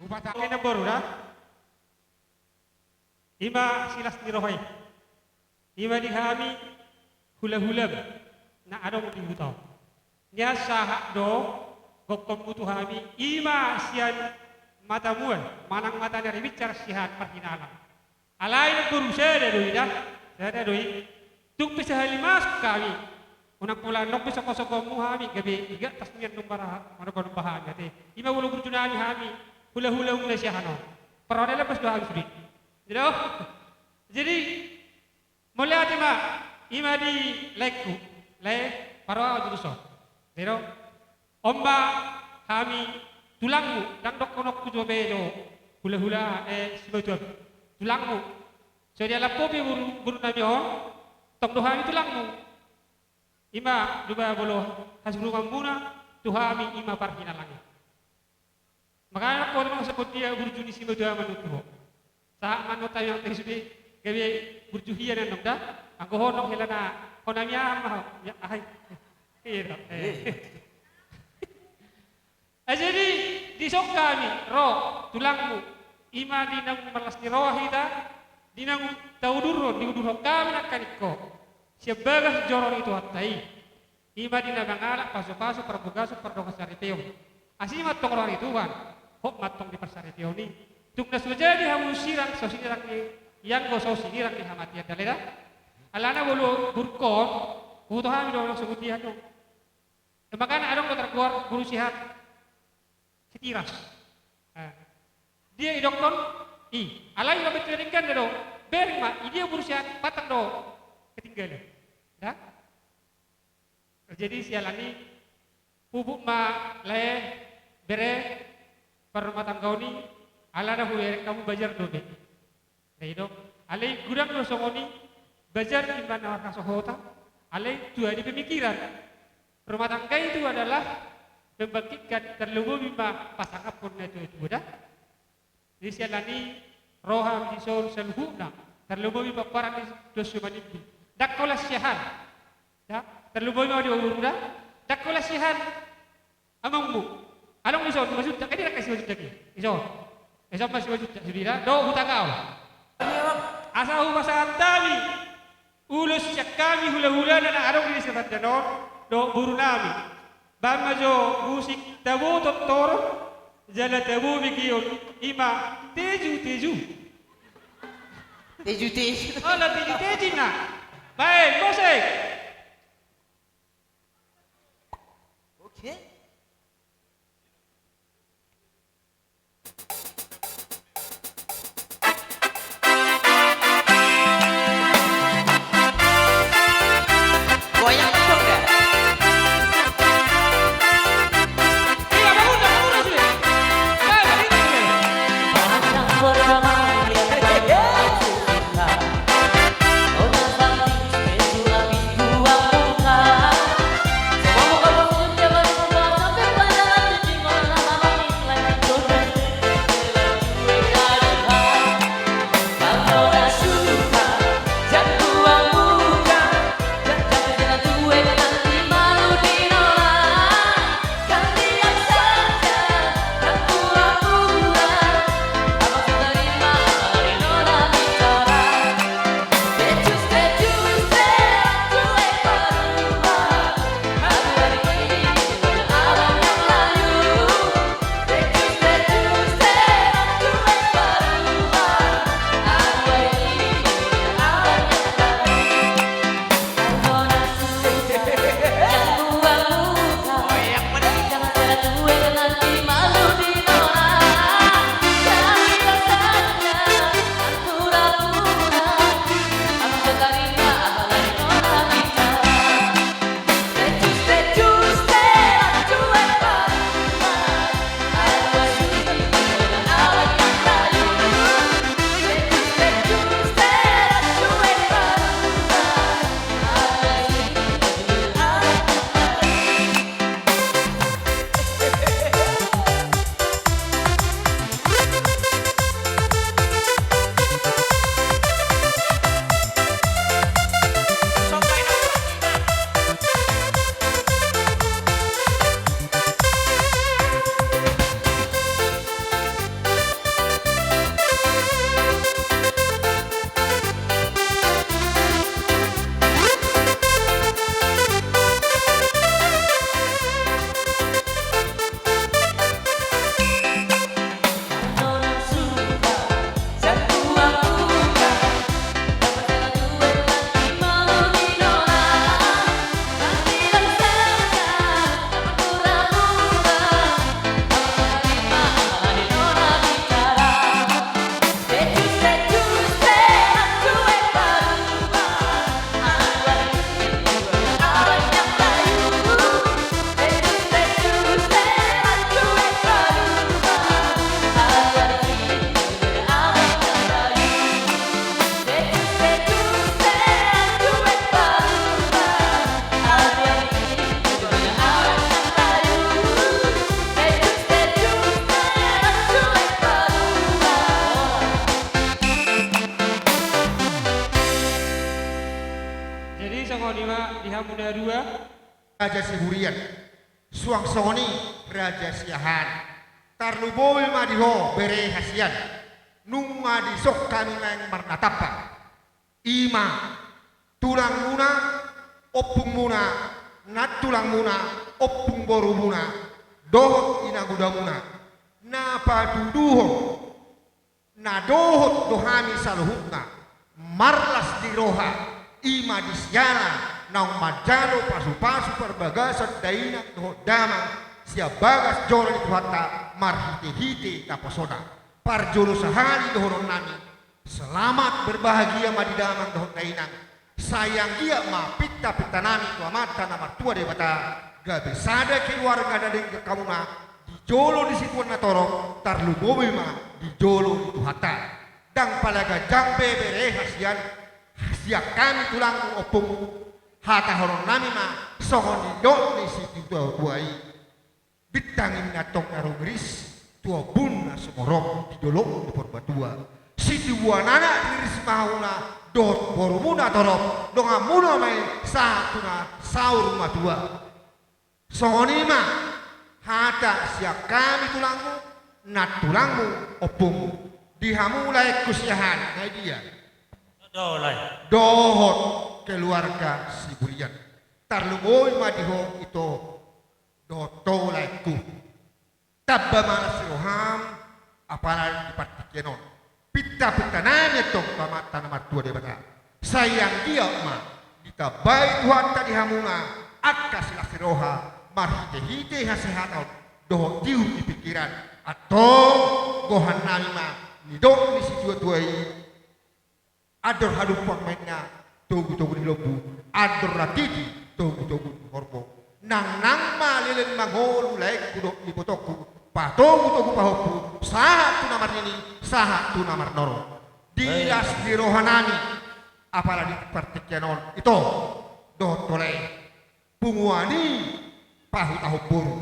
Hupatangke na boru da. Ima silas ni roha i. Ima di hami hulahulam na adong di huta on. Nian sahat do gokhonmu tu hami, ima sian matamuan manang mata ni ari binsar sian parhinalang. Alai na boru sada do i da, sada do i. Tung pe sahali masuk hami, unang pola nong pe sokosokomu hami gabe igat tas nian nung marahat manoba-noba hami ate. Ima molo burju nami hami, hulahula muna sian hanon. Parroha na lepas do hami sude. Jadi, mauliate ma, ima di laengku, lae, parroha ahu tu dison. Jadi, on ma hami tulangmu, ndang dohononku jo be jo hulahula, eh, simatuam. Tulangmu. So dialap pe boru, boru nami on, tong do hami tulangmu. Ima do ba molo hasurunganmuna tu hami ima parhinalang i. Makana nang ho tong songon dia burju ni simatuam annon tu ho. Sahat ma annon tangiang tu sude gabe burju hian annon da. Anggo ho nang hela na ho nami aha ma ho. Ya, ahai. Iya do. Eh. Eh, jadi, dison hami ro tulangmu, ima di naung marlas ni roha hita, di naung taudurhon, diudurhon hami nangkaning ho sian bagas joro ni Tuhanta i. Ima di na mangalap pasupasu, parbagason, pardongan saripeon. Asi ma antong roha ni Tuhan, hot ma antong di parsaripeon i. Tung na so jadi hamu sirang, so sinirang ni, ianggo so sinirang ni hamatean da lae da. Alana molo burkon, huboto hami do nang songon dia do. Makana adong do targoar boru sihat sitiras. Eh. Dia idokkon i, alai na betul denggan do. Bereng ma, i dia boru sihat patang do ketinggalan. Da? Jadi siala ni pupuk ma lae bere parrumatanggaon i, alana hubereng hamu bajar do be. Alai do, alai godang do songon i, bajar ima na marhasohotan, alai tua ni pemikiran. Rumah tangga itu adalah membangkitkan, tarlumobi ma pasangaphon na tuatua da. Jadi siala ni roha ni son saluhutna, tarlumobi pomparan ni dos sumanimbi. Ndang holan siahan. Da, tarlumobi ma di boru da. Ndang holan siahan. Amangmu. Adong dison Simanjuntak, eh, dia kasih Simanjuntak i. Dison. Dison ma Simanjuntak sude da. Dohot hutangihon. Asa hupasahat hami ulos sian hami hulahulana na adong di desa Pandan on dohot boru nami. Bahen ma jo musik tabo tontoron jala tabo begeon, ima Teju Teju. Teju Teju. Olo Teju Teju na. Bahen musik. Oke. Goyang dong, da. Iya, bangun, bangun, bangun, sudah. Baik, baik, baik. di hamu na dua. Raja Siburian. Suang songon i Raja Siahaan. Tarlumobi ma di ho bere hasian. Nunga dison hami naeng marnatampak. I ma tulangmuna, ompungmuna, nantulangmuna, ompung borumuna, dohot inangudamuna, na patuduhon na dohot do hami saluhutna, marlas ni roha, i ma di siala naung manjalo pasupasu parbagason dainang dohot damang sian bagas joro ni Tuhanta marhitehite naposona. Parjolo sahali dohononnami, selamat berbahagia ma di damang dohot dainang. Sai anggiat ma pintapintanami tu Amanta na martua Debata, gabe sada keluarga na denggan hamuna di jolo ni situan na torop, tarlumobi ma di jolo ni Tuhanta. Ndang pala ganjang be bere hasian, sian hami tulangmu, ompungmu, hatahononnami ma songon nidok ni situatua i. Bintang i na tong na rumiris tu ombun na sumorop di dolok ni Purbatua. Sitiruon anak riris ma hamuna dohot borumuna torop, donganmuna ma i sahat tu na saur matua. Songon i ma hata sian hami tulangmu, nantulangmu, ompungmu. Di hamu laengku Siahaan, na i dia? Do, lae. Dohot keluarga Siburian. Tarlumobi ma di ho ito dohot ho laengku. Tamba ma las ni roham, apala di partingkian on. Pintapintanami antong tu Amanta na martua Debata. Sai anggiat ma ditambai Tuhanta di hamuna angka silas ni roha, marhitehite hasehatan dohot tiur ni pingkiran. Antong gohannami ma nidok ni situatua i. Andor hadumpang ma inna togutogu ni lombu, andor rantiti togutogu ni horbo. Nangnang ma leleng mangolu laengku dohot ibotongku, patogutogu pahompu, sahat tu na marnini, sahat tu na marnono. Di las ni rohanami, apala di partingkian on, ito dohot ho lae. Punguan i pahutahon boru.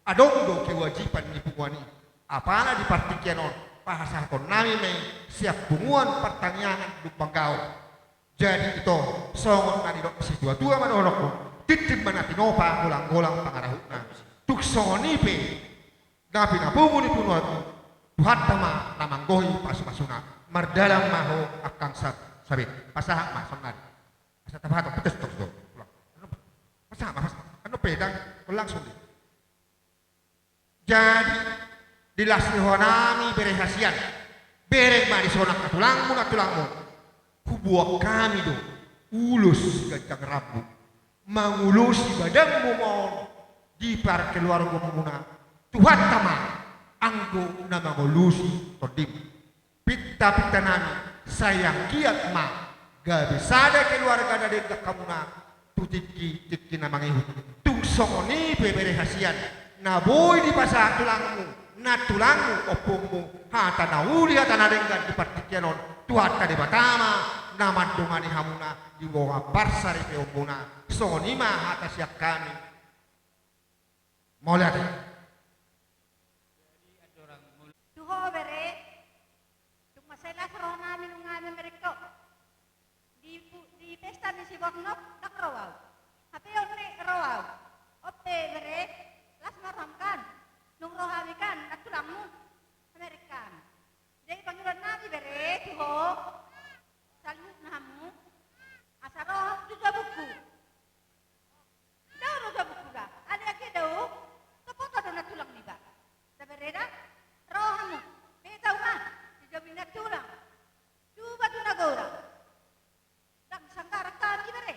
Adong do kewajiban ni punguan i. Apala di partingkian on, pasahatonnami ma i sian punguan partangiangan Lumban Gaol. Jadi ito, songon na nidok situatua ma dohononku, tintin ma na tinopa, golanggolang pangarahutna. Tung songon i pe na pinapungu ni punguan i, Tuhanta ma na manggohi pasupasuna. Mardalan ma ho angkang sa-, sabe. Pasahat ma sonari. Asa tapahaton, petes tok do. Ulang. Pasahat ma, pasahat. Anu pedang, langsung di. Jadi, di las ni rohanami bere hasian. Bereng ma dison angka tulangmu, nantulangmu. Huboan hami do ulos ganjang rambu. Mangulosi badanmu ma on di parkeluargaonmuna. Tuhanta ma anggo na mangulosi tondim. Pintapintanami, sai anggiat ma gabe sada keluarga na denggan hamuna tu tingki, tingki na mangihut. Tung songon i pe bere hasian, na boi dipasahat tulangmu, nantulangmu, ompungmu, hata na uli, hata na denggan di partingkian on, Tuhanta Debata ma na mandongani hamuna di dongan parsaripeonmuna. Songon i ma hata sian hami. Mauliate. Tu ho bere, tung mansai las rohanami nunga mamereng ho. Di pu-, di pesta ni si Bornop ndang ro au. Hape on pe ro au. On pe bere, las ma roham kan. Nung ro hami kan, nantulangmu, mamereng hami. Jadi pangidoannami bere tu ho, saluhutna hamu, asa ro hamu tu jabungku. Dao do jabungku da, alai anggiat dao, sopotan do nantulang niba. Da bere da, ro hamu, beta uma, di jabu ni nantulang. Tuba tu na godang. Ndang sanggaran hami bere.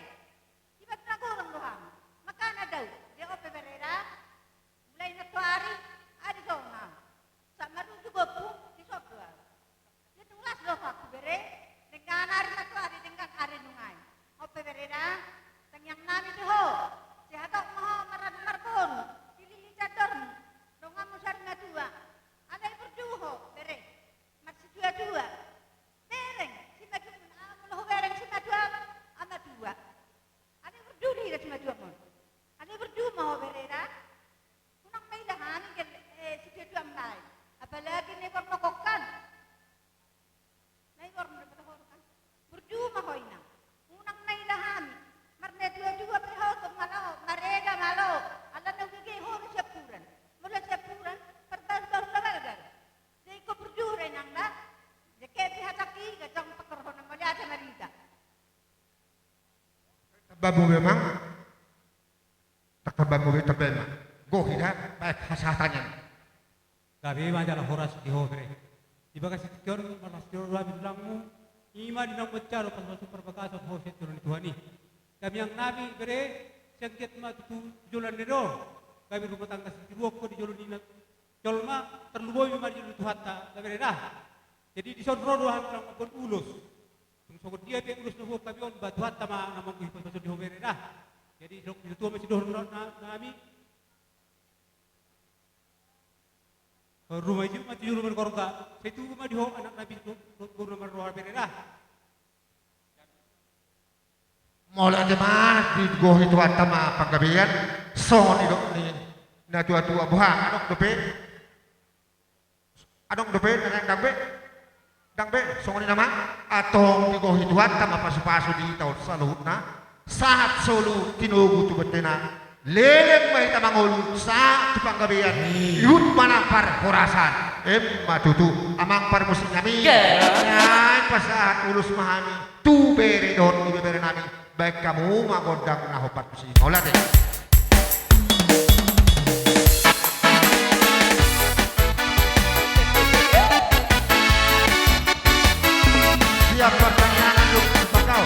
Bamu memang. Tangkas bamu be, tamba ma. Gohi da, baen hasahatan i. Gabe ma jala horas di ho bere. Di bagasan tingki on marlas ni roha do hami di tulangmu. I ma di naung mansai ro pasupasu parbagason ho sian jolo ni Tuhan i. Damiangnami bere, sai anggiat ma tutu joloan ni ari on. Gabe rumah tangga sitiruon ho di jolo ni na jolma, tarlumobi ma di jolo ni Tuhanta da bere da. Jadi dison ro do hami tulang mamboan ulos. Tung songon dia pe ulos na huboan hami on, ba Tuhanta ma na manggohi pasupasu di ho bere da. Jadi songon i, tutu ma sidohonon na, na, nami. Rumah i ma tu jolo ma di horja, sai tubu ma di ho anak na bini dohot boru na marroha bere da. Mauliate ma, digohi Tuhanta ma panggabean, songon nidok ni natuatua, boha, adong dope? Adong dope na lain, dang be? Dang be, songon i nama, antong digohi Tuhanta ma pasupasu di hita on saluhutna. Sahat solu tinogu tu bontena. Leleng ma hita mangolu sahat tu panggabean. Ihut ma nang parhorasan. Emma tutu, amang parmusik nami. Naeng pasahat ulos ma hami tu bere dohot ibebere nami. Baen hamu ma gondang na hombar tusi. Mauliate. Siap partangiangan, yuk, bakau.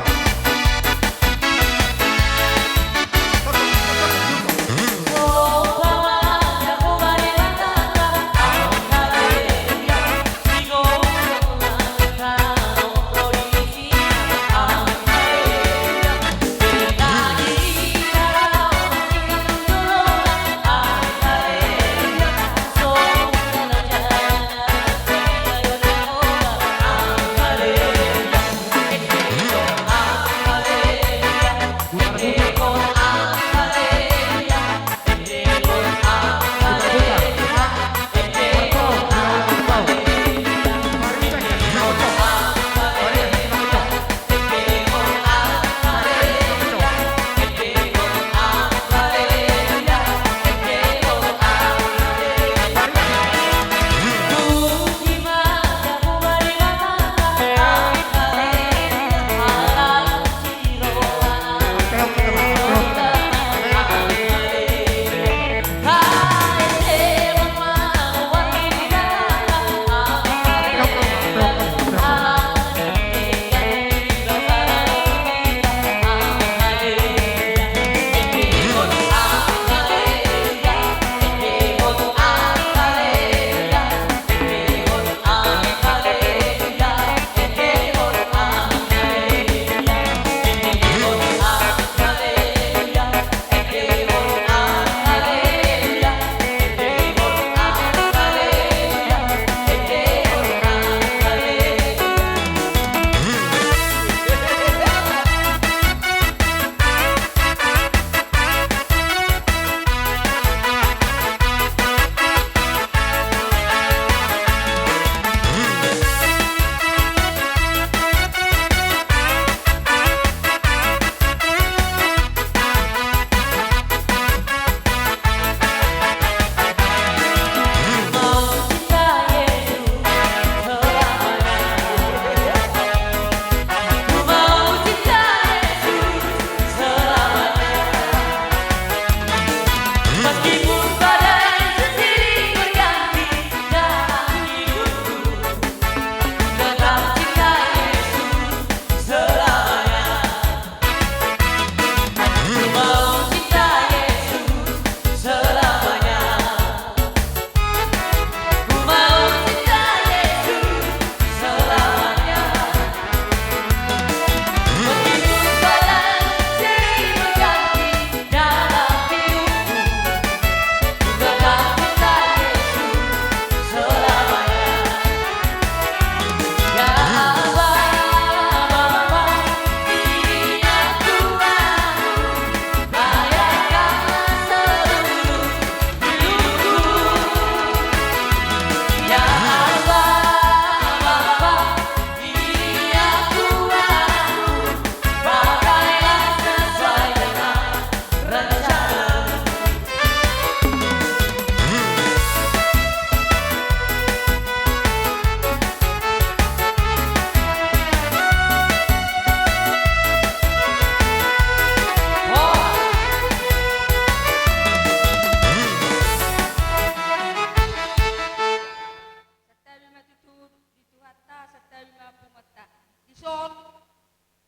Son,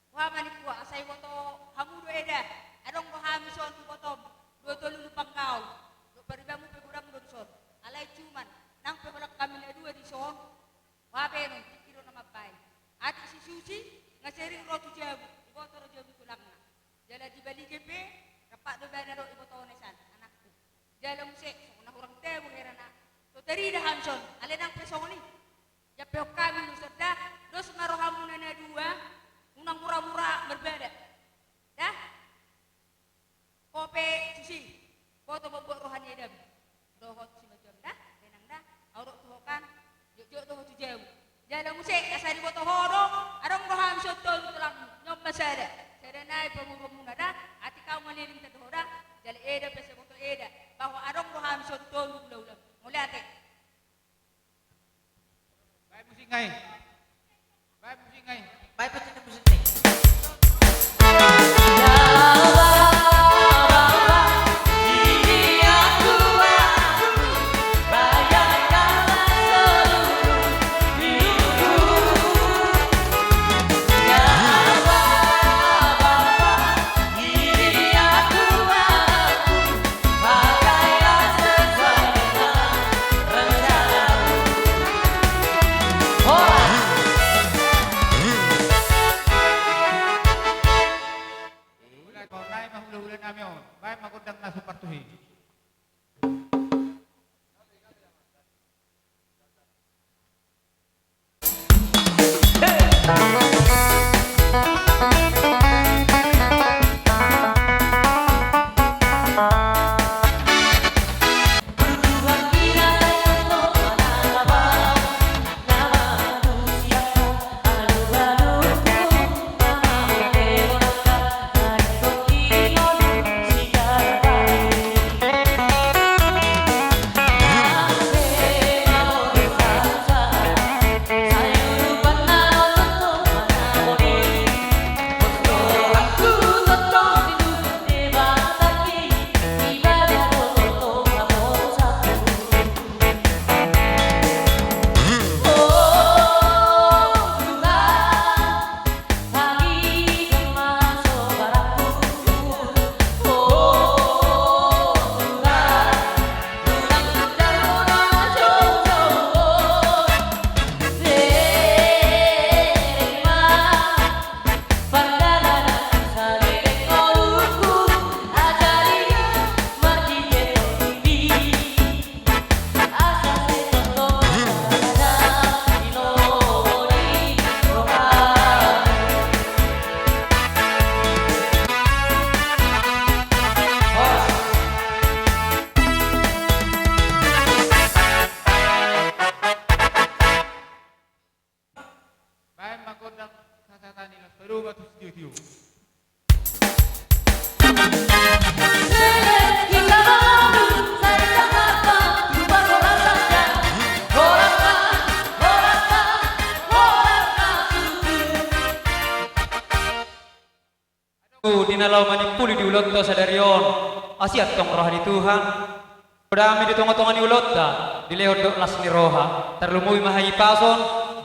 boha ma ningku, asa iboto hamu do eda, adong do hami son ibotom, dua tolu lumbang gaol, dohot paribanmu pe godang do dison. Alai cuman, nang pe holan hami na dua dison, boha pe annon, tingki do na mambahen. Atik si Susi, nga sering ro tu jabu, iboto do jabu tulangna. Jala di Balige pe, rampak do ibana dohot ibotona i san, anakku. Jala muse, songon na hurang tabo herana. So tarida hami son, alai nang pe songon i. Jampe hon hami do son da, dos ma rohamuna na dua, unang mura-mura marbada. Da? Ho pe Susi, boto ma buat roha ni edam. Dohot si Majuam da, dainang da, au dohot tu ho kan, jotjot do ho tu jabu. Jala muse, asa diboto ho do, adong do hami son tolu tulangmu, nion ma sada. Sada nai pamoruonmuna da, atik au ngaleleng tanda ho da, jala eda pe asa iboto eda, bahwa adong do hami son tolu hulahula. Mauliate. Baen musik nai. Baen musik nai. Baen musik nai. Baen ma gondang na so partuhe. Baen ma gondang sasata ni laos padomu ma tu sitio-tio. Di na laho manimpuli di ulaonta sadari on, asi antong roha ni Tuhan. Poda hami di tonga-tonga ni ulaonta, dilehon dohot las ni roha, tarlumobi ma hahipason,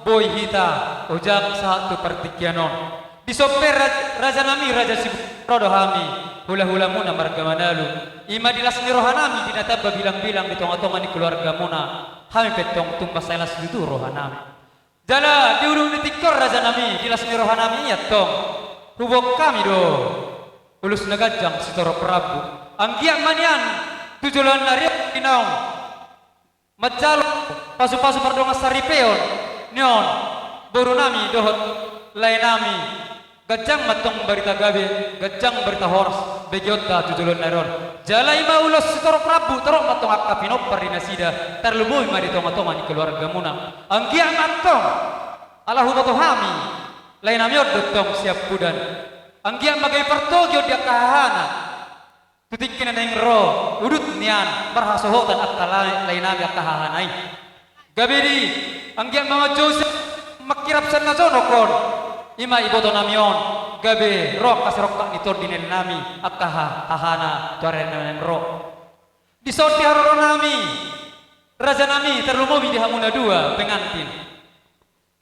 boi hita, ojak sahat tu partingkian on. Dison pe ra-, raja nami, raja Sibu-, ro do hami, hula-hulamuna marga Manalu. I ma di las ni roha nami, di na tamba bilang-bilang di tonga-tonga ni keluargamuna, hami pe antong tung mansai las tutu roha nami. Jala di ujung ni tingki on raja nami, di las ni roha nami i antong, huboan hami do ulos na ganjang sitorop rambu. Anggiat ma nian tu joloan ni ari on, naung manjalo pasu-pasu pardongansaripeon ni on boru nami dohot lae nami. Ganjang ma antong barita gabe, ganjang barita horas begeonta tu joloan ni ari on. Jala i ma ulos sitorop rambu, torop ma antong angka pinompar di nasida, tarlumobi ma di tonga-tonga ni keluargamuna. Anggiat ma antong, ala huboto hami, lae nami on do antong siampudan. Anggiat ma gabe partogi on di angka hahana. Tu tingki na naeng ro, udut nian, marhasohotan angka lae, lae nami angka hahana i. Gabe di, anggiat ma manjou sian, mangkirap sian na jonok on. I ma iboto nami on, gabe ro angka sirongkap ni tondi ni lae nami, angka ha-, hahana, tu ari na naeng ro. Dison di haroro nami, raja nami, tarlumobi di hamu na dua, pengantin.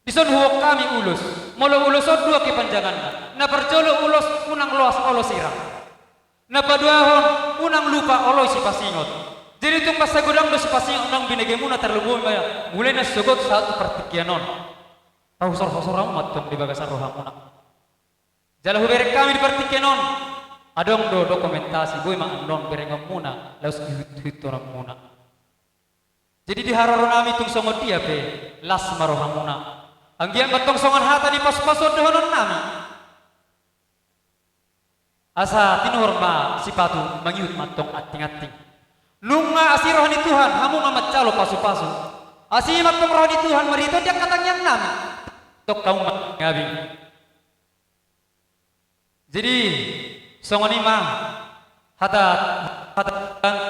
Dison huboan hami ulos. Molo ulos on dua kepanjanganna. Na parjolo ulos unang loas olo sirang. Na paduahon unang lupa olo sipasingot. Jadi tung mansai godang do sipasingot naung binegemuna tarlumobi ma mulai na sogot sahat tu partingkian on. Pahusorhusor hamu ma antong di bagasan rohamuna. Jala hubereng hami di partingkian on. Adong do dokumentasi boi ma annon berengonmuna laos ihuthuthononmuna. Jadi di haroro nami tung songon dia pe las ma rohamuna. Anggiat ma antong songon hata ni pasupasu on dohonon nami. Asa tinuhor ma sipatu mangihut ma antong antinganting. Nunga asi roha ni Tuhan hamu ma manjalo pasupasu. Asi ma antong roha ni Tuhan marhite on di angka tangiang nami. Tong hamu ma ngabing. Jadi songon i ma hata, hata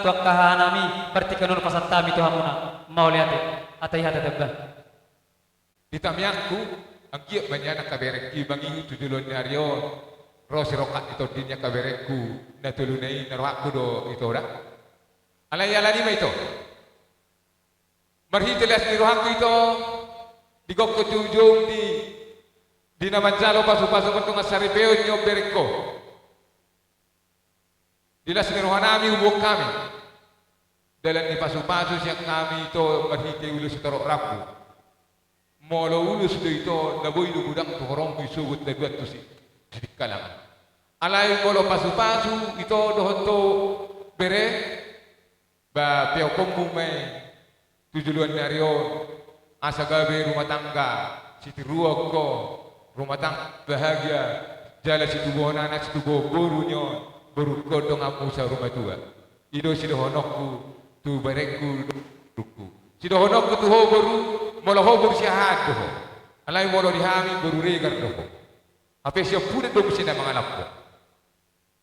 tu angka haha nami partingkian on pasahat hami tu hamuna. Mauliate. Hata i hata tamba. Di tangiangku, anggiat ma nian angka berengki mangihut tu joloan ni ari on ro sirongkap ni tondi ni angka berengku na tolu na i na rohangku do ito da. Alai ala ni i ma ito. Marhite las ni rohangku ito, di gokhon tu ujung di, di na manjalo pasupasu ma antong saripeon ni on berengko. Di las ni roha nami huboan hami dalan ni pasupasu sian hami ito marhite ulos sitorop rambu. Molo ulos do ito na boi do godang tu horongku i sogot na dua tu si, sidingkalangan. Alai molo pasupasu ito dohot tu bere, ba peokonmu ma i tu joloan ni ari on, asa gabe rumah tangga sitiruon ho, rumah tangga bahagia, jala situbuhon anak situbuhon boru ni on, borungkon donganmu saur matua. I do sidohononku tu berengku, borungku. Sidohononku tu ho boru, molo ho boru siahaan do ho. Alai molo di hami boru regar do ho. Hape siompudan do muse na mangalap ho.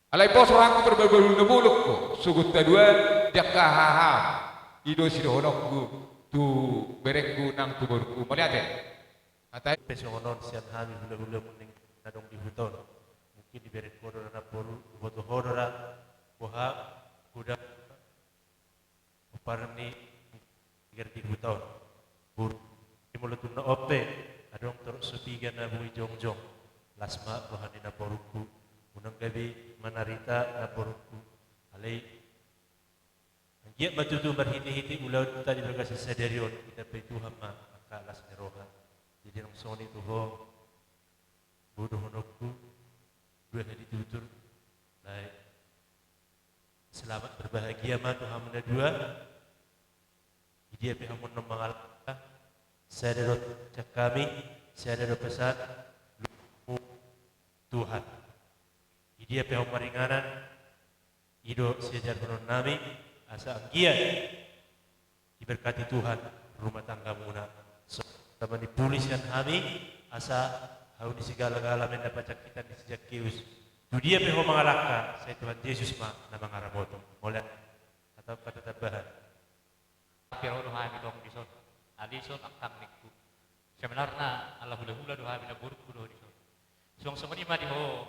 Alai pos rohangku parbaru na bolon ho, sogot na dua di angka haha. I do sidohononku tu berengku nang tu borungku. Mauliate. Hata i. Pe songon on sian hami hulahula muna na adong di huta on. Mungkin di berengko do ra na boru, boto ho do ra boha godang. Ompar ni regar di huta on. Boru, molo tung na on pe adong torop so piga na boi jongjong. Las ma roha ni na borungku. Unang gabe manarita na borungku. Alai anggiat ma tutu marhitehite ulaonta di bagasan sadari on ditambai Tuhan ma angka las ni roha. Jadi nang songon i tu ho. Boru dohononku, dua hali tutur. Alai selamat berbahagia ma tu hamu na dua. Di dia pe hamu annon mangalangka, sada do sian hami, sada do pesan, lumobi Tuhan. Di dia pe hamu maringanan, i do siajarhonon nami, asa anggiat diberkati Tuhan rumah tanggamuna. So, tama ni puli sian hami, asa hau ni sigalagala ma na pacangitan ni si Zakkeus. Tu dia pe ho mangalangka, sai Tuhan Jesus ma na mangaramoti. Mauliate. Atau hata tambahan. Piro do hami tong dison. Alai dison angkang ningku. Sebenarna ala hulahula do hami, na borungku do dison. Suang songon i ma di ho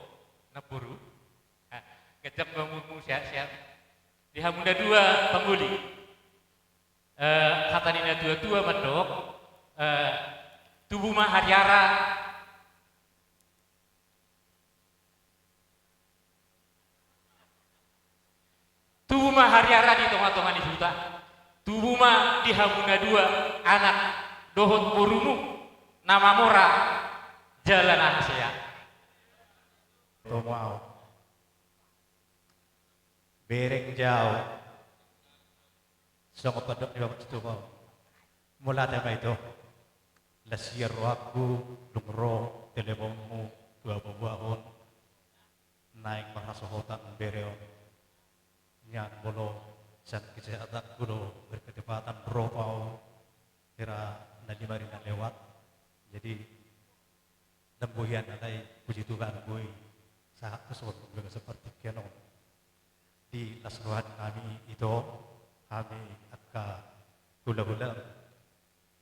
na boru. Ganjang ma umurmu, sehat-sehat. Di hamu na dua pangoli. Eh, hata ni na tua-tua mandok, eh, tubu ma hariara. Tubu ma hariara di tonga-tonga ni huta. Tubu ma di hamu na dua anak dohot borumu na mamora jala na hasea. Tomo au. Bereng jau. Songon pandok ni bapak situ mau. Mauliate ma ito. Las ia rohangku, dung ro teleponmu tu hamuboahon. Naeng marhasohotan bere on. Nian molo sian kesehatanku do berketepatan ro au. Hira na lima ari na lewat. Jadi Ndang boi hian, alai puji Tuhan boi sahat tu son, boi sahat tu partingkian on. Di las roha ni hami ito, hami angka hulahula,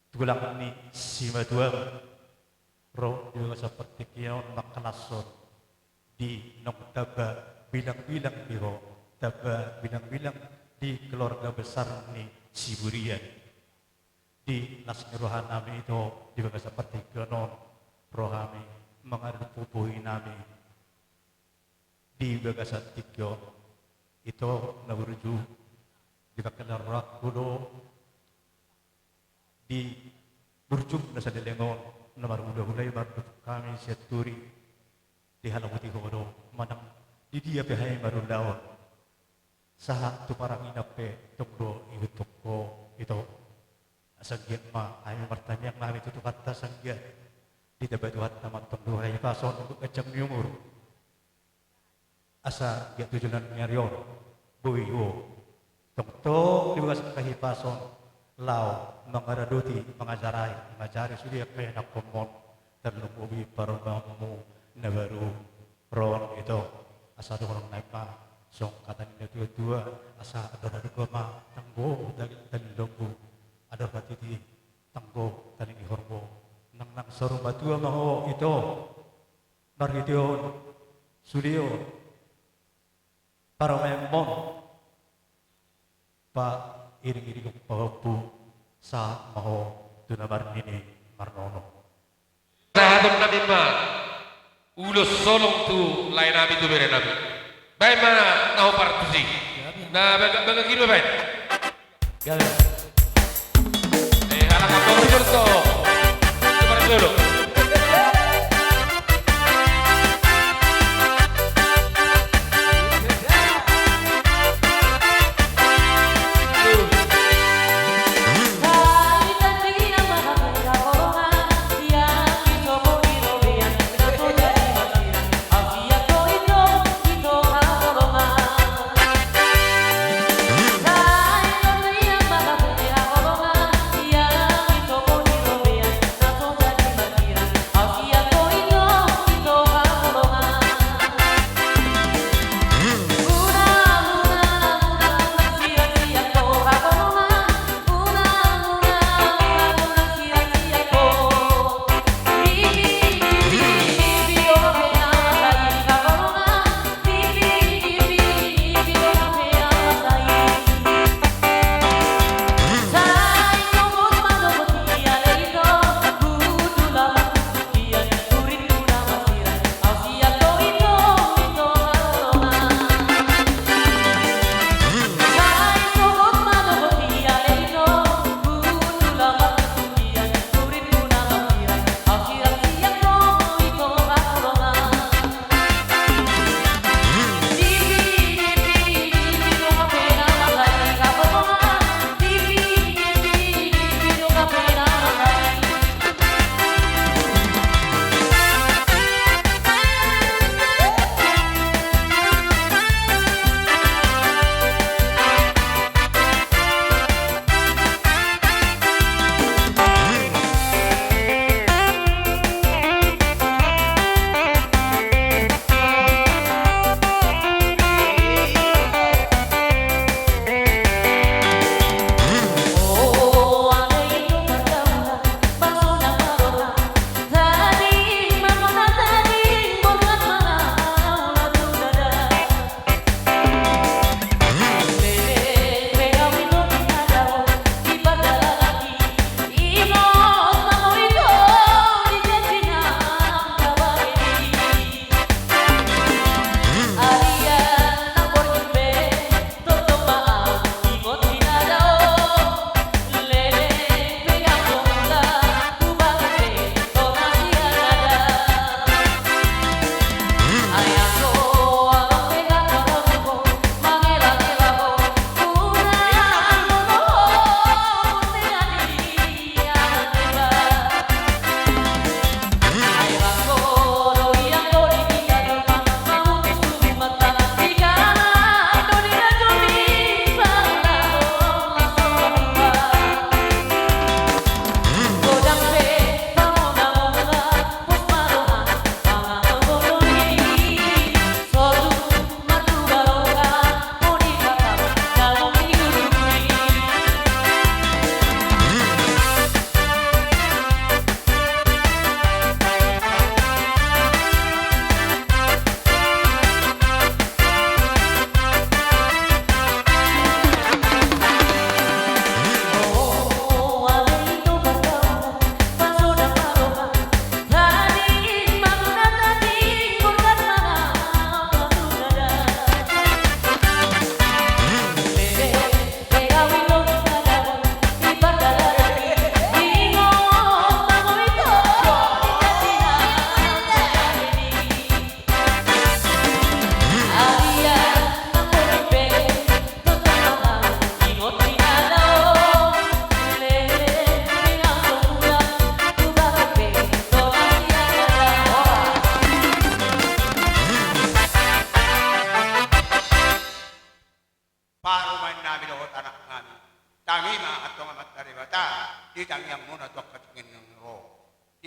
tulang ni simatuam, ro di bagasan partingkian on mangkalashon. Di naung tamba bilang-bilang di ho, tamba bilang-bilang di keluarga besar ni Siburian. Di las ni rohanami, ito, di bagasan partingkian on, ro hami mangadopi bohinami di bagasan tingki on, ito, na burju, di pangkilaon rohangku do, di burju na saleleng on, na marhulahula i mandok hami sian turi, di halahuti ho do, manang di dia pe hami marulaon. Sahat tu paranginan pe tong do ihuthon ho, ito. Asa anggiat ma hami martangiang ma hami tu Tuhanta, asa anggiat ditamba Tuhanta ma tong do hahipason dohot ganjang ni umur. Asa anggiat tu joloan ni ari on boi ho tongtong di bagasan hahipason laho mangaradoti, mangajarai, mangajari sude angka ianakhonmon, tarlumobi parumaenmu na baru ro on, ito. Asa dohonon nami ma songon hata ni natuatua, asa andor haduka ma tanggo daging, daging lombu, andor hatiti tanggo tali ni horbo. Nang, nang saur matua ma ho, ito, marhitehon sude on parumaenmon, pairingiringhon pahompu, sahat ma ho tu na marnini marnono. Sahaton nami ma ulos holong tu laenami, tu berenami. Baen ma na hombar tusi. Na bangga, bangga gino baen. Gabe. Eh, anak apa betul tuh? Coba dulu.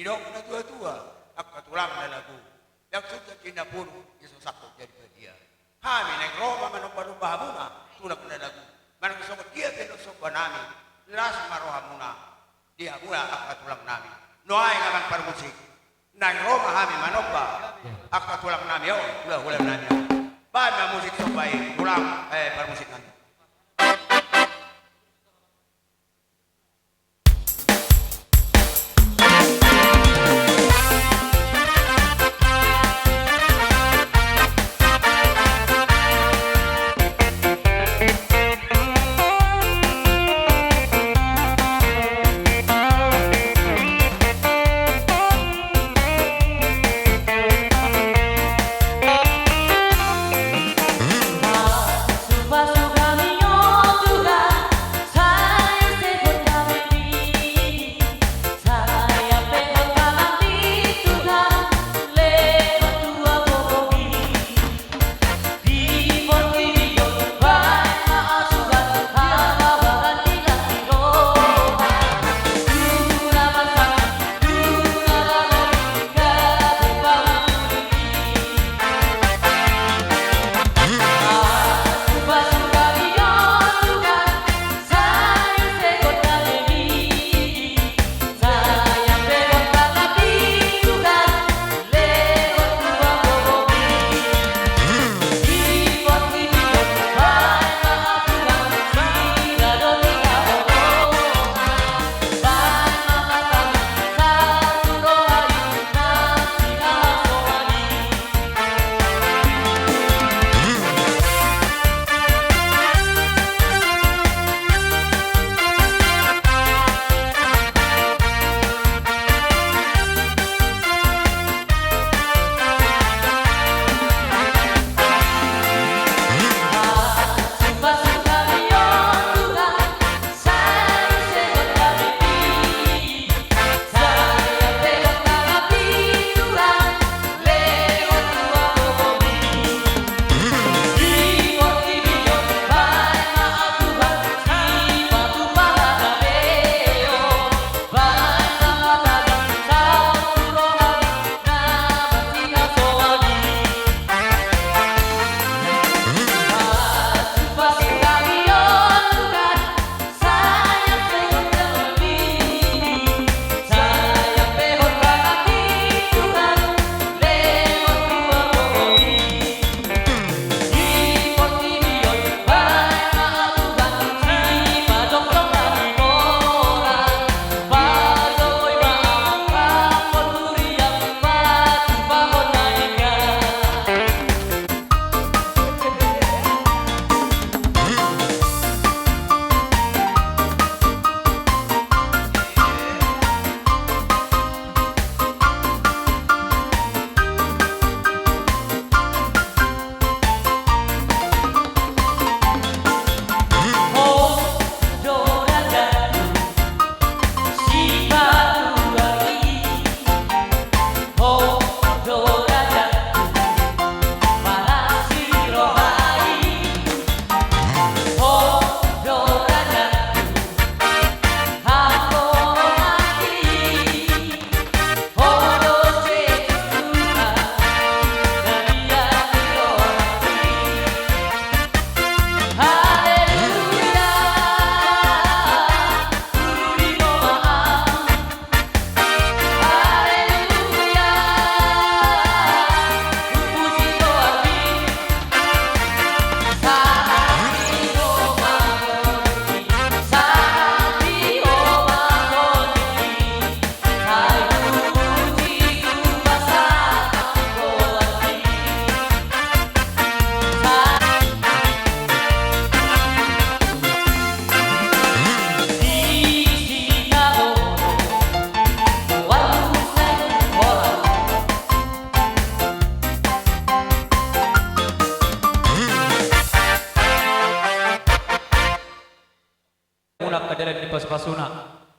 Didok na tua-tua, angka tulang na lagu. Ndang suda jinda pulu, ia so sangkot jadi badia. Hami naeng ro ma manomba-nomba hamuna, tulang na lagu. Manang songon dia pe dohot somba nami, las ma rohamuna di hamuna angka tulang nami. Nuaeng amang parmusik, naeng ro ma hami manomba angka tulang nami on, hula-hula nami on. Baen ma musik somba i, tulang, eh, parmusik nami. Muna angka dalan ni pasupasuna.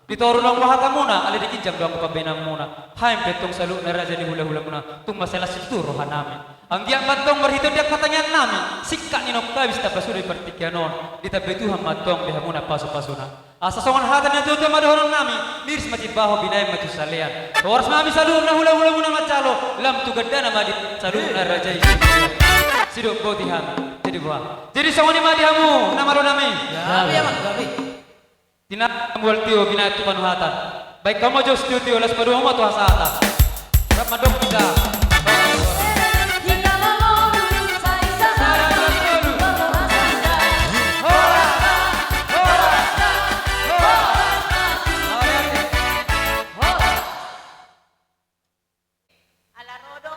Di toru naung roha hatamuna, alai di ginjang do angka pambahenanmuna. Hami pe antong saluhutna raja ni hulahulamuna, tung mansai las situtu rohanami. Anggiat ma antong marhite on di angka tangiangnami, singkat ni naung habis tapasuda di partingkian on, ditambai Tuhan ma antong di hamuna pasupasuna. Asa songon hata ni natuatua ma dohononnami, miris ma timbahon, binahen ma tu salean. Horas ma hami saluhutna hulahulamuna manjalo, lam tu gandana ma di saluhutna raja i. Sidok boti hami. Jadi boha? Jadi songon i ma di hamu na malonami. Gabe, amang, gabe. Tinahu ma tio, binahen tu panuhatan. Baen hamu ma jo tio, las paduahon ma tu hasahatan. Rap mandok hita. Ala ro do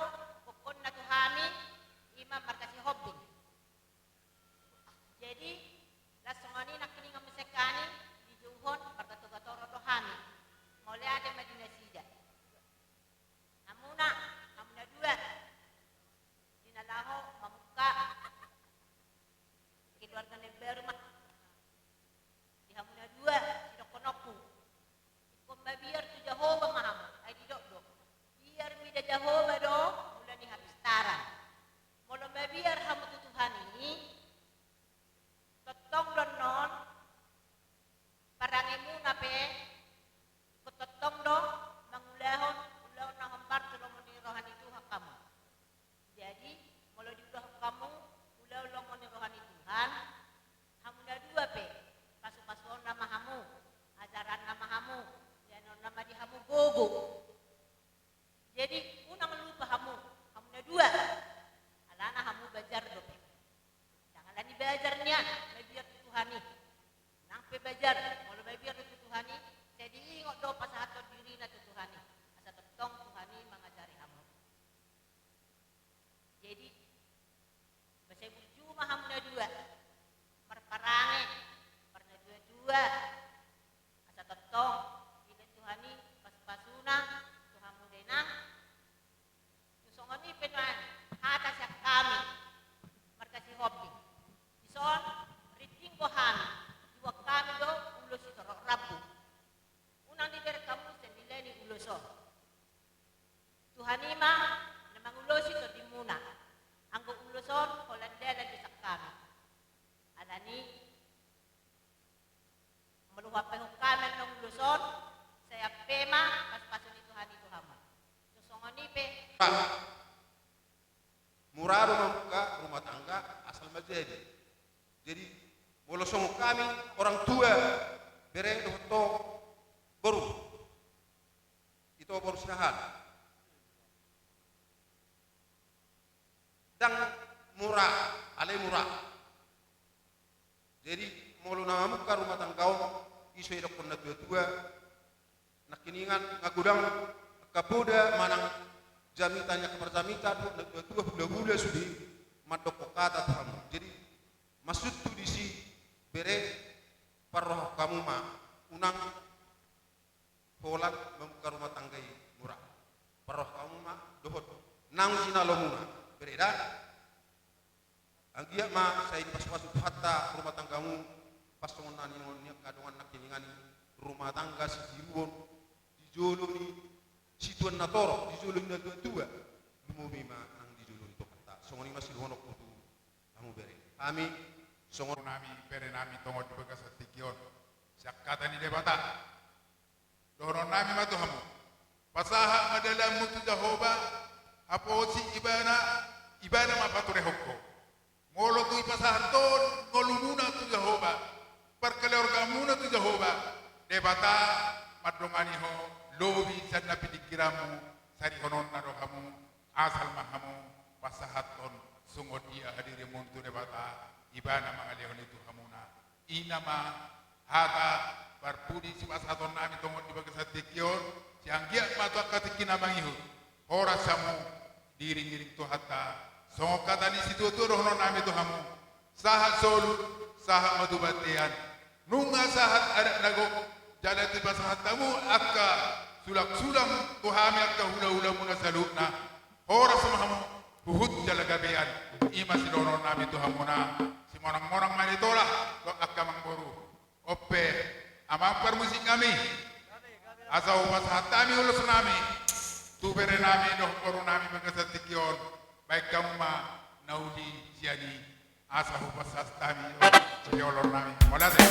gokhonna tu hami, i ma marga Sihombing. Jadi, las songon i nangkiningan muse hami dijouhon marga Togatoro do hami. Mauliate ma di nasida. Hamuna, hamuna dua. Di na laho mamungka keluarga na baru ma. Di hamuna dua, sidohononku. Ingkon mabiar tu Jahowa ma hamu, ai didok do. Biar mida Jahowa do, mula ni hapistaran. Molo mabiar hamu tu Tuhan i, tongtong do annon, parangemuna pe, ingkon tongtong do, mangulahon, ulaon na hombar tu lomo ni roha ni Tuhan hamu. Jadi, molo diulahon hamu, ulaon lomo ni roha ni Tuhan, hamuna dua pe, pasupasuonna ma hamu, ajaranna ma hamu, ianonna ma di hamu gogo. Jadi, unang lupa hamu, hamuna dua, alana hamu bajar dope. Ndang alani bajar nian, mabiar tu Tuhan i. Nang pe bajar, molo mabiar do tu Tuhan i, sai diingot do pasahathon dirina tu Tuhan i. Asa tongtong Tuhan i mangajari hamu. Jadi, masa burju ma hamu na dua. Marparange, marnatua-tua. Asa tongtong, dibaen Tuhan i pasu-pasuna, tu hamu dainang. Tu songon i pe nuaeng, hata sian hami, marga Sihombing. Dison, rinding do hami, diboan hami do ulos sitorop rambu. Unang dibereng hamu sian nilai ni ulos on. Tuhan i ma na mangulosi tondimuna. Anggo ulos on holan dalan do sian hami. Alani molo huampehon hami annon ulos on, sai ampe ma pasu-pasu ni Tuhan i tu hamu. Tu songon i pe. Mura do mamungka rumah tangga asal ma jadi. Jadi, molo songon hami orang tua, bere dohot ho boru, ito boru Siahaan. Ndang mura, alai mura. Jadi, molo na mamungka rumah tangga on, i so didokkon natuatua, nangkiningan nga godang angka poda manang jamita ni angka parjamita dohot natuatua, hulahula sude mandokkon hata tu hamu. Jadi, maksudhu disi, bere, parrohahon hamu ma, unang holan mamungka rumah tangga i mura. Parrohahon hamu ma dohot naung jinalomuna, bere da. Anggiat ma sai dipasu-pasu Tuhanta rumah tanggamu, pas songon na nion ni angka dongan nangkiningan i, rumah tangga sitiruon di jolo ni situan na torop, di jolo ni natuatua, lumobi ma nang di jolo ni Tuhanta. Songon i ma sidohononku tu hamu bere. Hami songon nami, bere nami tongon di bagasan tingki on, sian hata ni Debata. Dohononnami ma tu hamu. Pasahat ma dalanmu tu Jahowa, haposi Ibana, Ibana ma paturehon ho. Molo tung dipasahat ho ngolumuna tu Jahowa, parkeluargamuna tu Jahowa, Debata mandongani ho lobi sian na piningkiranmu, sarihononna do hamu, asal ma hamu pasahathon songon dia hadirimuna tu Debata, Ibana mangalehon i tu hamuna. I ma hata parpudi sipasahatonnami tongon di bagasan tingki on, sai anggiat ma tu angka tingki na mangihut, horas hamu diiring-iring Tuhanta. Songon hata ni situatua dohononnami tu hamu, sahat solu, sahat ma tu bontean. Nunga sahat adat na gok, jala dipasahat hamu angka sulang-sulang tu hami angka hulahulamuna saluhutna. Horas ma hamu, huhut jala gabean. I ma sidohononnami tu hamuna. Simonang-monang ma nitola tu angka amangboru. On pe, amang parmusiknami, asa hupasahat hami ulosnami tu berenami dohot borunami bagasan tingki on. Baen hamu ma na uli sian i, asa hupasahat hami siolornami. Mauliate.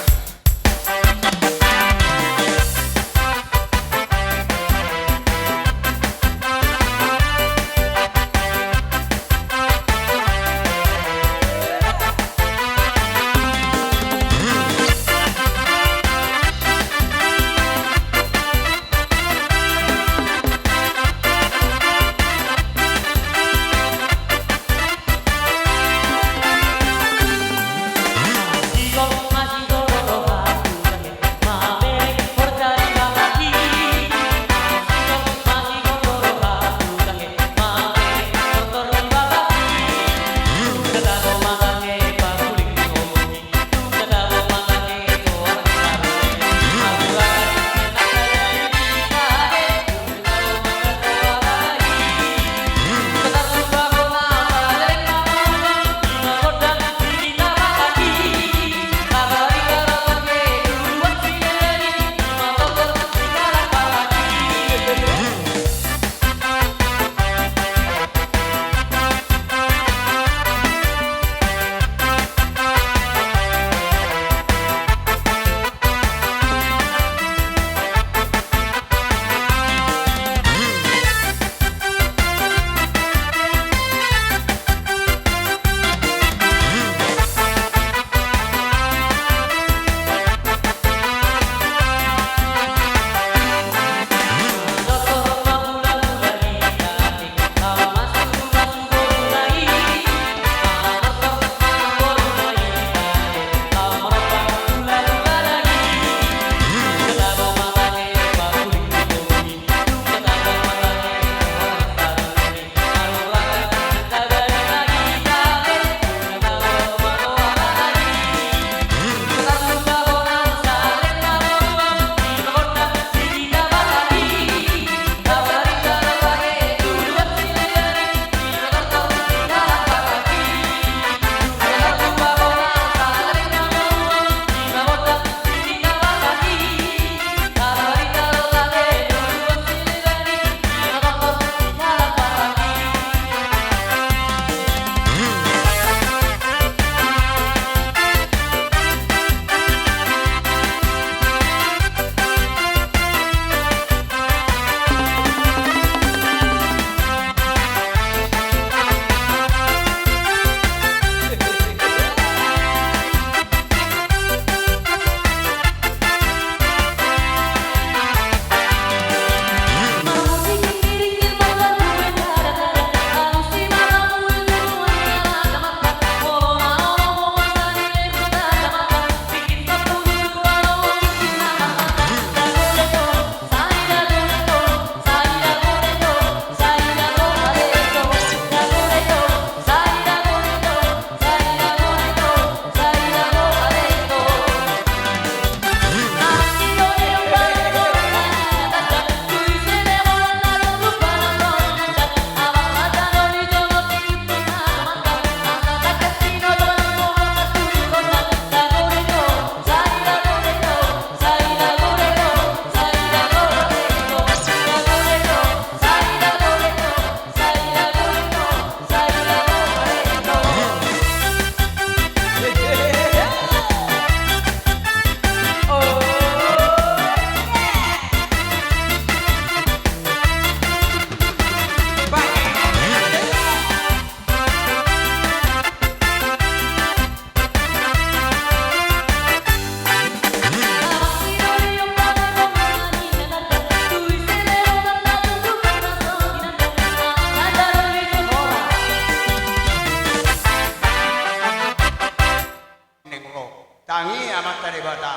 Naeng ro, tangi Amanta Debata,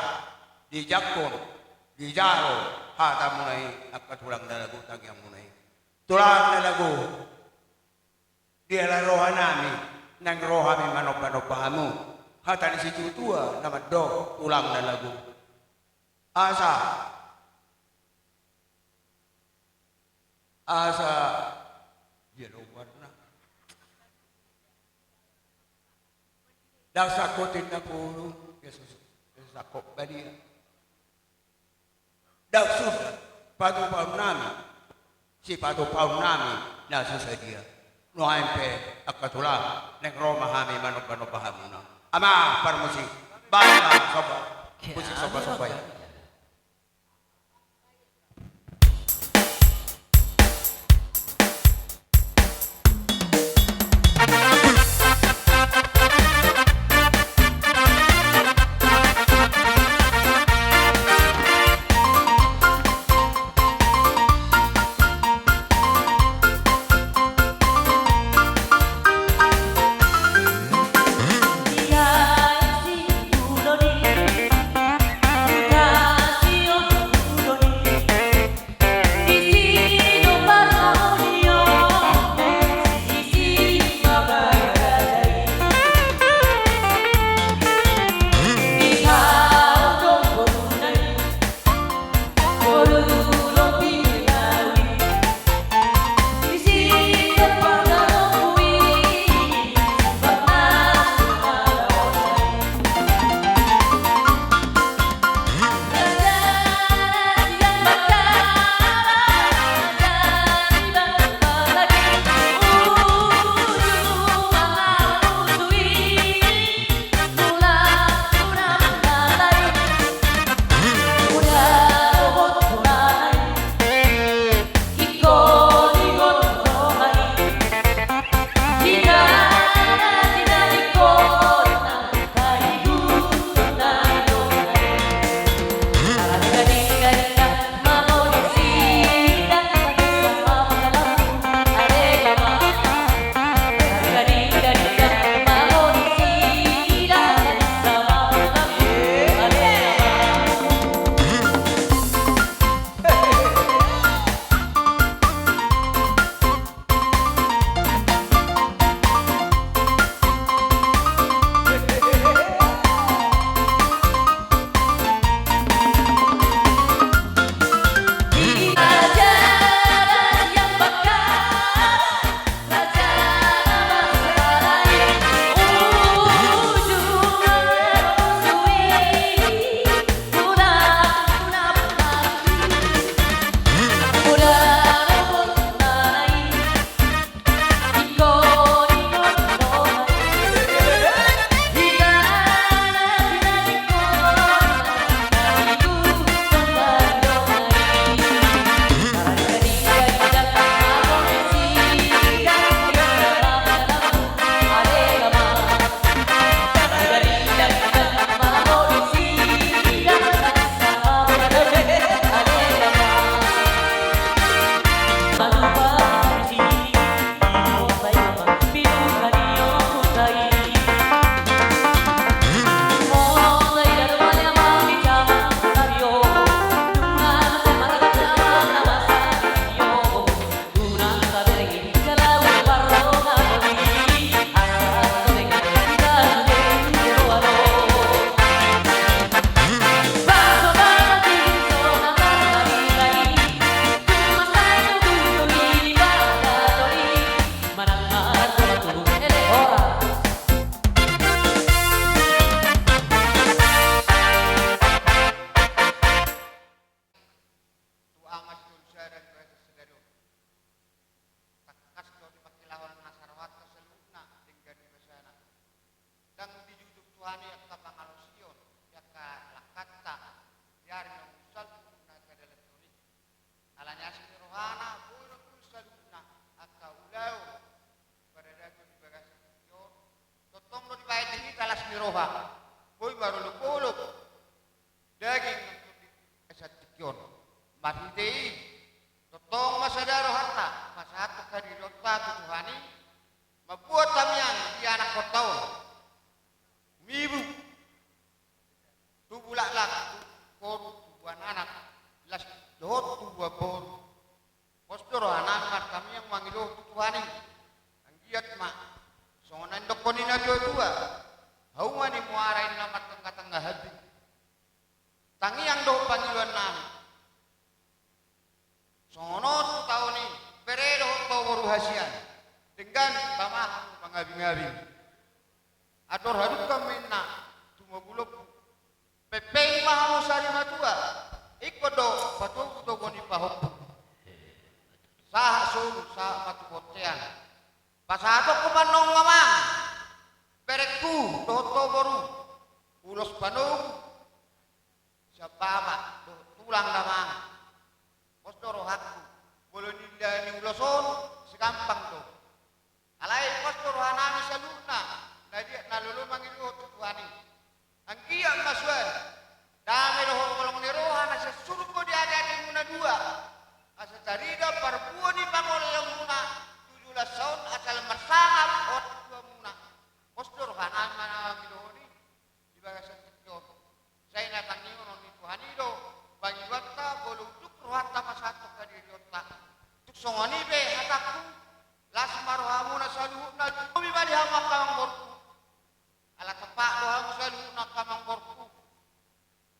dijangkon, dijalo hatamuna i, angka tulang na lagu, tangiangmuna i. Tulang na lagu, diala rohanami, naeng ro hami manombanomba hamu. Hata ni situatua na mandok, tulang na lagu. Asa, asa, dia do warna. Ndang sangkot inna pulu, Yesus, Yesus sangkot badia. Ndang suda patupaonnami, sipatupaonnami na so sadia. Nuaeng pe angka tulang, naeng ro ma hami manombanomba hamuna. Amang parmusik, bahen ma somba, musik sombasomba i. boi marolopolop daging di bagasan tingki on. Marhite i tongtong ma sada rohanta pasahathon hadirionta tu Tuhan i, mambuat tamiang di anakhonta on. Umibu, tubu laklak, tubu koru, tubu anaknak, las dohot tubu boru. Pos do rohanami martamiang mangido tu Tuhan i. Anggiat ma songon na nidok ni natuatua: Hauma ni muara i na martanggatangga hambing. Tangiang dohot pangidoannami. Songon on tu taon i, bere dohot ho boru hasian, denggan tama hamu mangabingabing. Andor hadungka ma inna tumompu lompu. Pengpeng ma hamu sari matua, ingkon do patogu togu ni pahompu. Sahat solu sahat ma tu bontean. Pasahatonku ma annon amang, berengku dohot ho boru, ulos panogu sian bapa dohot tulang damang. Pos do rohangku, molo nilehon ulos on, segampang do. Alai pos do rohanami saluhutna na liat na lolo mangido tu Tuhan i. Anggiat ma suan dame dohot holong ni roha na sian surgo di ateatemuna dua, asa tarida parbuo ni pangoloionmuna tu joloan on, asa lam marsangap orang tuamuna. Pos do rohanami mangidohon i di bagasan tingki on. Sai na tangianghon ni Tuhan i do pangidoanta, molo unduk rohanta pasahathon hadirionta. Tung songon i pe hatangku, las ma rohamuna saluhutna, lumobi ma di hamu angka amangborungku. Ala tampak do hamu saluhutna angka amangborungku.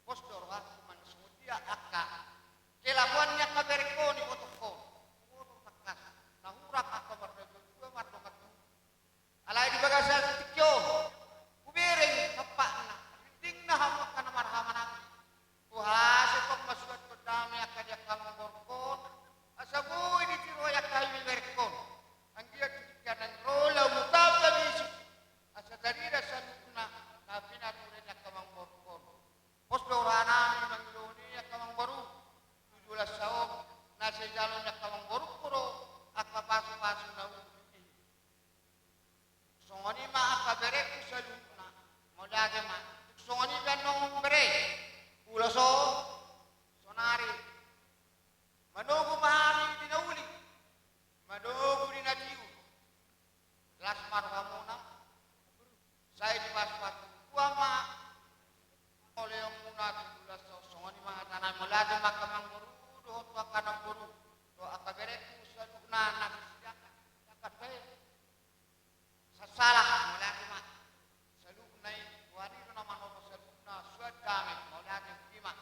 Pos do rohangku manang songon dia angka kelaboan ni angka berengkon, ibotongkon. Huboto tangkas na hurang angka mardatua dua mardongan tubu. Alai di bagasan tingki on hubereng tampakna, rindingna hamu angka na marhahamaranggi. Boha sai tong masuanhon dame angka di angka amangborungkon, asa boi ditiroi angka ibeberengkon. Anggiat di tingki na naeng ro laho mutamba bisuk, asa tarida saluhutna na pinature ni angka amangborungkon. Pos do rohanami mangidohon i angka amangboru, tu joloan on na sai jalo ni angka amangborungku do angka pasupasu na uli. Songon i ma angka berengku saluhutna. Mauliate ma. Songon i pe annon bere, ulos on sonari. Manogu ma hami di na uli, manogu di na tio. Las ma rohamuna. Sai dipasupasu Tuhan ma pangoloionmuna tu joloan on. Songon i ma hatanami. Mauliate ma angka amangboru dohot tu angka namboru dohot angka berengku saluhutna na siangkat, siangkat bahen. Sasala, mauliate ma. Saluhutna i, Tuhan i do na manoto saluhutna, suan dame, mauliate, ima.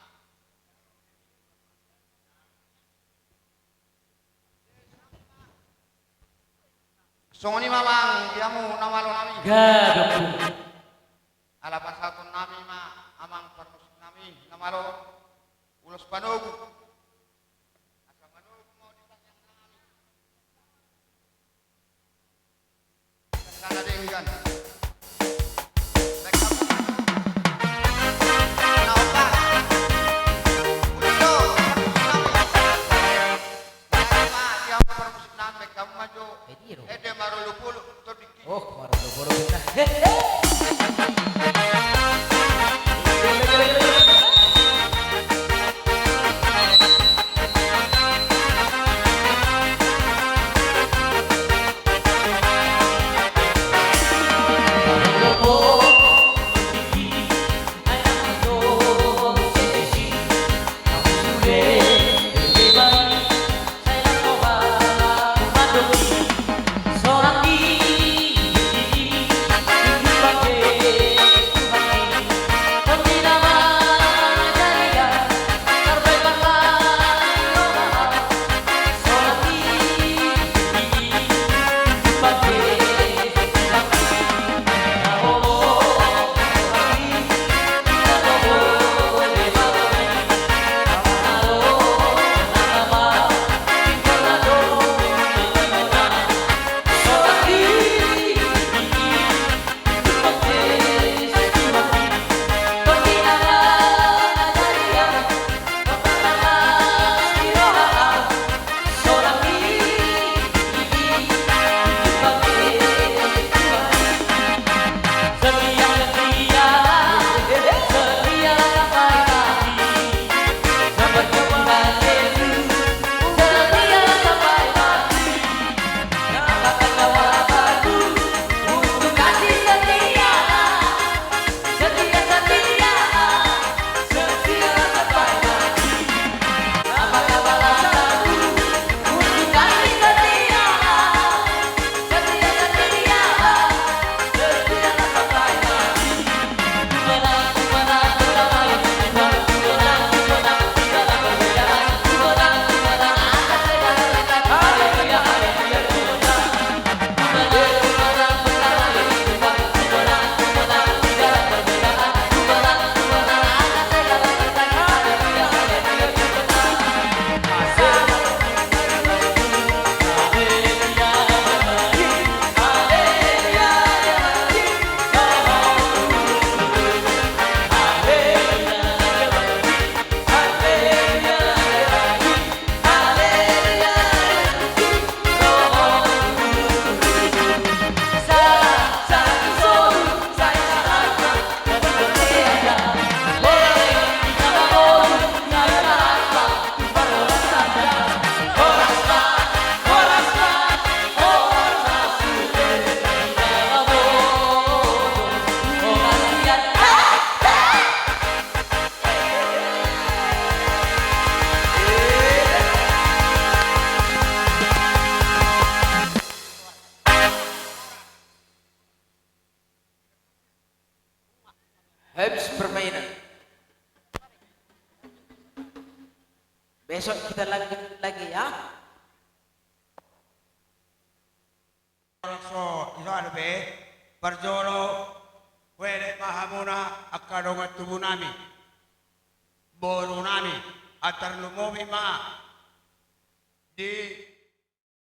Songon i ma amang di hamu na malo nami. Gadok. Ala pasahatonnami ma amang parmusiknami na malo ulos panogu. Asa manogu ma di tangiangnami. Sasala denggan. Baik, hamu. Na opat. Uli do. Baik, ma, di hamu parmusiknami, baik, hamu ma jo. Ede marolopolop, tondingki. Oh, marolopolop, nah. He, he. Habis permainan. Besok kita lanjut lagi ya. Olo, so, iso anu be, parjolo, huelek ma hamuna angka dongan tubu nami, boru nami, antar lumobi ma di